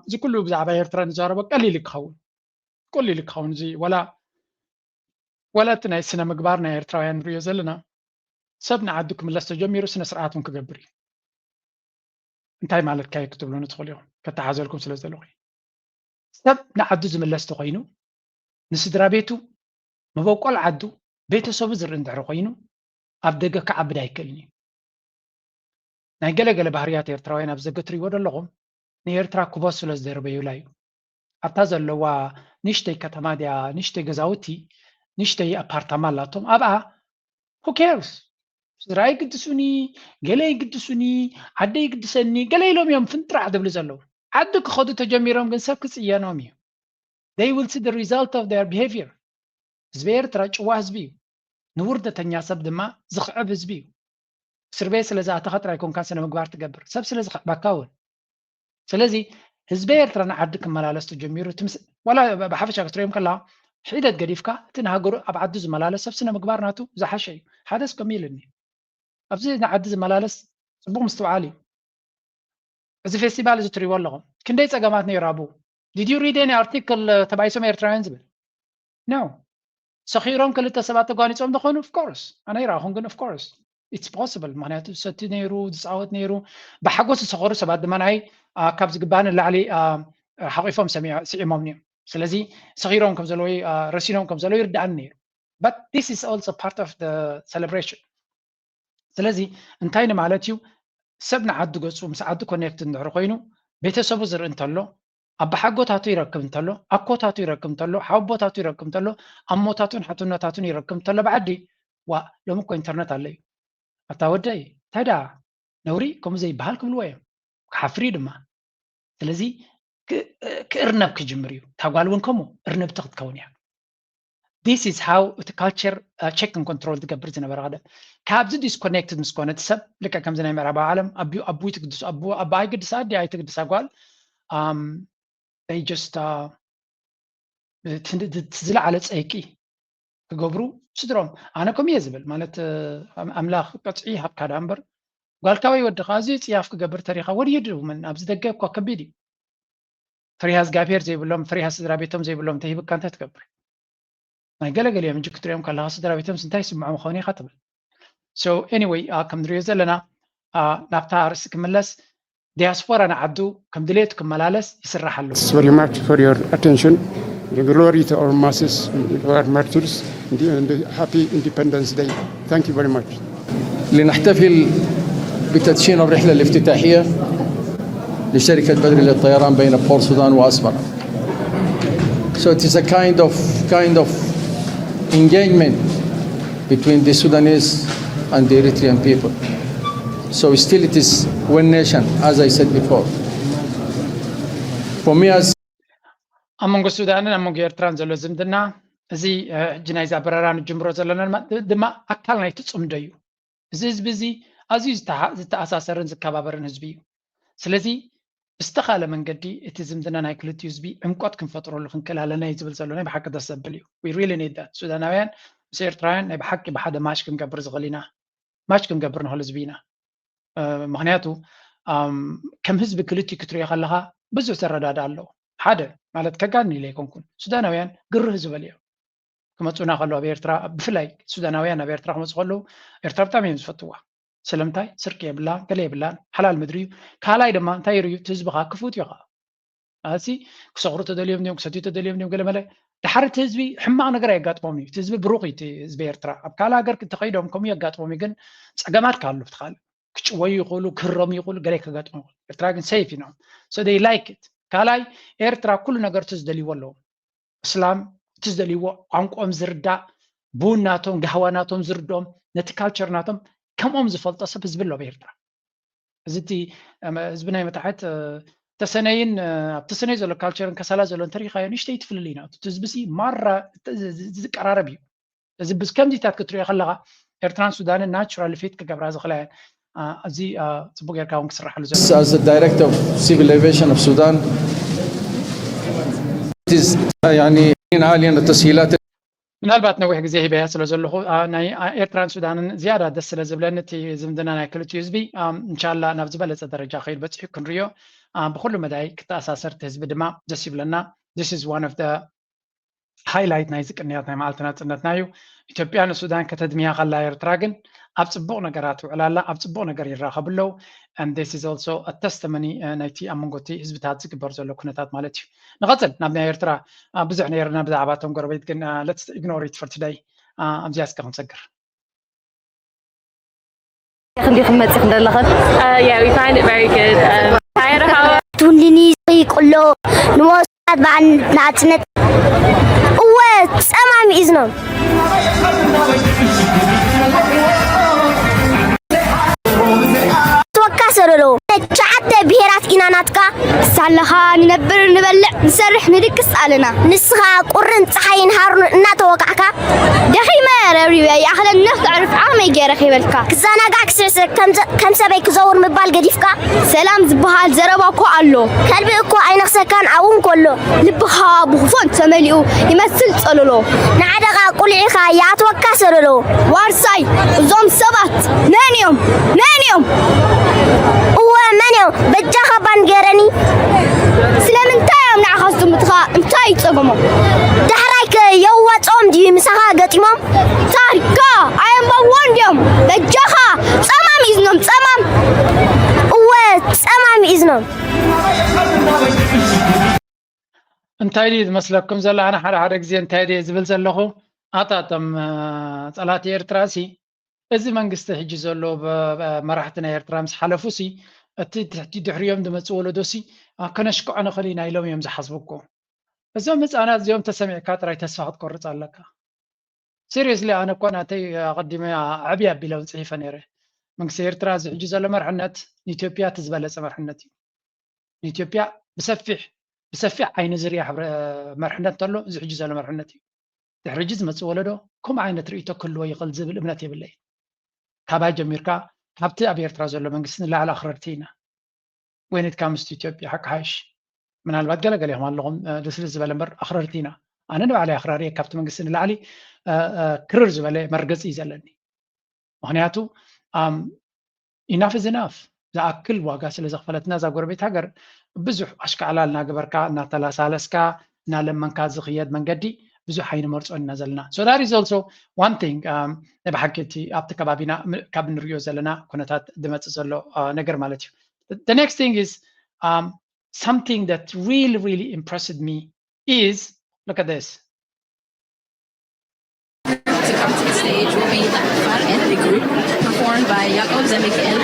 እዚ ኩሉ ብዛዕባ ኤርትራ ንዛረቦ ቀሊል ክኸውን ቀሊል ክኸውን እዚ ወላ ወላ እቲ ናይ ስነ ምግባር ናይ ኤርትራውያን ንሪኦ ዘለና ሰብ ንዓዱ ክምለስ ተጀሚሩ ስነ ስርዓት እውን ክገብር እዩ። እንታይ ማለትካ እዩ ክትብሉኒ ትኽእሉ ኢኹም ከተሓዘልኩም ስለ ዘለኹ። ሰብ ንዓዱ ዝምለስ ተኾይኑ፣ ንስድራ ቤቱ፣ መበቆል ዓዱ፣ ቤተሰቡ ዝርኢ እንድሕር ኮይኑ፣ ኣብ ደገ ክዓብድ ኣይክእልን እዩ። ናይ ገለ ገለ ባህርያት ኤርትራውያን ኣብ ዘገ ትሪእዎ ዘለኹም፣ ንኤርትራ ክቦ ስለ ዝደርበዩላ እዩ። ኣብታ ዘለዋ ንእሽተይ ከተማ ድያ፣ ንእሽተይ ገዛውቲ፣ ንእሽተይ ኣፓርታማ ኣላቶም፣ ኣብኣ who cares? ስድራ ይግድሱኒ፣ ገለ ይግድሱኒ፣ ዓደ ይግድሰኒ፣ ገለ ኢሎም እዮም ፍንጥራዕ ዝብሉ ዘለዉ። ዓዲ ክኸዱ ተጀሚሮም ግን ሰብ ክጽየኖም እዩ። They will see the result of their behavior. ህዝቢ ኤርትራ ጭዋ ህዝቢ እዩ። ንውርደተኛ ሰብ ድማ ዝኽዕብ ህዝቢ እዩ። እስር ቤት ስለ ዝኣተኻ ጥራይ ኮንካ ስነ ምግባር ትገብር፣ ሰብ ስለ ዝኽዕበካ እውን። ስለዚ ህዝቢ ኤርትራ ንዓዲ ክመላለስ ተጀሚሩ፣ ዋላ ብሓፈሻ ክትሪኦም ከላ ሒደት ገዲፍካ እቲ ንሃገሩ ኣብ ዓዱ ዝመላለስ ሰብ ስነ ምግባር ናቱ ዝሓሸ እዩ። ሓደስ ከምኡ ኢልኒ። ኣብዚ ንዓዲ ዝመላለስ ጽቡቕ ምስትውዓል እዩ። እዚ ፌስቲቫል እዚ ትሪእዎ ኣለኹም፣ ክንደይ ጸገማት ነይሩ ኣብኡ። Did you read any article ተባኢሶም ኤርትራውያን ዝብል? No። ሰኺሮም ክልተ ሰባት ተጓኒጾም ዝኾኑ? Of course ኣነ ይረኣኹም፣ ግን of course it's possible። ምክንያቱ ዝሰቲ ነይሩ፣ ዝፃወት ነይሩ። ብሓጎስ ዝሰኸሩ ሰባት ድማ ናይ ካብ ዝግባእ ንላዕሊ ሓቂፎም ስዒሞም እዮም። ስለዚ ሰኺሮም ከም ዘለዉ፣ ረሲኖም ከም ዘለዉ ይርዳእኒ ነይሩ። But this is also part of the celebration። ስለዚ እንታይ ንማለት እዩ? ሰብ ንዓዲ ገፁ ምስ ዓዲ ኮኔክት እንድሕር ኮይኑ፣ ቤተሰቡ ዝርኢ እንተሎ፣ ኣባሓጎታቱ ይረክብ እንተሎ፣ ኣኮታቱ ይረክብ እንተሎ፣ ሓወቦታቱ ይረክብ እንተሎ፣ ኣሞታቱን ሓትኖታቱን ይረክብ እንተሎ ብዓዲ፣ ዋ ሎሚ እኮ ኢንተርነት ኣሎ እዩ። ኣታ ወደይ እንታይ ደኣ ነውሪ ከምኡ ዘይበሃል ክብልዎ እዮም። ክሓፍር እዩ ድማ። ስለዚ ክእርነብ ክጅምር እዩ። እታ ጓል እውን ከምኡ እርንብቲ ክትከውን እያ። This is how እቲ ካልቸር ቸክ ን ኮንትሮል ትገብር ዝነበረ ቀደም። ካብዚ ዲስኮኔክትድ ምስ ኮነ እቲ ሰብ ልክዕ ከምዚ ናይ ምዕራባዊ ዓለም ኣቦይ ትግድስ ኣቦ ኣቦ ኣይግድሳ ኣዲ ኣይትግድሳ ጓል just ዝለዓለ ፀይቂ ክገብሩ ስድሮም። ኣነ ከምኡ እየ ዝብል ማለት ኣምላኽ ቅፅዒ ሃብካ ዳ እምበር ጓልካ ወይ ወድኻ ኣዝዩ ፅያፍ ክገብር ተሪኻ ወድዩ ድውምን ኣብዚ ደገ እኳ ከቢድ እዩ። ፈሪሃ እግዚኣብሔር ዘይብሎም ፈሪሃ ስድራ ቤቶም ዘይብሎም ተሂብካ እንታይ ትገብር? ናይ ገለገሊኦም እንጂ ክትሪኦም ከለኻ ስድራ ቤቶምስ እንታይ ይስምዖም ኸውን ኢኻ ትብል። So anyway ከም ንሪኦ ዘለና ናብታ ርእሲ ክምለስ ዲያስፖራ ንዓዱ ከም ድሌቱ ክመላለስ ይስራሕ ኣሎ። Very much for your attention. Glory to our masses, our martyrs, and happy Independence Day. Thank you very much. لنحتفل بتدشين الرحلة الافتتاحية لشركة بدر للطيران بين بور سودان وأسمرة. So it is a kind of kind of engagement between the Sudanese and the Eritrean people. So still it is one nation, as I said before. For me as ኣብ መንጎ ሱዳንን ኣብ መንጎ ኤርትራን ዘሎ ዝምድና እዚ ሕጂ ናይዛ በረራ ንጅምሮ ዘለና ድማ ኣካል ናይቲ ጽምዶ እዩ። እዚ ህዝቢ እዚ ኣዝዩ ዝተኣሳሰርን ዝከባበርን ህዝቢ እዩ። ስለዚ ብዝተኻለ መንገዲ እቲ ዝምድና ናይ ክልቲኡ ህዝቢ ዕምቆት ክንፈጥረሉ ክንክእል ኣለና እዩ ዝብል ዘሎ ናይ ብሓቂ ደስ ዘብል እዩ። We really need that። ሱዳናውያን ምስ ኤርትራውያን ናይ ብሓቂ ብሓደ ማሽ ክንገብር ዝኽእል ኢና። ማች ክንገብር ንኽእል ህዝቢ ኢና። ምክንያቱ ከም ህዝቢ ክልቲኡ ክትሪኦ ከለኻ ብዙሕ ዘረዳድእ ኣለዎ። ሓደ ማለት ከጋንን ኢለ ኣይኮንኩን፣ ሱዳናውያን ግርህ ዝበሉ እዮም። ክመፁና ከለዉ ኣብ ኤርትራ ብፍላይ ሱዳናውያን ናብ ኤርትራ ክመፁ ከለዉ ኤርትራ ብጣዕሚ እዮም ዝፈትዋ። ስለምንታይ ስርቂ የብላን ገለ የብላን ሓላል ምድሪ እዩ። ካልኣይ ድማ እንታይ ይርእዩ እቲ ህዝብኻ ክፉት እዩ ከዓ ኣሲ ክሰኽሩ ተደልዮም ድዮም ክሰትዩ ተደልዮም ድዮም ገለ መለ ድሓር እቲ ህዝቢ ሕማቕ ነገር ኣየጋጥሞም እዩ። እቲ ህዝቢ ብሩኽ እዩ እቲ ህዝቢ ኤርትራ። ኣብ ካልእ ሃገር እንተኸይዶም ከምኡ የጋጥሞም እዩ ግን ፀገማት ክሃሉ ትኽእል ክጭወዩ ይኽእሉ ክህረሙ ይኽእሉ ገለ ከጋጥሞም ይኽእሉ። ኤርትራ ግን ሴፍ እዩ ንኦም so they like it። ካልኣይ ኤርትራ ኩሉ ነገር እቲ ዝደልይዎ ኣለዎም። እስላም እቲ ዝደልይዎ ቋንቋኦም ዝርዳእ ቡን ናቶም ጋህዋ ናቶም ዝርድኦም ነቲ ካልቸር ናቶም ከምኦም ዝፈልጦ ሰብ ህዝቢ ኣሎ ኣብ ኤርትራ። እዚ እቲ ህዝቢ ናይ መታሕት ተሰነይን ኣብ ተሰነይ ዘሎ ካልቸርን ከሳላ ዘሎ እንተሪኢኻዮ ንእሽተይ ትፍልልይ ናቱ እቲ ህዝቢ ሲ ማራ ዝቀራረብ እዩ። እዚ ብከምዚታት ክትሪኦ ከለኻ ኤርትራን ሱዳንን ናቹራሊ ፊት ክገብራ ዝኽእላ እየን። እዚ ጽቡቅ ጌርካ እውን ክስራሓሉ ዘሎ As the director of civil aviation of Sudan it is يعني عاليا التسهيلات ምናልባት ነዊሕ ግዜ ሂበያ ስለ ዘለኹ ናይ ኤርትራን ሱዳንን ዝያዳ ደስ ስለ ዝብለኒ እቲ ዝምድና ናይ ክልቲኡ ህዝቢ እንሻላ ናብ ዝበለፀ ደረጃ ከይድ በፂሑ ክንሪዮ ብኩሉ መዳይ ክተኣሳሰር እቲ ህዝቢ ድማ ደስ ይብለና። This is one of the ሃይላይት ናይዚ ቅንያት ናይ መዓልቲ ናፅነትና እዩ። ኢትዮጵያ ንሱዳን ከተድምያ ከላ ኤርትራ ግን ኣብ ፅቡቕ ነገራት ውዕል ኣላ፣ ኣብ ፅቡቕ ነገር ይራኸቡ ኣለዉ። And this is also a testimony ናይቲ ኣብ መንጎ እቲ ህዝብታት ዝግበር ዘሎ ኩነታት ማለት እዩ። ንቐፅል ናብ ናይ ኤርትራ ብዙሕ ነይርና ብዛዕባ እቶም ጎረቤት፣ ግን let's ignore it for today። ኣብዚኣ እስከ ክንሰግር። ክንዲ ክትመፅእ ክንደለኽን Uh, yeah, we find it very good. Um, tired of how ትውንድኒ ይቕሎ ንወስታት በዓል ናጽነት እወ ጸማሚ ኢዝኖም ተወካ ሰለሎ ትሽዓተ ብሄራት ኢና ናትካ ሳለኻ ንነብር ንበልዕ ንሰርሕ ንድቅስ ኣለና ንስኻ ቁርን ፀሓይን ሃሩን እናተወቃዕካ ደኺመ ረብሪበ ይኣኽለኒ ክዕርፍ ዓቕመይ ገይረ ከይበልካ ክዘናጋዕ ክስዕስዕ ከም ሰበይ ክዘውር ምባል ገዲፍካ ሰላም ዝበሃል ዘረባ እኮ ኣሎ ከልቢ እኮ ኣይነኽሰካን ኣብኡ እንከሎ ልብኻ ብኽፎን ተመሊኡ ይመስል ጸለሎ ንዓደቓ ቁልዒኻ ይኣትወካ ሰለሎ ዋርሳይ እዞም ሰባት መን እዮም መን እዮም እወ መን እዮም በጃኻ ባንገረኒ ስለምንታይ እዮም ንዓኻ ዝጥምትኻ እንታይ ይጸገሞም ዳሕራይ ከ የዋፅኦም ድዩ ምሳኻ ገጢሞም ታሪካ ኣየንበብዎን ድዮም በጃኻ ጸማም ኢዝኖም ጸማም እወ ጸማም ኢዝኖም እንታይ ድዩ ዝመስለኩም ዘሎ ኣነ ሓደ ሓደ ግዜ እንታይ ድየ ዝብል ዘለኹ ኣታ እቶም ጸላእቲ ኤርትራ ሲ እዚ መንግስቲ ሕጂ ዘሎ መራሕቲ ናይ ኤርትራ ምስ ሓለፉ ሲ እቲ ድሕሪኦም ዝመፅእ ወለዶ ሲ ከነሽክዖ ንኽእል ኢና ኢሎም እዮም ዝሓስቡ እኮ እዞም ህፃናት እዚኦም ተሰሚዕካ ጥራይ ተስፋ ክትቆርፅ ኣለካ seriously ኣነ እኮ ናተይ ኣቐዲመ ዕብይ ኣቢለ እውን ፅሒፈ ነይረ መንግስቲ ኤርትራ እዚ ሕጂ ዘሎ መርሕነት ንኢትዮጵያ እቲ ዝበለፀ መርሕነት እዩ ንኢትዮጵያ ብሰፊሕ ብሰፊሕ ዓይኒ ዝርያ መርሕነት እንተሎ እዚ ሕጂ ዘሎ መርሕነት እዩ ድሕሪ ሕጂ ዝመፅእ ወለዶ ከምኡ ዓይነት ርእይቶ ክህልዎ ይኽእል ዝብል እምነት የብለይ ካባይ ጀሚርካ ካብቲ ኣብ ኤርትራ ዘሎ መንግስቲ ንላዕሊ ኣኽረርቲ ኢና when it comes to ኢትዮጵያ ሓቂ ሓይሽ ምናልባት ገለገለ ኢኹም ኣለኹም ልስልስ ዝበለ እምበር ኣኽረርቲ ኢና ኣነ ንባዕለይ ኣኽራሪ እየ ካብቲ መንግስቲ ንላዕሊ ክርር ዝበለ መርገፂ እዩ ዘለኒ ምኽንያቱ enough is enough ዝኣክል ዋጋ ስለ ዘኽፈለትና እዛ ጎረቤት ሃገር ብዙሕ ኣሽካዕላል እናገበርካ እናተላሳለስካ እናለመንካ ዝኽየድ መንገዲ ብዙሕ ኣይንመርፆን ኢና ዘለና so that is also one thing ናይ ብሓቂ እቲ ኣብቲ ከባቢና ካብ እንሪኦ ዘለና ኩነታት ዝመፅእ ዘሎ ነገር ማለት እዩ the next thing is um, something that really really impressed me is look at this to come to the stage will be Far and the group, performed by Yaakov Zemikiel,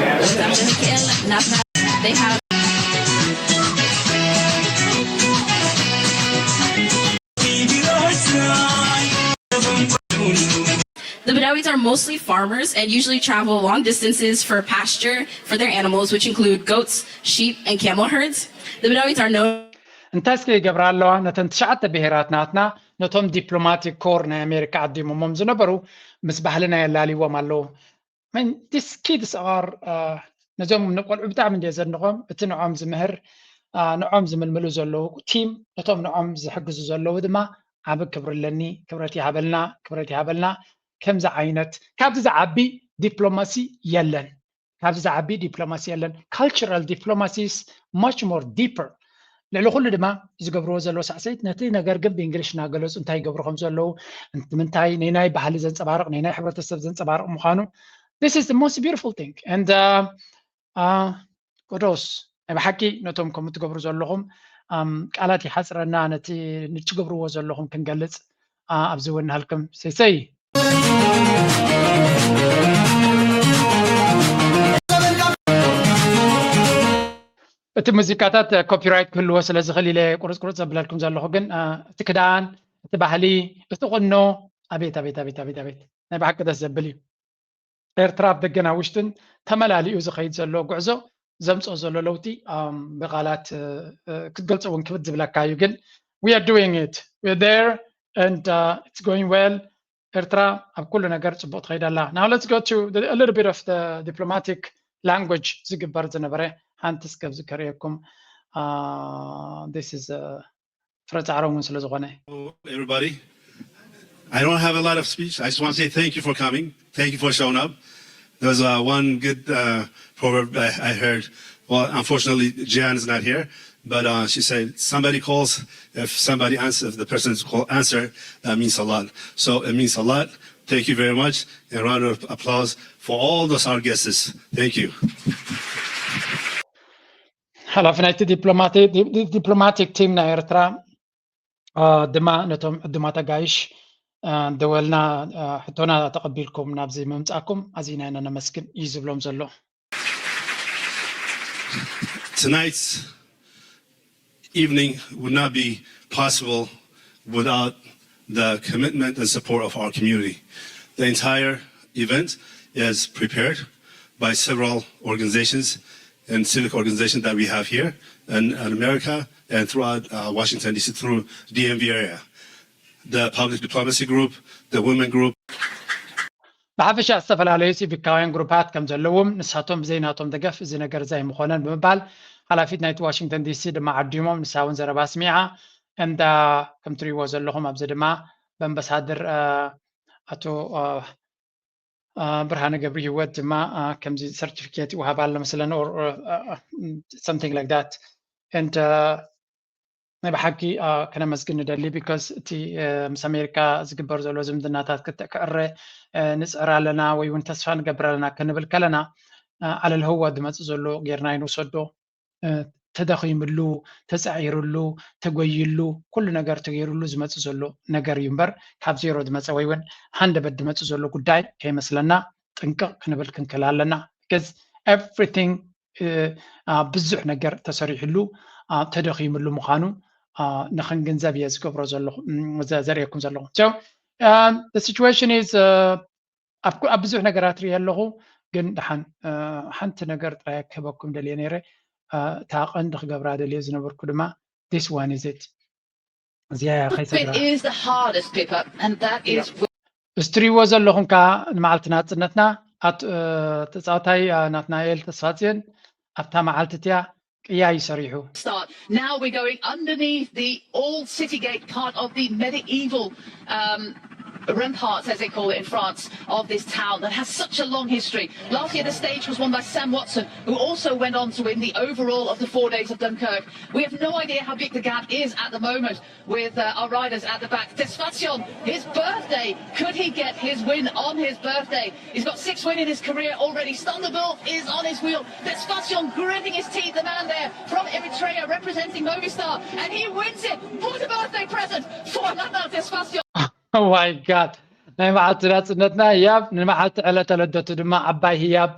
Zemikiel Nafna. They have The Badawi are mostly farmers and usually travel long distances for pasture for their animals, which include goats, sheep, and camel herds. The Badawi are known እንታይ እስከ ይገብራ ኣለዋ ነተን ትሽዓተ ብሄራት ናትና ነቶም diplomatic corps ናይ ኣሜሪካ ዓዲሞሞም ዝነበሩ ምስ ባህልና የላልይዎም ኣለዉ these kids are ነዞም ንቆልዑ ብጣዕሚ እንደ ዘድንቖም እቲ ንዖም ዝምህር ንዖም ዝምልምሉ ዘለዉ team ነቶም ንዖም ዝሕግዙ ዘለዉ ድማ ዓቢ ክብሪ ኣለኒ ክብረት ይሃበልና ክብረት ይሃበልና ከምዚ ዓይነት ካብዚ ዝዓቢ diplomacy የለን ካብዚ ዝዓቢ diplomacy የለን cultural diplomacy is much more deeper ልዕሊ ኩሉ ድማ ዝገብርዎ ዘለዉ ሳዕሰይት ነቲ ነገር ግን ብእንግሊሽ እናገለፁ እንታይ ይገብሩ ከም ዘለዉ ምንታይ ናይ ናይ ባህሊ ዘንፀባርቕ ናይ ናይ ሕብረተሰብ ዘንጸባርቕ ምዃኑ this is the most beautiful thing and uh, uh, kudos ናይ ብሓቂ ነቶም ከምኡ ትገብሩ ዘለኹም ቃላት ይሓፅረና ነቲ ንትገብርዎ ዘለኹም ክንገልፅ ኣብዚ እውን ሃልክም ሰይሰይ እቲ ሙዚቃታት ኮፒራይት ክህልዎ ስለ ዝኽእል ኢለ ቁርፅ ቁርፅ ዘብለልኩም ዘለኹ ግን እቲ ክዳን እቲ ባህሊ እቲ ቁኖ ኣቤት ኣቤት ኣቤት ኣቤት ኣቤት ናይ ብሓቂ ደስ ዘብል እዩ ኤርትራ ኣብ ደገና ውሽጥን ተመላሊኡ ዝኸይድ ዘሎ ጉዕዞ ዘምፅኦ ዘሎ ለውጢ ብቃላት ክትገልፆ እውን ክብድ ዝብለካ እዩ ግን we are doing it we are there and uh, it's going well ኤርትራ ኣብ ኩሉ ነገር ፅቡቅ ትኸይድ ኣላ now let's go to the, a little bit of the diplomatic language ዝግበር ዝነበረ ሓንቲ እስከ ኣብዚ ከርእየኩም this is ፍረ ፃዕሮም እውን ስለ ዝኾነ everybody. I don't have a lot of speech. I just want to say thank you for coming. Thank you for showing up. There's uh, one good uh, proverb I, I heard. Well, unfortunately, Jan is not here, but uh, she said somebody calls if somebody answers, if the person is called answer, that means a lot. So it means a lot. Thank you very much. A round of applause for all those our guests. Thank you. ሓላፊ ናይቲ ዲፕሎማቲክ ናይ ኤርትራ ድማ ነቶም ዕዱማት ኣጋይሽ ደወልና ሕቶና ተቐቢልኩም ናብዚ ምምፃእኩም ኣዚና ኢና ነመስግን እዩ ዝብሎም ዘሎ። Tonight's evening would not be possible without the commitment and support of our community. The entire event is prepared by several organizations and civic organizations that we have here in, in America and throughout uh, Washington, D C, through D M V area. The public diplomacy group, the women group. ብሓፈሻ ዝተፈላለዩ ሲቪካውያን ግሩፓት ከም ዘለዎም ንሳቶም ብዘይ ናቶም ደገፍ እዚ ነገር እዚ ኣይምኾነን ብምባል ሓላፊት ናይቲ ዋሽንግተን ዲሲ ድማ ዓዲሞም ንሳ እውን ዘረባ ኣስሚዓ። እንዳ ከም ትሪእዎ ዘለኹም ኣብዚ ድማ ብኣምባሳደር ኣቶ ብርሃነ ገብረ ህይወት ድማ ከምዚ ሰርቲፊኬት ይወሃብ ኣሎ መስለኒ something like that and ናይ ብሓቂ ከነመስግን ንደሊ because እቲ ምስ ኣሜሪካ ዝግበር ዘሎ ዝምድናታት ክትዕ ክዕረ ንፅዕር ኣለና ወይ እውን ተስፋ ንገብር ኣለና ክንብል ከለና ኣለልህዋ ዝመፅእ ዘሎ ጌርና ይንውሰዶ ተደኺምሉ ተፃዒርሉ ተጎይሉ ኩሉ ነገር ተገይርሉ ዝመፅእ ዘሎ ነገር እዩ እምበር ካብ ዜሮ ዝመፀ ወይ እውን ሃንደበት ዝመፅእ ዘሎ ጉዳይ ከይመስለና ጥንቅቕ ክንብል ክንክእል ኣለና because everything ብዙሕ ነገር ተሰሪሕሉ ተደኺምሉ ምዃኑ ንክንግንዘብ እየ ዝገብሮ ዘለኹ ዘርእየኩም ዘለኹ situation is ኣብ ብዙሕ ነገራት ርየ ኣለኹ ግን ደሓን ሓንቲ ነገር ጥራይ ክህበኩም ደልየ ነይረ እታ ቀንዲ ክገብራ ደልየ ዝነበርኩ ድማ this one is it እዚኣ እያ ከይሰግራ እስትሪዎ ዘለኹም ከዓ ንመዓልቲ ናፅነትና ተፃዋታይ ናትናኤል ተስፋፅዮን ኣብታ መዓልቲ እቲያ ቅያ እዩ ሰሪሑ Now we're going underneath the old city gate, part of the medieval um, ramparts, as they call it in France, of this town that has such a long history. Last year, the stage was won by Sam Watson, who also went on to win the overall of the four days of Dunkirk. We have no idea how big the gap is at the moment with uh, our riders at the back. Tesfatsion, his birthday. Could he get his win on his birthday? He's got six wins in his career already. Thunderbolt is on his wheel. Tesfatsion gritting his teeth, the man there from Eritrea representing Movistar. And he wins it. What a birthday present for Nathan Tesfatsion. Oh my God. ናይ መዓልቲ ናፅነትና ህያብ ንመዓልቲ ዕለተ ልደቱ ድማ ዓባይ ህያብ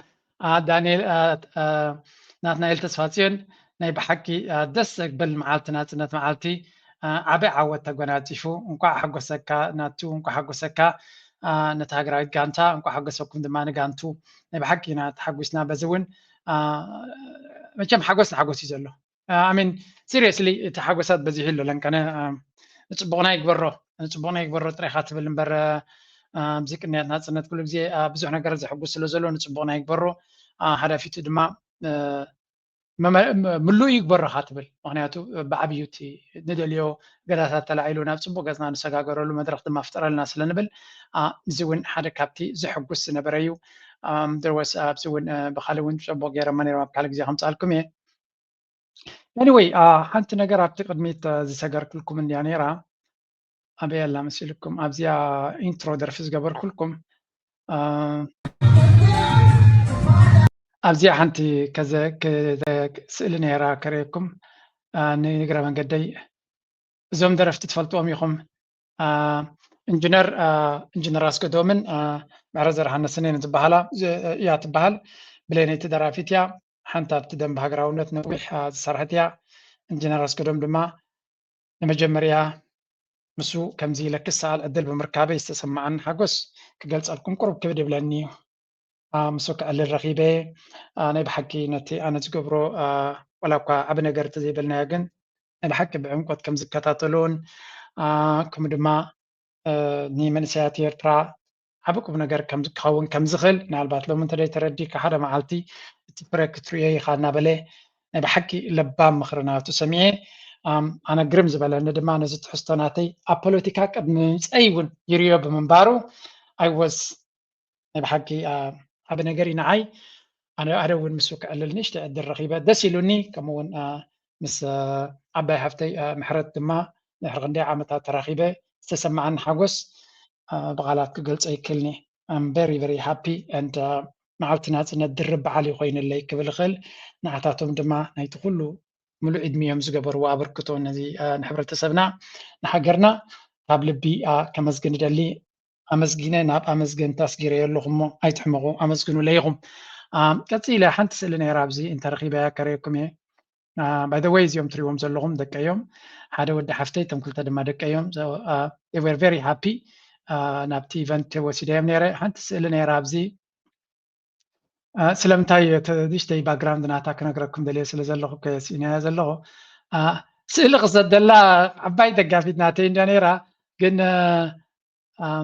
ዳንኤል ናትናኤል ተስፋፅዮን ናይ ብሓቂ ደስ ዘብል መዓልቲ ናፅነት መዓልቲ ዓበይ ዓወት ተጎናፂፉ እንኳዕ ሓጎሰካ ናቱ እንኳዕ ሓጎሰካ ነቲ ሃገራዊት ጋንታ እንኳዕ ሓጎሰኩም ድማ ንጋንቱ ናይ ብሓቂ ኢና ተሓጒስና በዚ እውን መቸም ሓጎስ ንሓጎስ እዩ ዘሎ ኣሚን ሲሪየስሊ እቲ ሓጎሳት በዚሑ ኣሎ ለንቀነ ንፅቡቕና ይግበሮ ንፅቡቕና ይግበሮ ጥራይካ ትብል እምበር ኣብዚ ቅንያት ናፅነት ኩሉ ግዜ ብዙሕ ነገር ዘሕጉስ ስለ ዘሎ ንፅቡቕና ይግበሮ ሓዳፊቱ ድማ ምሉእ ይግበረኻ ትብል ምክንያቱ ብዓብዩ እቲ ንደልዮ ገዛታት ተላዒሉ ናብ ፅቡቅ ገፅና ንሰጋገረሉ መድረክ ድማ ፍጠረልና ስለ ንብል እዚ እውን ሓደ ካብቲ ዘሕጉስ ዝነበረ እዩ ደርወስ ኣብዚ እውን ብካሊ እውን ፅቡቅ ገይረ መኔሮም ኣብ ካልእ ግዜ ከምፃልኩም እየ anyway ሓንቲ ነገር ኣብቲ ቅድሚት ዝሰገርክልኩም እንድያ ነይራ ኣበይ ኣላ መሲልኩም ኣብዚኣ ኢንትሮ ደርፊ ዝገበርኩልኩም ኣብዚኣ ሓንቲ ስእሊ ነይራ ከርእየኩም ንግረ መንገደይ እዞም ደረፍቲ ትፈልጥዎም ኢኹም ኢንጂነር ኢንጂነር ኣስገዶምን ምሕረት ዘርሃነስን እየን ዝበሃላ እያ ትበሃል ብሌነይቲ ደራፊት እያ ሓንቲ ኣብቲ ደንብ ሃገራውነት ነዊሕ ዝሰርሐት እያ ኢንጂነር ኣስገዶም ድማ ንመጀመርያ ምስ ከምዚ ኢለ ክሰኣል ዕድል ብምርካበይ ዝተሰማዓኒ ሓጎስ ክገልጸልኩም ቁሩብ ክብድ ይብለኒ እዩ። ምስ ክዕልል ረኺበ ናይ ብሓቂ ነቲ ኣነ ዝገብሮ ዋላ እኳ ዓቢ ነገር እንተዘይበልናዮ ግን ናይ ብሓቂ ብዕምቆት ከም ዝከታተሉን ከምኡ ድማ ንመንእሰያት ኤርትራ ዓቢ ቁም ነገር ከም ክኸውን ከም ዝኽእል ምናልባት ሎሚ እንተደይ ተረዲእካ ሓደ መዓልቲ እቲ ፍረ ክትርእዮ ኢኻ እናበለ ናይ ብሓቂ ለባም ምኽሪ ናቱ ሰሚዐ ኣነ ግርም ዝበለኒ ድማ ነዚ ትሕዝቶ ናተይ ኣብ ፖለቲካ ቅድሚ ምምፀይ እውን ይርዮ ብምንባሩ ኣይወስ ናይ ብሓቂ ዓቢ ነገር እዩ ንዓይ ኣነ እውን ምስ ክዕልል ንእሽተ ዕድል ረኺበ ደስ ኢሉኒ ከምኡ እውን ምስ ዓባይ ሃፍተይ ምሕረት ድማ ድሕሪ ክንደይ ዓመታት ተራኺበ ዝተሰማዓኒ ሓጎስ ብቓላት ክገልጾ ይክልኒ። I'm very very happy and መዓልቲ ናፅነት ድርብ በዓል ይኮይንለይ ክብል ይኽእል። ንዓታቶም ድማ ናይቲ ኩሉ ሙሉእ ዕድሚኦም ዝገበርዎ ኣበርክቶ ነዚ ንሕብረተሰብና ንሃገርና ካብ ልቢ ከመስግን እደሊ። ኣመስጊነ ናብ ኣመስገንቲ ኣስጊረዮ ኣለኹ እሞ ኣይትሕመቑ፣ ኣመስግኑለይ ኢኹም። ቀፂለ ሓንቲ ስእሊ ነይራ ኣብዚ እንተረኺበያ ከርእየኩም እየ። By the way እዚኦም ትሪዎም ዘለኹም ደቀዮም ሓደ ወዲ ሓፍተይ እቶም ክልተ ድማ ደቀዮም። They were very happy ናብቲ event ወሲደዮም ነይረ። ሓንቲ ስእሊ ነይራ ኣብዚ ስለምንታይ ንእሽተይ background ናታ ክነግረኩም ደልየ ስለ ዘለኹ ከየስኢናዮ ዘለኹ። ስእሊ ክሰደላ ዓባይ ደጋፊት ናተይ እንዳ ነይራ፣ ግን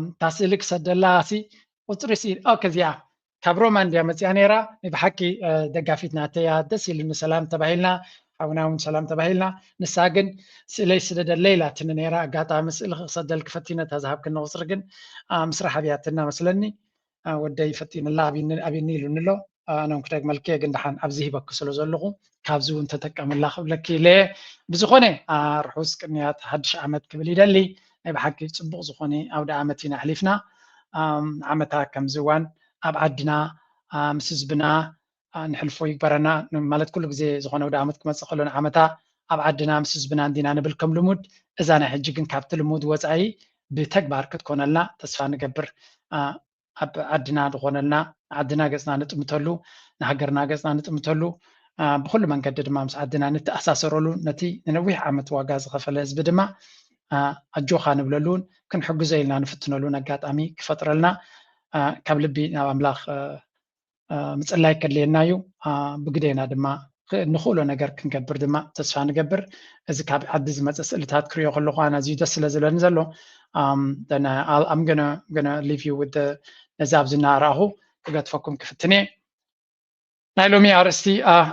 እታ ስእሊ ክሰደላ ሲ ቁፅሪ ሲ ኦኬ እዚኣ ካብ ሮማ እንድያ መፅያ ነይራ። ናይ ብሓቂ ደጋፊት ናተያ፣ ደስ ኢሉኒ። ሰላም ተባሂልና፣ ሓውና እውን ሰላም ተባሂልና። ንሳ ግን ስእለይ ስደደለይ ኢላትኒ ነይራ። ኣጋጣሚ ስእሊ ክሰደል ክፈቲነታ ዝሃብክኒ ቁፅሪ ግን ምስራሕ ኣብያትና መስለኒ። ወደይ ፈጢንላ ኣብኒ ኢሉኒ ኣሎ። ኣነ ክደግመልኪ ግን ደሓን ኣብዚ ሂበኪ ስለ ዘለኹ ካብዚ እውን ተጠቀምላ ክብለኪ ኢለ። ብዝኾነ ርሑስ ቅንያት ሓድሽ ዓመት ክብል ይደሊ። ናይ ብሓቂ ፅቡቕ ዝኾነ ኣውደ ዓመት ኢና ኣሕሊፍና። ዓመታ ከምዚ እዋን ኣብ ዓድና ምስ ህዝብና ንሕልፎ ይግበረና። ማለት ኩሉ ግዜ ዝኾነ ኣውደ ዓመት ክመፅእ ከሎ ንዓመታ ኣብ ዓድና ምስ ህዝብና እንዲና ንብል ከም ልሙድ። እዛ ናይ ሕጂ ግን ካብቲ ልሙድ ወፃኢ ብተግባር ክትኮነልና ተስፋ ንገብር። ኣብ ዓድና ዝኾነልና፣ ንዓድና ገፅና ንጥምተሉ፣ ንሃገርና ገፅና ንጥምተሉ፣ ብኩሉ መንገዲ ድማ ምስ ዓድና ንተኣሳሰረሉ፣ ነቲ ንነዊሕ ዓመት ዋጋ ዝኸፈለ ህዝቢ ድማ ኣጆኻ ንብለሉን ክንሕግዞ ኢልና ንፍትነሉን ኣጋጣሚ ክፈጥረልና ካብ ልቢ ናብ ኣምላኽ ምፅላይ ከድልየና እዩ። ብግዴና ድማ ንኽእሎ ነገር ክንገብር ድማ ተስፋ ንገብር። እዚ ካብ ዓዲ ዝመፀ ስእልታት ክሪኦ ከለኹ ኣነ ኣዝዩ ደስ ስለ ዝብለኒ ዘሎ I'm gonna leave you with ነዚ ኣብዚ እናረኣኹ ክገድፈኩም ክፍትን እየ። ናይ ሎሚ ኣርእስቲ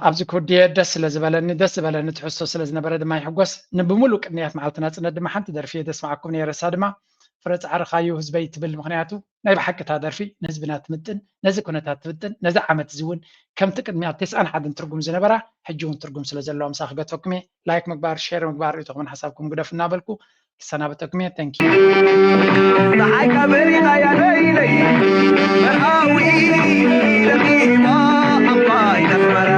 ኣብዚ ክውድየ ደስ ስለ ዝበለኒ ደስ ዝበለኒ ትሕዝቶ ስለ ዝነበረ ድማ ይሕጎስ። ንብሙሉእ ቅንያት መዓልቲ ናፅነት ድማ ሓንቲ ደርፊ እየ ደስማዓኩም ነይረ። እሳ ድማ ፍረ ፃዕርኻዩ ህዝበይ ትብል። ምክንያቱ ናይ ብሓቂ እታ ደርፊ ንህዝብና ትምጥን፣ ነዚ ኩነታት ትምጥን፣ ነዚ ዓመት እዚ እውን ከምቲ ቅድሚያ ተስዓን ሓደን ትርጉም ዝነበራ ሕጂ እውን ትርጉም ስለ ዘለዋ ምሳ ክገድፈኩም እየ። ላይክ ምግባር፣ ሼር ምግባር፣ ርእይቶኹምን ሓሳብኩም ግደፉ እናበልኩ ክሰናበተኩም እየ። Thank you። ፀሓይ ከበሪኻ ያለይለይ መርሃዊ ለቂማ ኣባይ ነኽበራ